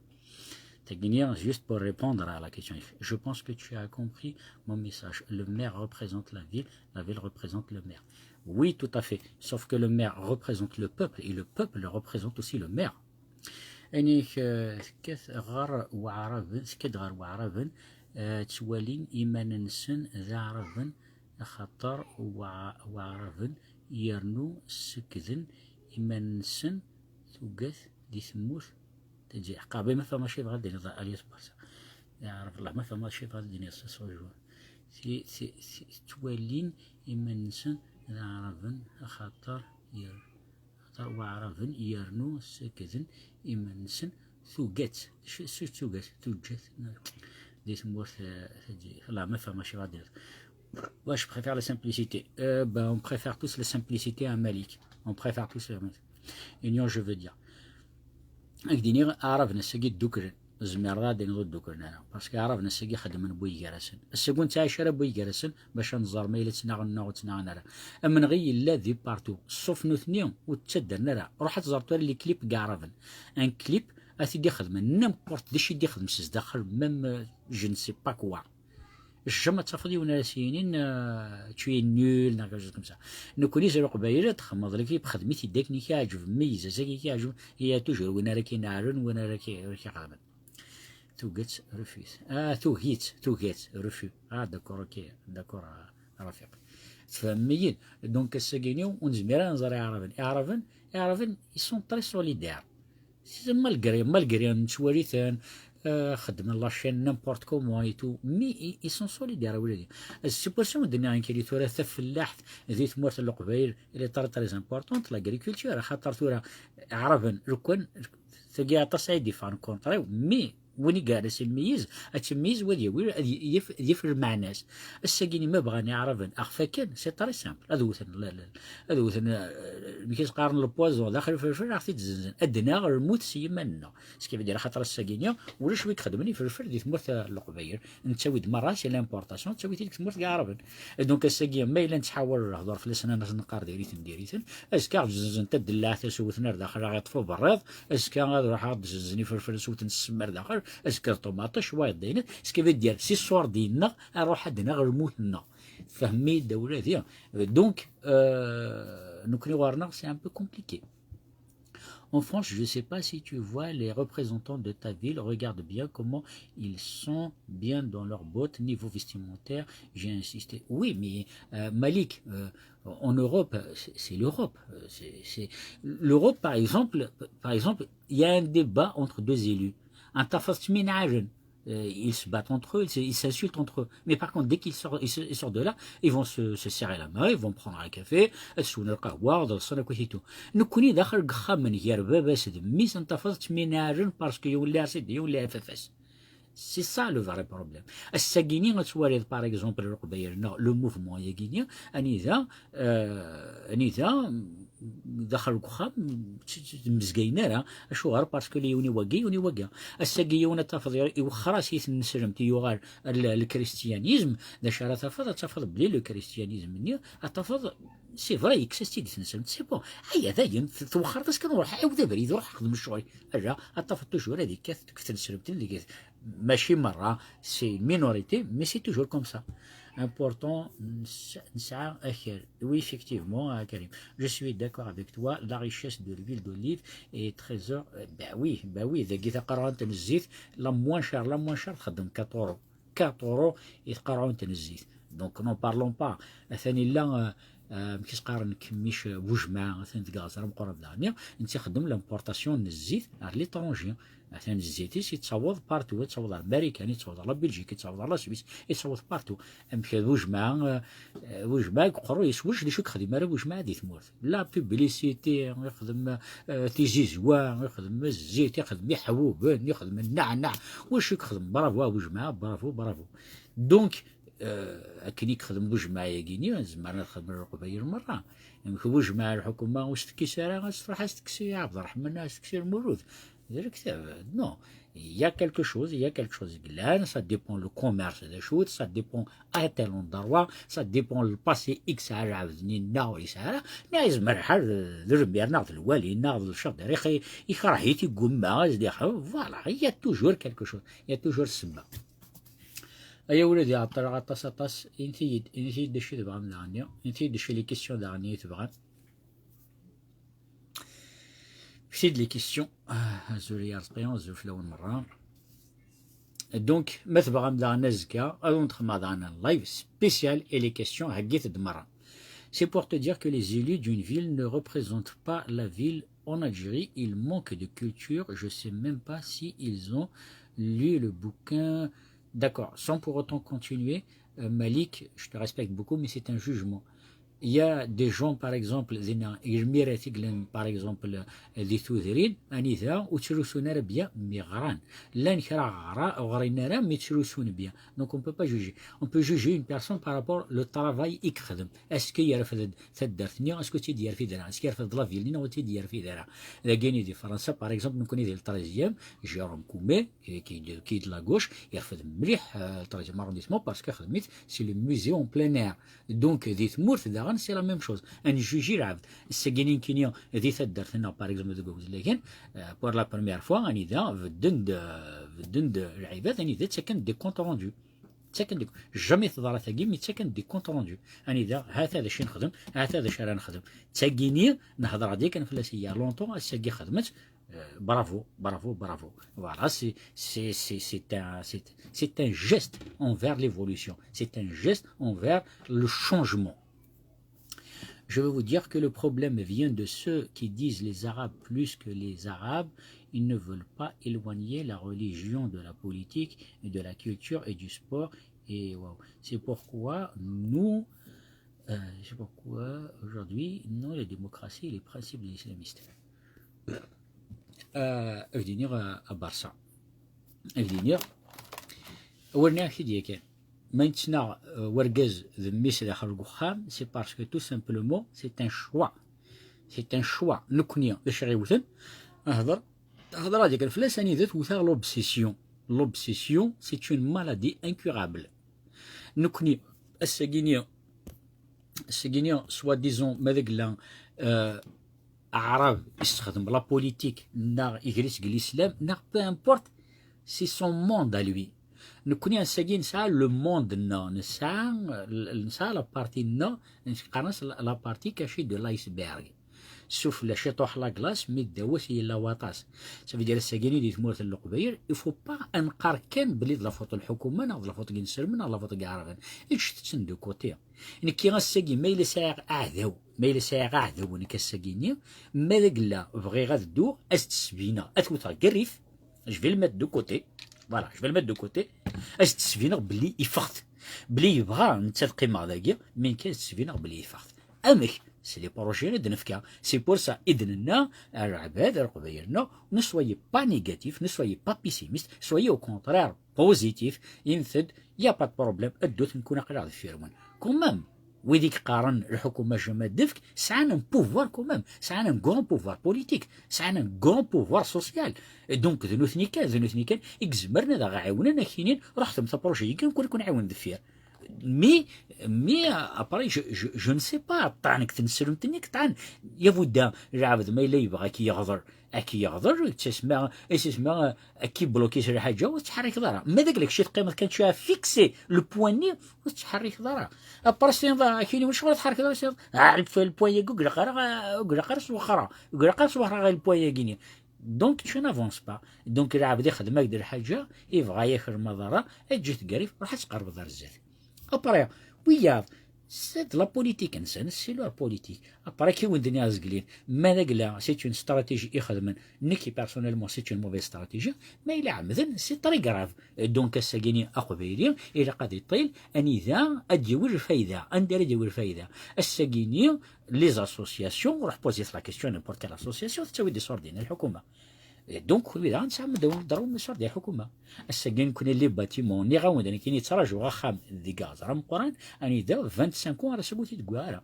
Tagini, juste pour répondre à la question, je pense que tu as compris mon message. Le maire représente la ville, la ville représente le maire. Oui, tout à fait. Sauf que le maire représente le peuple et le peuple représente aussi le maire. Ayen-ik, eh, tekkat ɣer Waɛraben, tekkat ɣer Waɛraben, eh, ttwalin iman-nsen d Aɛraben, axaṭer Wa-, Waɛraben yernu ssekden iman-nsen tuget di tmurt Teǧǧa ḥeqqa, ma fehmeɣ acu yebɣa ad d-iniḍ Alias Barça. Yeɛreb Allah, ma fehmeɣ acu yebɣa ad d-iniḍ s ṣṣuj-wa. Ti-, ti-, ti-, ttwalin iman-nsen d Aɛraben, axaṭer yer-, axaṭer Waɛraben yernu ssakden iman-nsen tuget. Acu, acu d tuget? Tuget di tmurt, eh, Teǧǧa. Allah, ma fehmeɣ acu yebɣa ad d-iniḍ. Moi, je préfère la simplicité. Euh, ben, on préfère tous la simplicité à Malik. On préfère tous la Union, je veux dire. Ad k-d-iniɣ, Aɛraben ass-agi dduklen. Tzemreḍ ad d-tiniḍ ur dduklen ara. Parce que Aɛraben ass-agi xeddmen buygarasen. Ass-agi ur nettɛic ara buygarasen bac ad nẓer ma yella ttnaɣen neɣ ur ttnaɣen ara. Amenɣi yella di partout. Ṣṣuf nutni ur ttaddren ara. Ruḥ ad teẓreḍ tura les clips n Aɛraben. Un clip, ad t-id-ixedmen n'importe d acu i d-ixdem s zdaxel, même, euh, je ne sais pas quoi. Jamais ad tafeḍ yiwen ara s-yinin, euh, tu es nul, neɣ quelque chose comme ça. Nekkni zir Leqbayel ad txedmeḍ lkib, xdem-it-id akken i k-iɛǧeb, meyyez ass-agi i k-iɛǧeb, il y a toujours win ara k-ineɛlen, win ara k-, ara k-ixedmen. Tuget, refus. Ah, tugi-tt, tugi-tt, refus. Ah, d'accord, ok, d'accord, ah, Rafiq. Tfehmem-iyi-d? Donc, ass-agi-ni, ur nezmir ara ad nẓer Iɛraben. Iɛraben, Iɛraben, ils sont très solidaires. C'est malgré, malgré nettwali-ten, euh, xeddmen la chaîne n'importe comment et tout, mais ils, ils sont solidaires, a wladi. C'est pour ça ur d-nniɣ nekkini tura tafellaḥt di tmurt n Leqbayel, elle est très, très importante, l'agriculture, axaṭer tura Iɛraben, lukan, tagi aṭas ay d-yeffɣen contre-iw, mais win i yeɛni ad tt-imeyyez, ad tt-imeyyez, wa ad yawi, ad y-, yaf-, ad yaf lmeɛna-s. Ass-agi-ni ma bɣan Iɛraben ad ɣ-faken, c'est très simple. Ad wten, la, la, ad wten, euh, amek i s-qqaren, le poison daxel ifelfel, ad ɣ-t-id-zenzen. Ad d-naɣ lmut s yiman-nneɣ. Ce qui veut dire, axaṭer ass-agi-ni, ulac wi ixedmen ifelfel di tmurt n Leqbayel. Nettawi-d merra, c'est l'importation, nettawi-t-id deg tmurt n Iɛraben. Donc, ass-agi, ma yella nettḥawal lehdur fell-asen, ad as-neqqar diri-ten, diri-ten. Azekka, ad zenzen tadellaɛt, ad s-wten ar daxel, ad ɣ-iṭṭef uberriḍ. Azekka, ad ruḥeɣ ad zenzen ifelfel, ad s-wten ssem ar daxel. Azekka, d ṭumaṭic, wayeḍ d ayen. Ce qui veut dire, si ṣṣur-d-inneɣ, ad ruḥ ad d-naɣ lmut-nneɣ. Tfehmem-iyi-d a wladi? Donc, euh, nekkni ɣur-neɣ, c'est un peu compliqué. En France, je ne sais pas si tu vois les représentants de ta ville, regarde bien comment ils sont bien dans leurs bottes, niveau vestimentaire, j'ai insisté. Oui, mais euh, Malik, euh, en Europe, c'est l'Europe. L'Europe, par exemple, par exemple, il y a un débat entre deux élus. Un tafas euh, ils se battent entre eux, ils s'insultent entre eux. Mais par contre, dès qu'ils sortent, ils sortent de là, ils vont se, se, serrer la main, ils vont prendre un café, ad swen lqahwa, ad ḍsen akk. Nekkni daxel deg ixxamen gar baba-s d mmi-s ad tafeḍ ttminiɛen parce que yiwen la c'est yiwen la F F S. C'est ça le vrai problème. Ass-agi-ni ad twaliḍ, par exemple, Leqbayel neɣ le mouvement-agi-ni, anida, euh, anida, daxel deg uxxam ur mmezgayen ara. Acuɣer? Parce que yiwen i wagi, yiwen i wagi. Ass-agi yiwen ad tafeḍ iwexxer-as i tneslemt, yuɣal le christianisme. D acu ara tafeḍ? Ad tafeḍ belli le christianisme-nni ad tafeḍ c'est vrai, yekkes-as-tt-id i tneslemt, c'est bon. Aya dayen, twexxreḍ-as kan, ruḥ ɛiwed abrid, ruḥ xdem ccɣel. Ala, ad tafeḍ toujours ad yekkat deg tneslemt, deg, mačči merra, c'est une minorité, mais c'est toujours comme ça. Important, nesɛa akal. Oui, effectivement, Karim, je suis d'accord avec toi, la richesse de l'huile d'olive est trésor. Ben oui, ben oui, dagi taqerɛunt n zzit, la moins chère, la moins chère, txeddem quatre euros. Quatre euros i tqerɛunt n zzit. Donc, n'en parlons pas. Atan illa, euh, euh, amek i s-qqaren, kemmic, euh, bujmaɛ, atan deg aɣzer ameqqran daɣen, netta ixeddem l'importation n zzit ar l'étranger. Atan zzit-is yettaweḍ partout, yettaweḍ ar Marikan, yettaweḍ ar la Belgique, yettaweḍ ar la Suisse, yettaweḍ partout. Amek d bujmaɛ, euh, euh, bujmaɛ deg uqerruy-is, ulac d acu i yexdem ara bujmaɛ di tmurt. La publicité, ixdem, euh, tizizwa, ixdem zzit, ixdem iḥbuben, ixdem nneɛneɛ. Wacu i yexdem? Bravo a bujmaɛ, bravo, bravo. Donc, euh, akken i yexdem bujmaɛ-agi-ni, zemren ad xedmen Leqbayel merra. Amek bujmaɛ, lḥukuma ur s-tekkis ara, ad s-truḥ ad s-tekkes i Ɛebderreḥman, ad s-tekkes i Lmulud. D lektab, non. Il y a quelque chose, il y a quelque chose. Yellan, ça dépend le commerce d acu, ça dépend à tel endroit, ça dépend le passé i yesɛa lɛebd-nni neɣ ur yesɛi ara, neɣ yezmer lḥal d, d lmir neɣ d lwali neɣ d lecɣal, ikreh-it, igumma ad s-d-ixdem. Voilà, il y a toujours quelque chose, il y a toujours ssebba. Ay awlad, ɛeṭṭleɣ aṭas, aṭas, init-iyi-d, init-iyi-d d acu i tebɣam daɣen, init-iyi-d d acu les questions daɣen i tebɣam. Fket-iyi-d les questions. Ah, azul a Ṛebbi, azul fell-awen merra. Donc, ma tebɣam daɣen azekka, ad wen-d-xedmeɣ daɣen un live spécial et les questions, heggit-d merra. C'est pour te dire que les élus d'une ville ne représentent pas la ville en Algérie. Ils manquent de culture. Je sais même pas si ils ont lu le bouquin. D'accord. Sans pour autant continuer, euh, Malik, je te respecte beaucoup, mais c'est un jugement. Il y a des gens, par exemple, dinna, lmirat i yellan, par exemple, di tudrin, anida ur ttrusun ara bien, mi ɣran. Llan kra ɣra-, ɣrin ara, mi ttrusun bien. Donc, on peut pas juger. On peut juger une personne par rapport le travail i yexdem. Est-ce que yerfed taddart-nni, est-ce que ur tt-id-yerfid ara? Est-ce que yerfed la ville-nni, neɣ ur tt-id-yerfid ara? Dagi-ni di Fransa, par exemple, nekkni di le treizième, Jérôme Coumé, qui, qui, qui est de la gauche, yerfed mliḥ, euh, le treizième arrondissement, parce que xedmet, c'est le musée en plein air. Donc, di tmurt daɣen, c'est la même chose. Ad nejjuji lɛebd. Ass-agi-ni nekkini di taddart-nneɣ, par exemple, deg Wezlagen, euh, pour la première fois, anida bedden-d, bedden-d lɛibad, anida ttaken des comptes rendus. Ttaken des, jamais teḍra tagi, mais ttaken des comptes rendus. Anida, hata d acu i nexdem, hata d acu ara nexdem. D tagi-ni, nehder-d yakan fell-as il y a longtemps, ass-agi xedmet, euh, bravo, bravo, bravo. Voilà, c'est, c'est, c'est, c'est un, c'est, c'est un geste envers l'évolution. C'est un geste envers le changement. Je veux vous dire que le problème vient de ceux qui disent les Arabes plus que les Arabes. Ils ne veulent pas éloigner la religion de la politique et de la culture et du sport. Et wow. C'est pourquoi nous, euh, c'est pourquoi aujourd'hui, nous, la démocratie et les principes de l'islamiste. Euh, ad k-d-iniɣ a, a Barça. Ad k-d-iniɣ, awal-nni ad k-t-id yakan. Ma yettnaɣ, euh, wergaz d mmi-s daxel deg uxxam, c'est parce que tout simplement, c'est un choix. C'est un choix. Nekkni, d acu ɣ-iwten? Hḍer, hḍer ad yakan fell-as, anida twet-aɣ l'obsession. L'obsession, c'est une maladie incurable. Nekkni, ass-agi-ni, ass-agi-ni, soi-disant, ma d agla, euh, aɛrab yessexdem la politique, neɣ iger-itt deg l'islam, neɣ peu importe, c'est son monde à lui. Nekkni ass-agi nesɛa le monde-nneɣ, nesɛa, nesɛa la partie-nneɣ, qqaren-as la, la partie cachée de l'iceberg. Sufella ciṭuḥ la glace, mi ddaw-as yella waṭas. Ça veut dire, ass-agi-ni di tmurt n Leqbayel, il faut pas ad neqqar kan belli d la faute n lḥukuma, neɣ d la faute n yinselmen, neɣ d la faute n yiɛraben. Ǧǧet-ten de côté. Nekki ass-agi, ma yella sɛiɣ aɛdaw, ma yella sɛiɣ aɛdaw nekk ass-agi-ni, ma d agella bɣiɣ ad dduɣ, ad s-d-sbineɣ, ad t-wteɣ deg rrif, je vais le mettre de côté. Voilà, je vais le mettre de côté. Ad s-d-sbineɣ belli ifeɣ-t. Belli yebɣa netta ad qqimeɣ dagi, mais nekk ad s-d-sbineɣ belli ifeɣ-t. Amek? C'est les projets i d-nefka. C'est pour ça i d-nenna, a leɛbad, a leqbayel-nneɣ, ne soyez pas négatifs, ne soyez pas pessimistes, soyez au contraire positifs. Init-d, y a pas de problème, ddut, nekkni aql-aɣ deffir-wen. Quand même, wid i yeqqaren lḥukuma jamais d-tefk, sɛan un pouvoir quand même, sɛan un grand pouvoir politique, sɛan un grand pouvoir social. Et donc, d nutni kan, d nutni kan i izemren ad aɣ-ɛiwnen, ad ak-inin, ruḥet am taprojet-agi, nekkni ad ken-nɛiwen deffir. Mais, mais, euh, après, je, je, je ne sais pas, ṭṭɛen deg tneslemt-nni, ṭṭɛen, yabudda, lɛebd ma yella yebɣa ad k-yeɣder, ad k-yeɣder, yettasma, yettasma, ad k-ibloki s lḥaǧa, ur tettḥerrikeḍ ara. Ma d agella kečč teqqimeḍ kan, tu as fixé le point-nni, ur tettḥerrikeḍ ara. Après, s-tiniḍ, ah, kini, ur ccɣel ad tḥerrikeḍ ara, s-tiniḍ, ah, le point-agi, ur ilaq ara, ur ilaq ara s wexra, ur ilaq ara s wexra ɣer le point-agi-nni. Donc, tu n'avances pas. Donc, lɛebd ixdem-ak-d lḥaǧa, yebɣa-yak lmaḍara, eǧǧ-it deg rrif, ruḥ ad tqerbeḍ ar zdat. Après, wiyaḍ, c'est de la politique-nsen, c'est leur politique. Après, ki wen-d-nniɣ azegli, ma d agella, c'est une stratégie i xedmen, nekki, personnellement, c'est une mauvaise stratégie, ma yella ɛemden, c'est très grave. Donc, ass-agi-ni aqbayli, ilaq ad iṭil, anida ad d-yawi lfayda, anda ara d-yawi lfayda. Ass-agi-ni, les associations, ruḥ poser la question à n'importe quelle association, tettawi-d iṣurdiyen n lḥukuma. Et donc, kunwi daɣen tesɛam ad d-tawim ḍerru n iṣurdiyen n lḥukuma. Ass-agi, nekkni les bâtiments, nniɣ-awen-d, nekkini ttrajuɣ axxam deg Aẓar Ameqqran, anida vingt-cinq ans ara s-agut ur t-id-wwiɣ ara.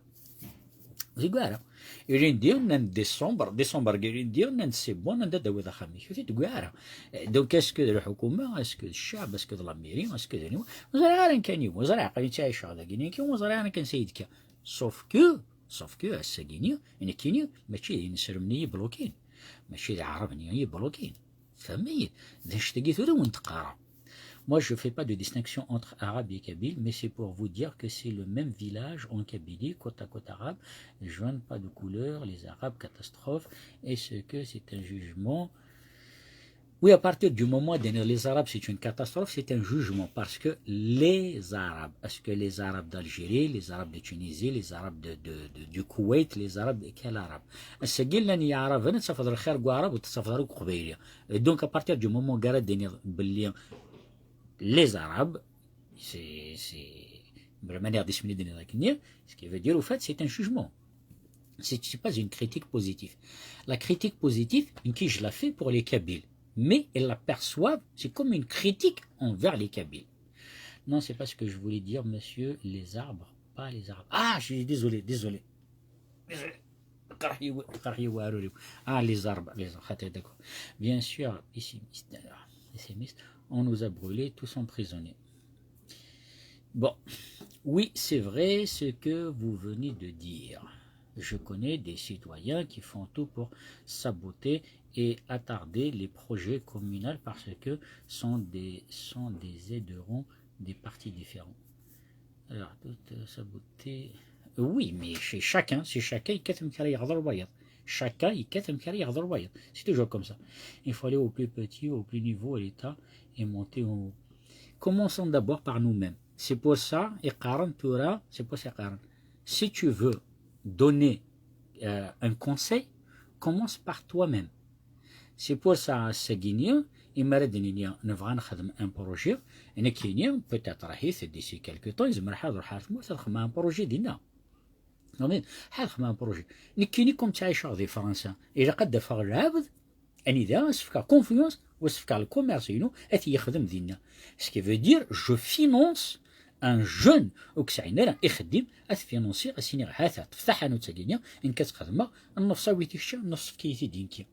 Ur t-id-wwiɣ ara. Ilindi nnan-d décembre, décembre-agi ilindi nnan-d c'est bon, anda d-tawiḍ axxam-ik, ur t-id-tewwi ara. Eh, donc, est-ce que d lḥukuma, est-ce que d ccɛeb, est-ce que d la mairie, est-ce que d aniwa? Ur ẓriɣ ara nekk aniwa, ur ẓriɣ, aql-i ttɛiceɣ dagi, nekk ur ẓriɣ ara nekk ansa i d-tekka. Sauf que, sauf que, ass-agi-ni, nekkini, mačči d inesrem-nni i yi-blokin, mačči d iɛraben-nni i yi-blokin. Tfehmem-iyi? D annect-agi tura i wen-d-qqareɣ. Moi, je fais pas de distinction entre arabes et kabyles, mais c'est pour vous dire que c'est le même village en Kabylie, côte à côte arabe, ne joignent pas de couleur, les arabes, catastrophe, est-ce que c'est un jugement? Oui, à partir du moment où les arabes, c'est une catastrophe, c'est un jugement, parce que les arabes, est-ce que les arabes d'Algérie, les arabes de Tunisie, les arabes de, de, de, du Koweït, les arabes de quel arabe? Ass-agi llan yiɛraben, ad tafeḍ lxir deg uɛrab, ur tettafeḍ ara deg uqbayli. Et donc, à partir du moment où ara d-tiniḍ belli les arabes, c'est, c'est, bla ma nniɣ d isem-nni d-nniḍ akken-nni, ce qui veut dire, au fait, c'est un jugement. C'est, c'est pas une critique positive. La critique positive, une qui je la fais pour les Kabyles. Mais ils la perçoivent, c'est comme une critique envers les Kabyles. Non, c'est pas ce que je voulais dire, monsieur, les arbres, pas les arabes. Ah, je suis désolé, désolé. Désolé. قرح يو-، قرح يو-، عروري. Ah, les arbres, les arbres, d'accord. Bien sûr, pessimiste, alors, pessimiste, on nous a brûlés, tous emprisonnés. Bon, oui, c'est vrai ce que vous venez de dire. Je connais des citoyens qui font tout pour saboter et attarder les projets communaux parce que sont des, sont des aiderons des partis différents. Alors, tout, euh, saboter. Oui, mais chez chacun, c'est chacun, il quête un carrière dans le voyage. Chacun, il quête un carrière dans le voyage. C'est toujours comme ça. Il faut aller au plus petit, au plus niveau, à l'État, et monter au. Commençons d'abord par nous-mêmes. C'est pour ça, iqaren tura, c'est pour ça, iqaren. Si tu veux donner, euh, un conseil, commence par toi-même. C'est pour ça, ass-agi-ni, imi ara d-nini nebɣa ad nexdem un projet, nekkini, peut-être, ahat d'ici quelque temps, zemreɣ ad ruḥeɣ ar tmurt ad xedmeɣ un projet dinna. Amin, ad xedmeɣ un projet. Nekkini, comme ttɛiceɣ di Fransa, ilaq ad d-afeɣ lɛebd, anida, ad s-fkeɣ confiance, u ad s-fkeɣ le commerce-inu, ad t-yexdem dinna. Ce qui veut dire, je finance un jeune, ur yesɛin ara ixeddim, ad t-finansiɣ, ad s-iniɣ, hata, ṭṭef taḥanut-agi-ni, nekk ad tt-xedmeɣ, nneṣ awi-t i kečč, nneṣ efk-iyi-t-id i nekki.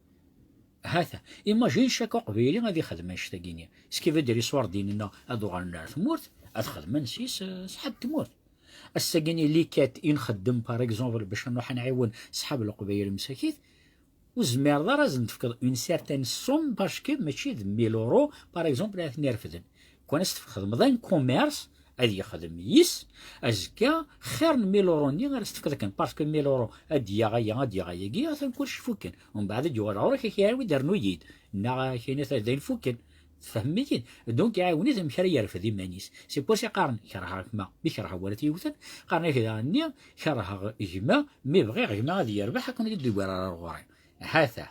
Hata, imagine chaque aqbayli ad ixdem annect-agi-ni. Ce qui veut dire, iṣurdiyen-nneɣ ad uɣalen ar tmurt, ad xedmen s-, s-, ṣṣeḥab tmurt. Ass-agi-ni, les quêtes i nxeddem, par exemple, bac ad nruḥ ad nɛiwen ṣṣḥab leqbayel msakit, ur tezmireḍ ara ad sen-tefkeḍ une certaine somme, parce que mačči d mille euros, par exemple, ara ten-irefden. Kan ad s-txedmeḍ un commerce, ad yexdem yis, azekka xir n mil euro-nni ara s-tefkeḍ akken, parce que mil euro ad d-yaɣ aya, ad d-yaɣ ayagi, atan kullec ifukken. Umbeɛd ad d-yuɣal ɣur-k, ak-iɛawed rnu-yi-d, neɣ ak-ini dayen fukken. Tfehmem-iyi-d? Donc iɛawen-it amek ara yerfed iman-is. C'est pour ça qqaren kerheɣ gma, mi kerheɣ wara t-yewten, qqaren-ak daɣen-nni kerheɣ gma, mi bɣiɣ gma ad yerbeḥ akken ur d-iwwi ara ɣur-i. Ha-t-a.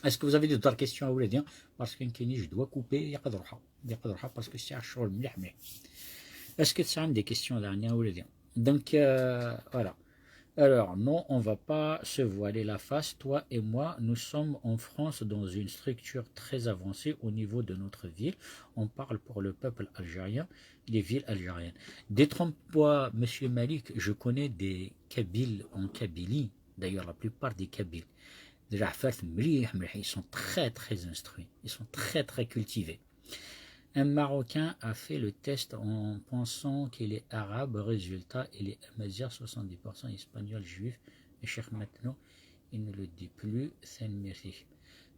Est-ce que vous avez d'autres questions à vous dire? Parce que je dois couper, il y a pas de droit. Il y a pas de droit parce que c'est un show. Est-ce que ça a des questions dernières? Donc, euh, voilà. Alors, non, on va pas se voiler la face. Toi et moi, nous sommes en France dans une structure très avancée au niveau de notre ville. On parle pour le peuple algérien, les villes algériennes. Détrompe-toi, monsieur Malik, je connais des Kabyles en Kabylie. D'ailleurs, la plupart des Kabyles. Déjà, ils sont très, très instruits. Ils sont très, très cultivés. Un Marocain a fait le test en pensant qu'il est arabe. Résultat, il est amazigh, soixante-dix pour cent espagnol, juif. Et Cheikh maintenant, il ne le dit plus. Tanemmirt-ik.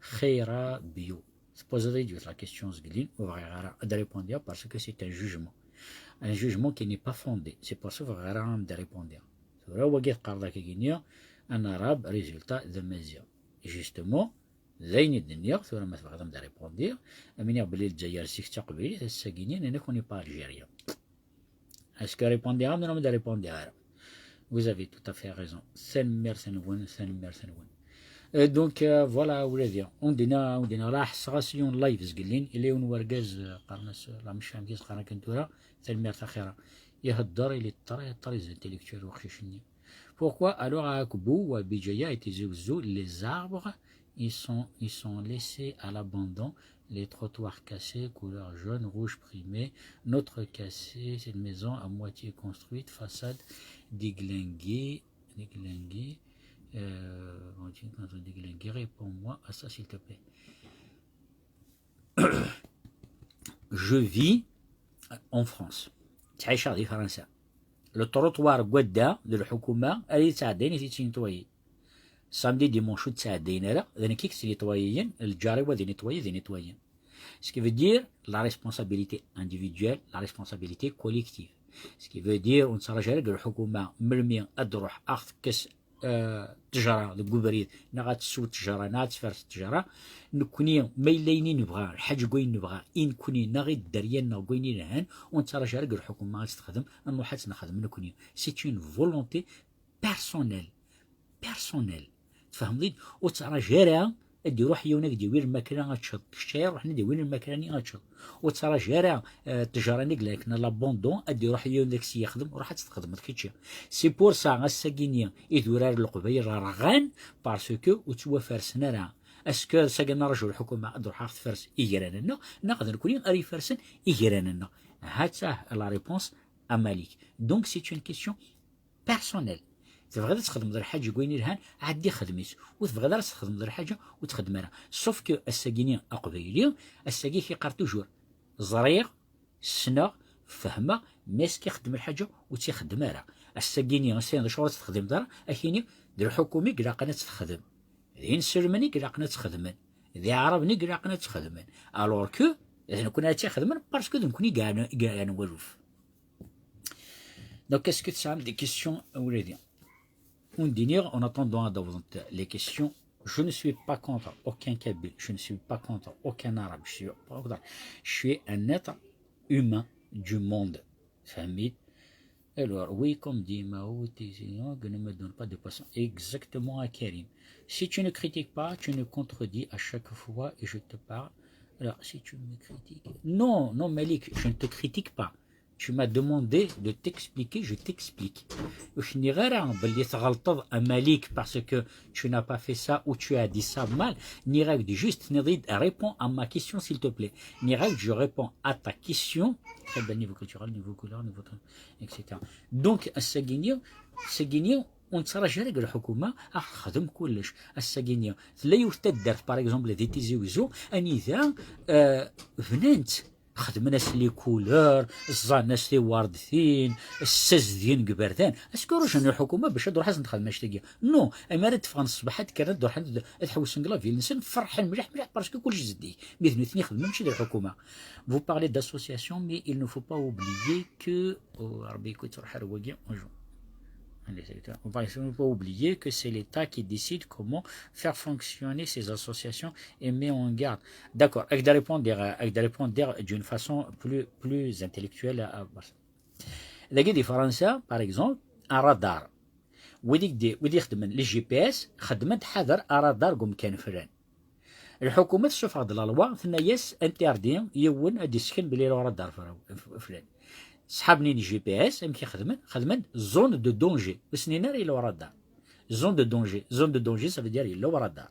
Xira bio. Tpozaḍ-iyi-d yiwet la question zgelin, ur bɣiɣ ara ad répondiɣ parce que c'est un jugement. Un jugement qui n'est pas fondé. C'est pour ça ur bɣiɣ ara ad répondiɣ. Tura wagi teqqareḍ akka-gini, un arabe, résultat, d amaziɣ. Justement, d ayen i d-nniɣ, tura ma tebɣiḍ ad m-d-répondiɣ, am iniɣ belli Lezzayer zik d taqbaylit, ass-agi-nni, nnan-ak on n'est pas algérien. Est-ce que répondiɣ-am neɣ ur m-d-répondiɣ ara? Vous avez tout à fait raison. Tanemmirt-nwen, tanemmirt-nwen. Euh, donc, euh, voilà, ula d ya. Undina, undina, la ḥesseɣ-as yiwen live zgelin, ila yiwen wergaz, euh, qqaren-as, euh, la mecca amgaz qqaren akken tura, tanemmirt axira. Ihedder, il est très, très intellectuel, uqcic-nni. Pourquoi alors à Akbou ou à Bidjaya et Tizi Ouzou, les arbres, ils sont, ils sont laissés à l'abandon, les trottoirs cassés, couleur jaune, rouge primé, notre cassé, cette maison à moitié construite, façade déglinguée, déglinguée, euh, moitié construite, déglinguée, réponds-moi à ça s'il te plaît. Je vis en France. ttɛiceɣ di Fransa. Le trottoir n wadda d lḥukuma ara yettɛeddayen i t-yettnitwayen. Samedi, dimanche ur ttɛeddayen ara, d nekk i yettnitwayen, lǧar-iw ad initwayi, d initwayen. Ce qui veut dire la responsabilité individuelle, la responsabilité collective. Ce qui veut dire ur nettraǧu ara deg lḥukuma melmi ad d-truḥ ad ɣ-tekkes, euh, ttejra deg ubrid, neɣ ad tessew ttejra, neɣ ad tfers ttejra. Nekkni, ma yella ayen i nebɣa, lḥaǧ deg wayen nebɣa, i nekkni, neɣ i dderya-nneɣ deg wayen ilhan, ur nettraǧu ara deg lḥukuma ad tt-texdem, ad nruḥ ad tt-nexdem nekkni. C'est une volonté personnelle. Personnelle. Tfehmeḍ-id? Ur ttraǧu ara ad d-iruḥ yiwen ad d-yawi lmakla ad teččeḍ. Kečč ara iruḥen ad d-yawi lmakla-nni ad teččeḍ. Ur ttraǧu ara, euh, ttejra-nni deg l'akken à l'abandon, ad d-iruḥ yiwen ad ak-s-yexdem, ruḥ ad tt-txedmeḍ kečči. C'est pour ça, ass-agi-nni, idurar n Leqbayel rɣan, parce que ur ttwafersen ara. Est-ce que ass-agi nraǧu lḥukuma ad d-truḥ ad ɣ-tfers igran-nneɣ, neɣ d nekkni ara ifersen igran-nneɣ? Ha-tt-ah la réponse à Malik. Donc, c'est une question personnelle. Tebɣiḍ ad txedmeḍ lḥaǧa deg wayen ilhan, ɛeddi xdem-itt. Ur tebɣiḍ ara ad txedmeḍ lḥaǧa, ur txeddem ara. Sauf que ass-agi-nni aqbayli, ass-agi i k-iqqar toujours, ẓriɣ, ssneɣ, fehmeɣ, mais est-ce que ixeddem lḥaǧa? Ur tt-ixeddem ara. Ass-agi-nni, ass-a d acu ur tt-texdimeḍ ara? Ak-ini, d lḥukuma i ilaqen ad tt-texdem. D inselmen i ilaqen ad tt-xedmen. D iɛraben i ilaqen ad tt-xedmen. Alors que, d nekkni ara tt-ixedmen, parce que d nekkni i yeɛnan, i yeɛnan waluf. Donc, est-ce que tesɛam des questions a wladi? Undini, en attendant ad d-awḍent les questions, je ne suis pas contre aucun kabyle, je ne suis pas contre aucun arabe, je suis pas contre, je suis un être humain du monde. Fahmit? Alors, oui, comme dit Mao Tse-tung, ne me donne pas de poisson. Exactement, à Karim. Si tu ne critiques pas, tu nous contredis à chaque fois et je te parle. Alors, si tu me critiques, non, non, Malik, je ne te critique pas. Tu m'as demandé de t'expliquer, je t'explique. Ur k-nniɣ ara belli tɣelṭeḍ a Malik parce que tu n'as pas fait ça ou tu as dit ça mal. Nniɣ-ak-d juste, tenniḍ-iyi-d, réponds à ma question s'il te plaît. Nniɣ-ak-d, je réponds à ta question. Très bel niveau culturel, niveau couleur, niveau, et cetera. Donc, ass-agi-nni, ass-agi-nni, ur nettraǧu ara deg lḥukuma ad texdem kullec. Ass-agi-nni, tella yiwet taddart, par exemple, di Tizi Wezzu, anida, euh, bnant Xedmen-as les couleurs, ẓẓan-as tiwerḍtin, ssazedgen deg iberdan. Est-ce que rujan lḥukuma bac ad ruḥ ad sen-texdem annect-agi? Non, imi ara d-ffɣen ṣṣbeḥ ad kkren ad ruḥen ad, ad ḥewsen deg la ville-nsen, ferḥen mliḥ mliḥ parce que kullec zeddig. Mi d nutni xedmen, mačči d lḥukuma. Vous parlez d'association, mais il ne faut pas oublier que, oh, Rebbi, écoute, ruḥ ar wagi, bonjour. Allez, c'est le temps. Vous parlez, il ne faut pas oublier que c'est l'État qui décide comment faire fonctionner ces associations et met en garde. D'accord, avec des répondre, avec des répondre d'une façon plus, plus intellectuelle. À, à, dagi di Fransa, par exemple, un radar. Wid i d-, wid ixedmen les G P S, xedmen-d ḥader un radar deg umkan flan. Lḥukuma tessufeɣ-d la loi, tenna-yas interdit yiwen ad d-issken belli yella uradar fran-, f-, flan. Ṣḥab-nni n G P S, amek i xedmen? Xedmen-d zone de danger. Ur s-nnin ara yella uradar. Zone de danger. Zone de danger, ça veut dire yella uradar.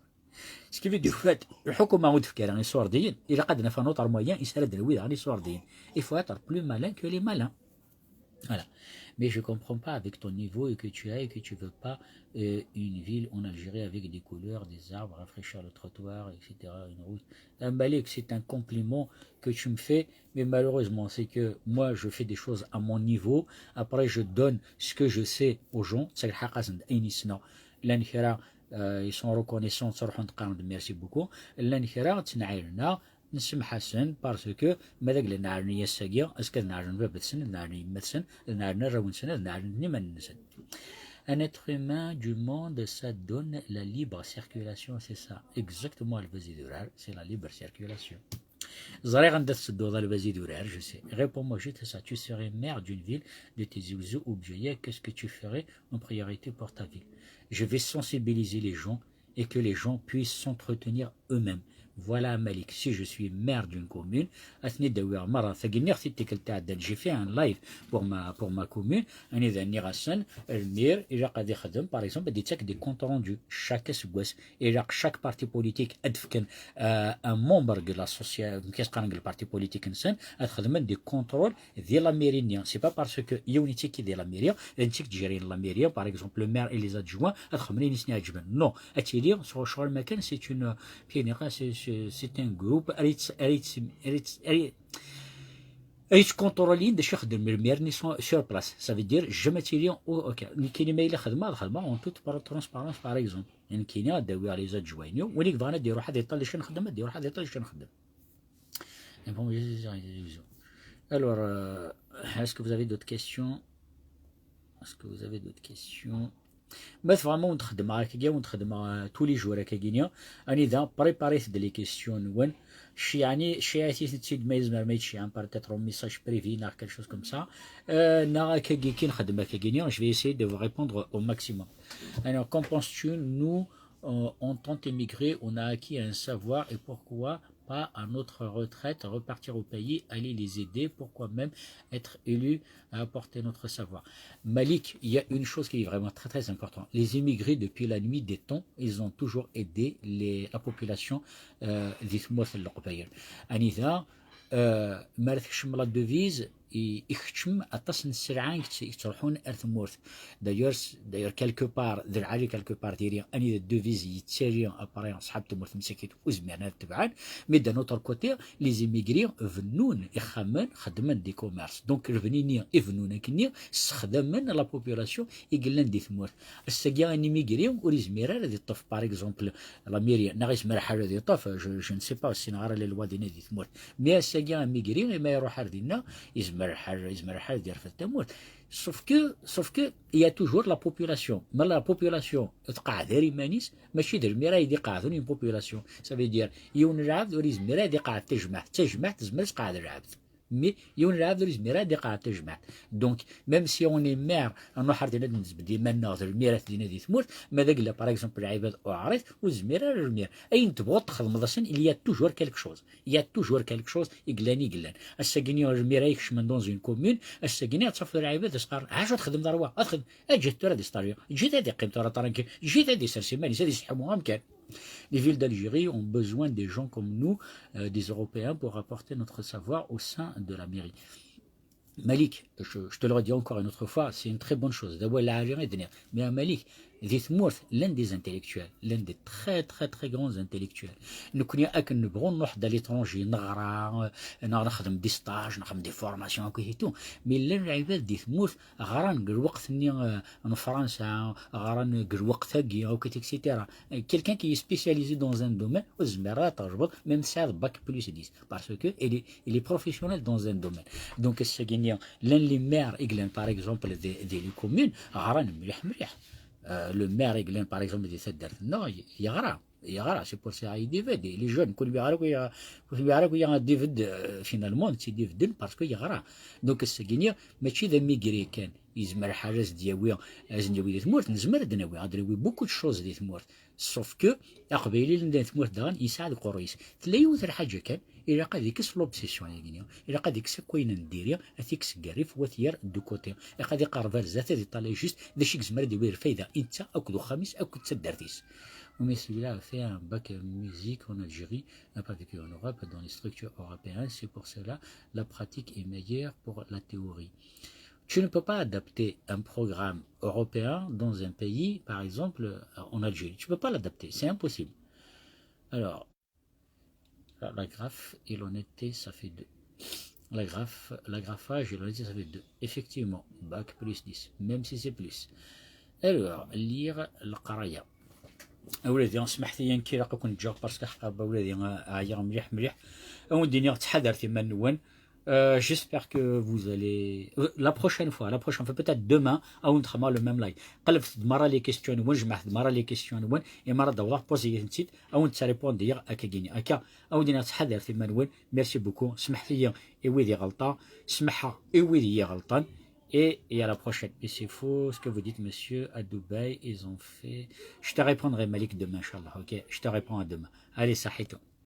Ce qui veut dire, en fait, lḥukuma ur d-tefki ara iṣurdiyen, ilaq ad naf un autre moyen, i s ara d-nawi daɣen iṣurdiyen. Il faut être plus malin que les malins. Voilà. Mais je comprends pas avec ton niveau et que tu as et que tu veux pas, euh, une ville en Algérie avec des couleurs, des arbres, rafraîchir le trottoir, et cetera, une route. Euh, Malik, c'est un compliment que tu me fais, mais malheureusement, c'est que moi, je fais des choses à mon niveau. Après, je donne ce que je sais aux gens. C'est le حق أسند أين يسنا. لأن كرا، euh, ils sont reconnaissants, ttruḥun qqaren-d merci beaucoup. Llan kra ttnɛilen-aɣ, nsemmeḥ-asen, parce que ma d agla nɛalen ass-agi, azekka ad nɛalen baba-tsen, ad nɛalen yemma-tsen, ad nɛalen arraw-nsen, ad nɛalen iman-nsen. Un être humain du monde, ça donne la libre circulation, c'est ça. Exactement, a lbaz idurar, c'est la libre circulation. Ẓriɣ anda tettedduḍ a lbaz idurar, je sais. Réponds-moi juste ça. Tu serais maire d'une ville de Tizi Ouzou ou Bjaya, qu'est-ce que tu ferais en priorité pour ta ville? Je vais sensibiliser les gens et que les gens puissent s'entretenir eux-mêmes. Voilà, Malik, si je suis maire d'une commune, ad ten-id-awiɣ merra. Tagi nniɣ-t-id tikkelt iɛeddan, j'ai fait un live pour ma, pour ma commune, anida nniɣ-asen, lmir, ilaq ad ixdem, par exemple, ad ittak des comptes rendus, chaque aseggas, ilaq chaque parti politique ad fken, euh, un membre de l'association, qu'est-ce que le parti politique nsen, ad xedmen des contrôles di la mairie-nni. C'est pas parce que yiwen ittekki di la mairie, d netta i yettjrin la mairie, par exemple, le maire et les adjoints, ad xedmen ayen i sen-iɛeǧben. Non, ad tili ccɣel, ccɣel makan, c'est une, c'est, c'est, c'est un groupe, ad yett-, ad yett-, ad yett-, ad yett-, ad yettcontrôlin d acu ixeddem le maire-nni sur, sur place. Ça veut dire, jamais ad tili, oh, ok, nekkini ma yella xedmeɣ, ad xedmeɣ en toute par-, transparence, par exemple. Nekkini ad d-awiɣ les adjoints-inu, win i yebɣan ad iruḥ ad iṭṭal d acu nxeddem, ad iruḥ ad iṭṭal d acu nxeddem. Et bon, je suis en réseau. Alors, euh, est-ce que vous avez d'autres questions? Est-ce que vous avez d'autres questions? Ma tebɣam ad wen-d-xedmeɣ akkagi, ad wen-d-xedmeɣ, euh, tous les jours akkagi-ni. Anida, préparez-d les questions-nwen. Cci-, yeɛni, cciɛit-tent-id ma yezmer ma yetceyɛen, peut-être en message privé, neɣ quelque chose comme ça. Euh, neɣ akkagi, ki nxeddem akkagi-ni, je vais essayer de vous répondre au maximum. Alors, qu'en penses-tu, nous, euh, en tant qu'immigrés, on a acquis un savoir et pourquoi pas à notre retraite, repartir au pays, aller les aider, pourquoi même être élu à apporter notre savoir. Malik, il y a une chose qui est vraiment très, très importante. Les immigrés, depuis la nuit des temps, ils ont toujours aidé les, la population, euh, di tmurt n Leqbayel. Anida, euh, mi ara tekcem la devise, i-, ikeččem aṭas n sselɛa i yett-, yettruḥun ar tmurt. D'ailleurs, s-, d'ailleurs, quelque part, d lɛali quelque part diri, anida devise yettali après ṣṣḥab tmurt msakit ur zmiren ad tebɛen, mais d'un autre côté, les immigrés bennun ixxamen, xeddmen des commerces. Donc, lebni-nni i bennun akkenni, ssexdamen la population i yellan di tmurt. Ass-agi, un immigré ur yezmir ara ad yeṭṭef, par exemple, la mairie, neɣ yezmer ḥal ad yeṭṭef, je, je ne sais pas, ur ssineɣ ara la loi dinna di tmurt. Mais ass-agi, immigré, imi iruḥ ar dinna, yezmer ḥal, yezmer ḥal ad yerfed tamurt. Sauf que, sauf que, il y a toujours la population. Ma la population tqeɛɛed ar iman-is, mačči d lmir ay d-iqeɛɛden une population. Ça veut dire, yiwen n lɛebd ur yezmir ad iqeɛɛed tajmaɛt. Tajmaɛt tezmer ad tqeɛɛed lɛebd. Mais yiwen n lɛebd ur yezmir ad iqeɛɛed tajmaɛt. Donc, même si on est maire, ad nruḥ ar dinna ad nesbedd iman-nneɣ d lmir ad dinna di tmurt, ma d agla, par exemple, lɛibad uɛrif, ur yezmir ara lmir. Ayen tebɣuḍ txedmeḍ-asen, il y a toujours quelque chose. Il y a toujours quelque chose i yellan, i yellan. Ass-agi-nni, lmir ay ikecmen dans une commune, ass-agi-nni ad tafeḍ lɛibad ad s-qqaren, "Acu txedmeḍ ar wa? Ad xedm-, eǧǧ-it tura ad isṭerri. Eǧǧ-it ad iqqim tura tranquille. Eǧǧ-it ad isers iman-is, ad iseḥmu amkan." Les villes d'Algérie ont besoin des gens comme nous, euh, des Européens, pour apporter notre savoir au sein de la mairie. Malik, je, je te le redis encore une autre fois, c'est une très bonne chose. D awal lɛali i d-nniɣ. Mais a Malik, Di tmurt, llan des intellectuels, llan des très, très, très grands intellectuels. Nekkni akken nebɣu nruḥ-d à l'étranger, neɣra, neɣ nexdem des stages, nexdem des formations, akk et tout. Mais llan lɛibad di tmurt, ɣran deg lweqt-nni, euh, n Fransa, ɣran deg lweqt-agi, akk, et cetera. Quelqu'un qui est spécialisé dans un domaine, ur tezmir ara ad tɛejbeḍ, même tesɛiḍ bac plus dix. Parce que il est, il est professionnel dans un domaine. Donc, ass-agi-nni, llan les maires i yellan, par exemple, des, des les communes, ɣran mliḥ, mliḥ. Euh, le maire i yellan, par exemple, di taddart-nneɣ, yeɣra, yeɣra, c'est pour ça il est divide. Les jeunes, kul mi yeɣra, kul mi yeɣra, kul mi yeɣra, divide, euh, finalement, c'est divide parce que yeɣra. Donc, ass-agi-nni, mačči d amigri kan, yezmer lḥal ad s-d-yawi, ad s-d-yawi di tmurt, nezmer ad d-nawi, ad d-nawi beaucoup de choses di tmurt. Sauf que, aqbayli llan di tmurt daɣen, yesɛa deg uqerruy-is. Tella yiwet lḥaǧa kan, ilaq ad ikkes l'obsession-agi-nni. Ilaq ad ikkes akk ayen n diri, ad t-ikkes deg rrif, u ad t-yerr de côté. Ilaq ad iqerreb ar zdat, ad iṭṭalay juste d acu i yezmer ad d-yawi lfayda i netta akked uxxam-is akked taddart-is. Mais celui-là a fait un bac musique en Algérie, n'a pas vécu en Europe, dans les structures européennes. C'est pour cela la pratique est meilleure pour la théorie. Tu ne peux pas adapter un programme européen dans un pays, par exemple, euh, en Algérie. Tu ne peux pas l'adapter, c'est impossible. Alors, la, la graphe et l'honnêteté, ça fait deux. La graphe, l'agrafage et l'honnêteté, ça fait deux. Effectivement, bac plus dix, même si c'est plus. Alors, lire le qaraya. Awladi, smaḥet-iyi, nekk ilaq ad ken-ǧǧeɣ parce que ḥqaqa awladi, ɛyiɣ mliḥ, mliḥ. Ad wen-d-iniɣ ttḥadaret iman-nwen. Euh, j'espère que vous allez, euh, la prochaine fois, la prochaine fois, peut-être demain, ad wen-d-xedmeɣ le même live. Qelbet-d merra les questions-nwen, jemɛet-d merra les questions-nwen, et mi ara d-awḍeɣ, posez-itent-id, ad wen-d-répondiɣ akkagini. Akka, ad wen-d-iniɣ ttḥadaret iman-nwen. Merci beaucoup. Smaḥet-iyi i wid iɣelṭen, smaḥeɣ i wid i iɣelṭen. Et, et à la prochaine. Et c'est faux ce que vous dites, monsieur. À Dubaï, ils ont fait. Je te répondrai, Malik, demain, Inch'Allah. Ok, je te réponds à demain. Allez, saḥitu.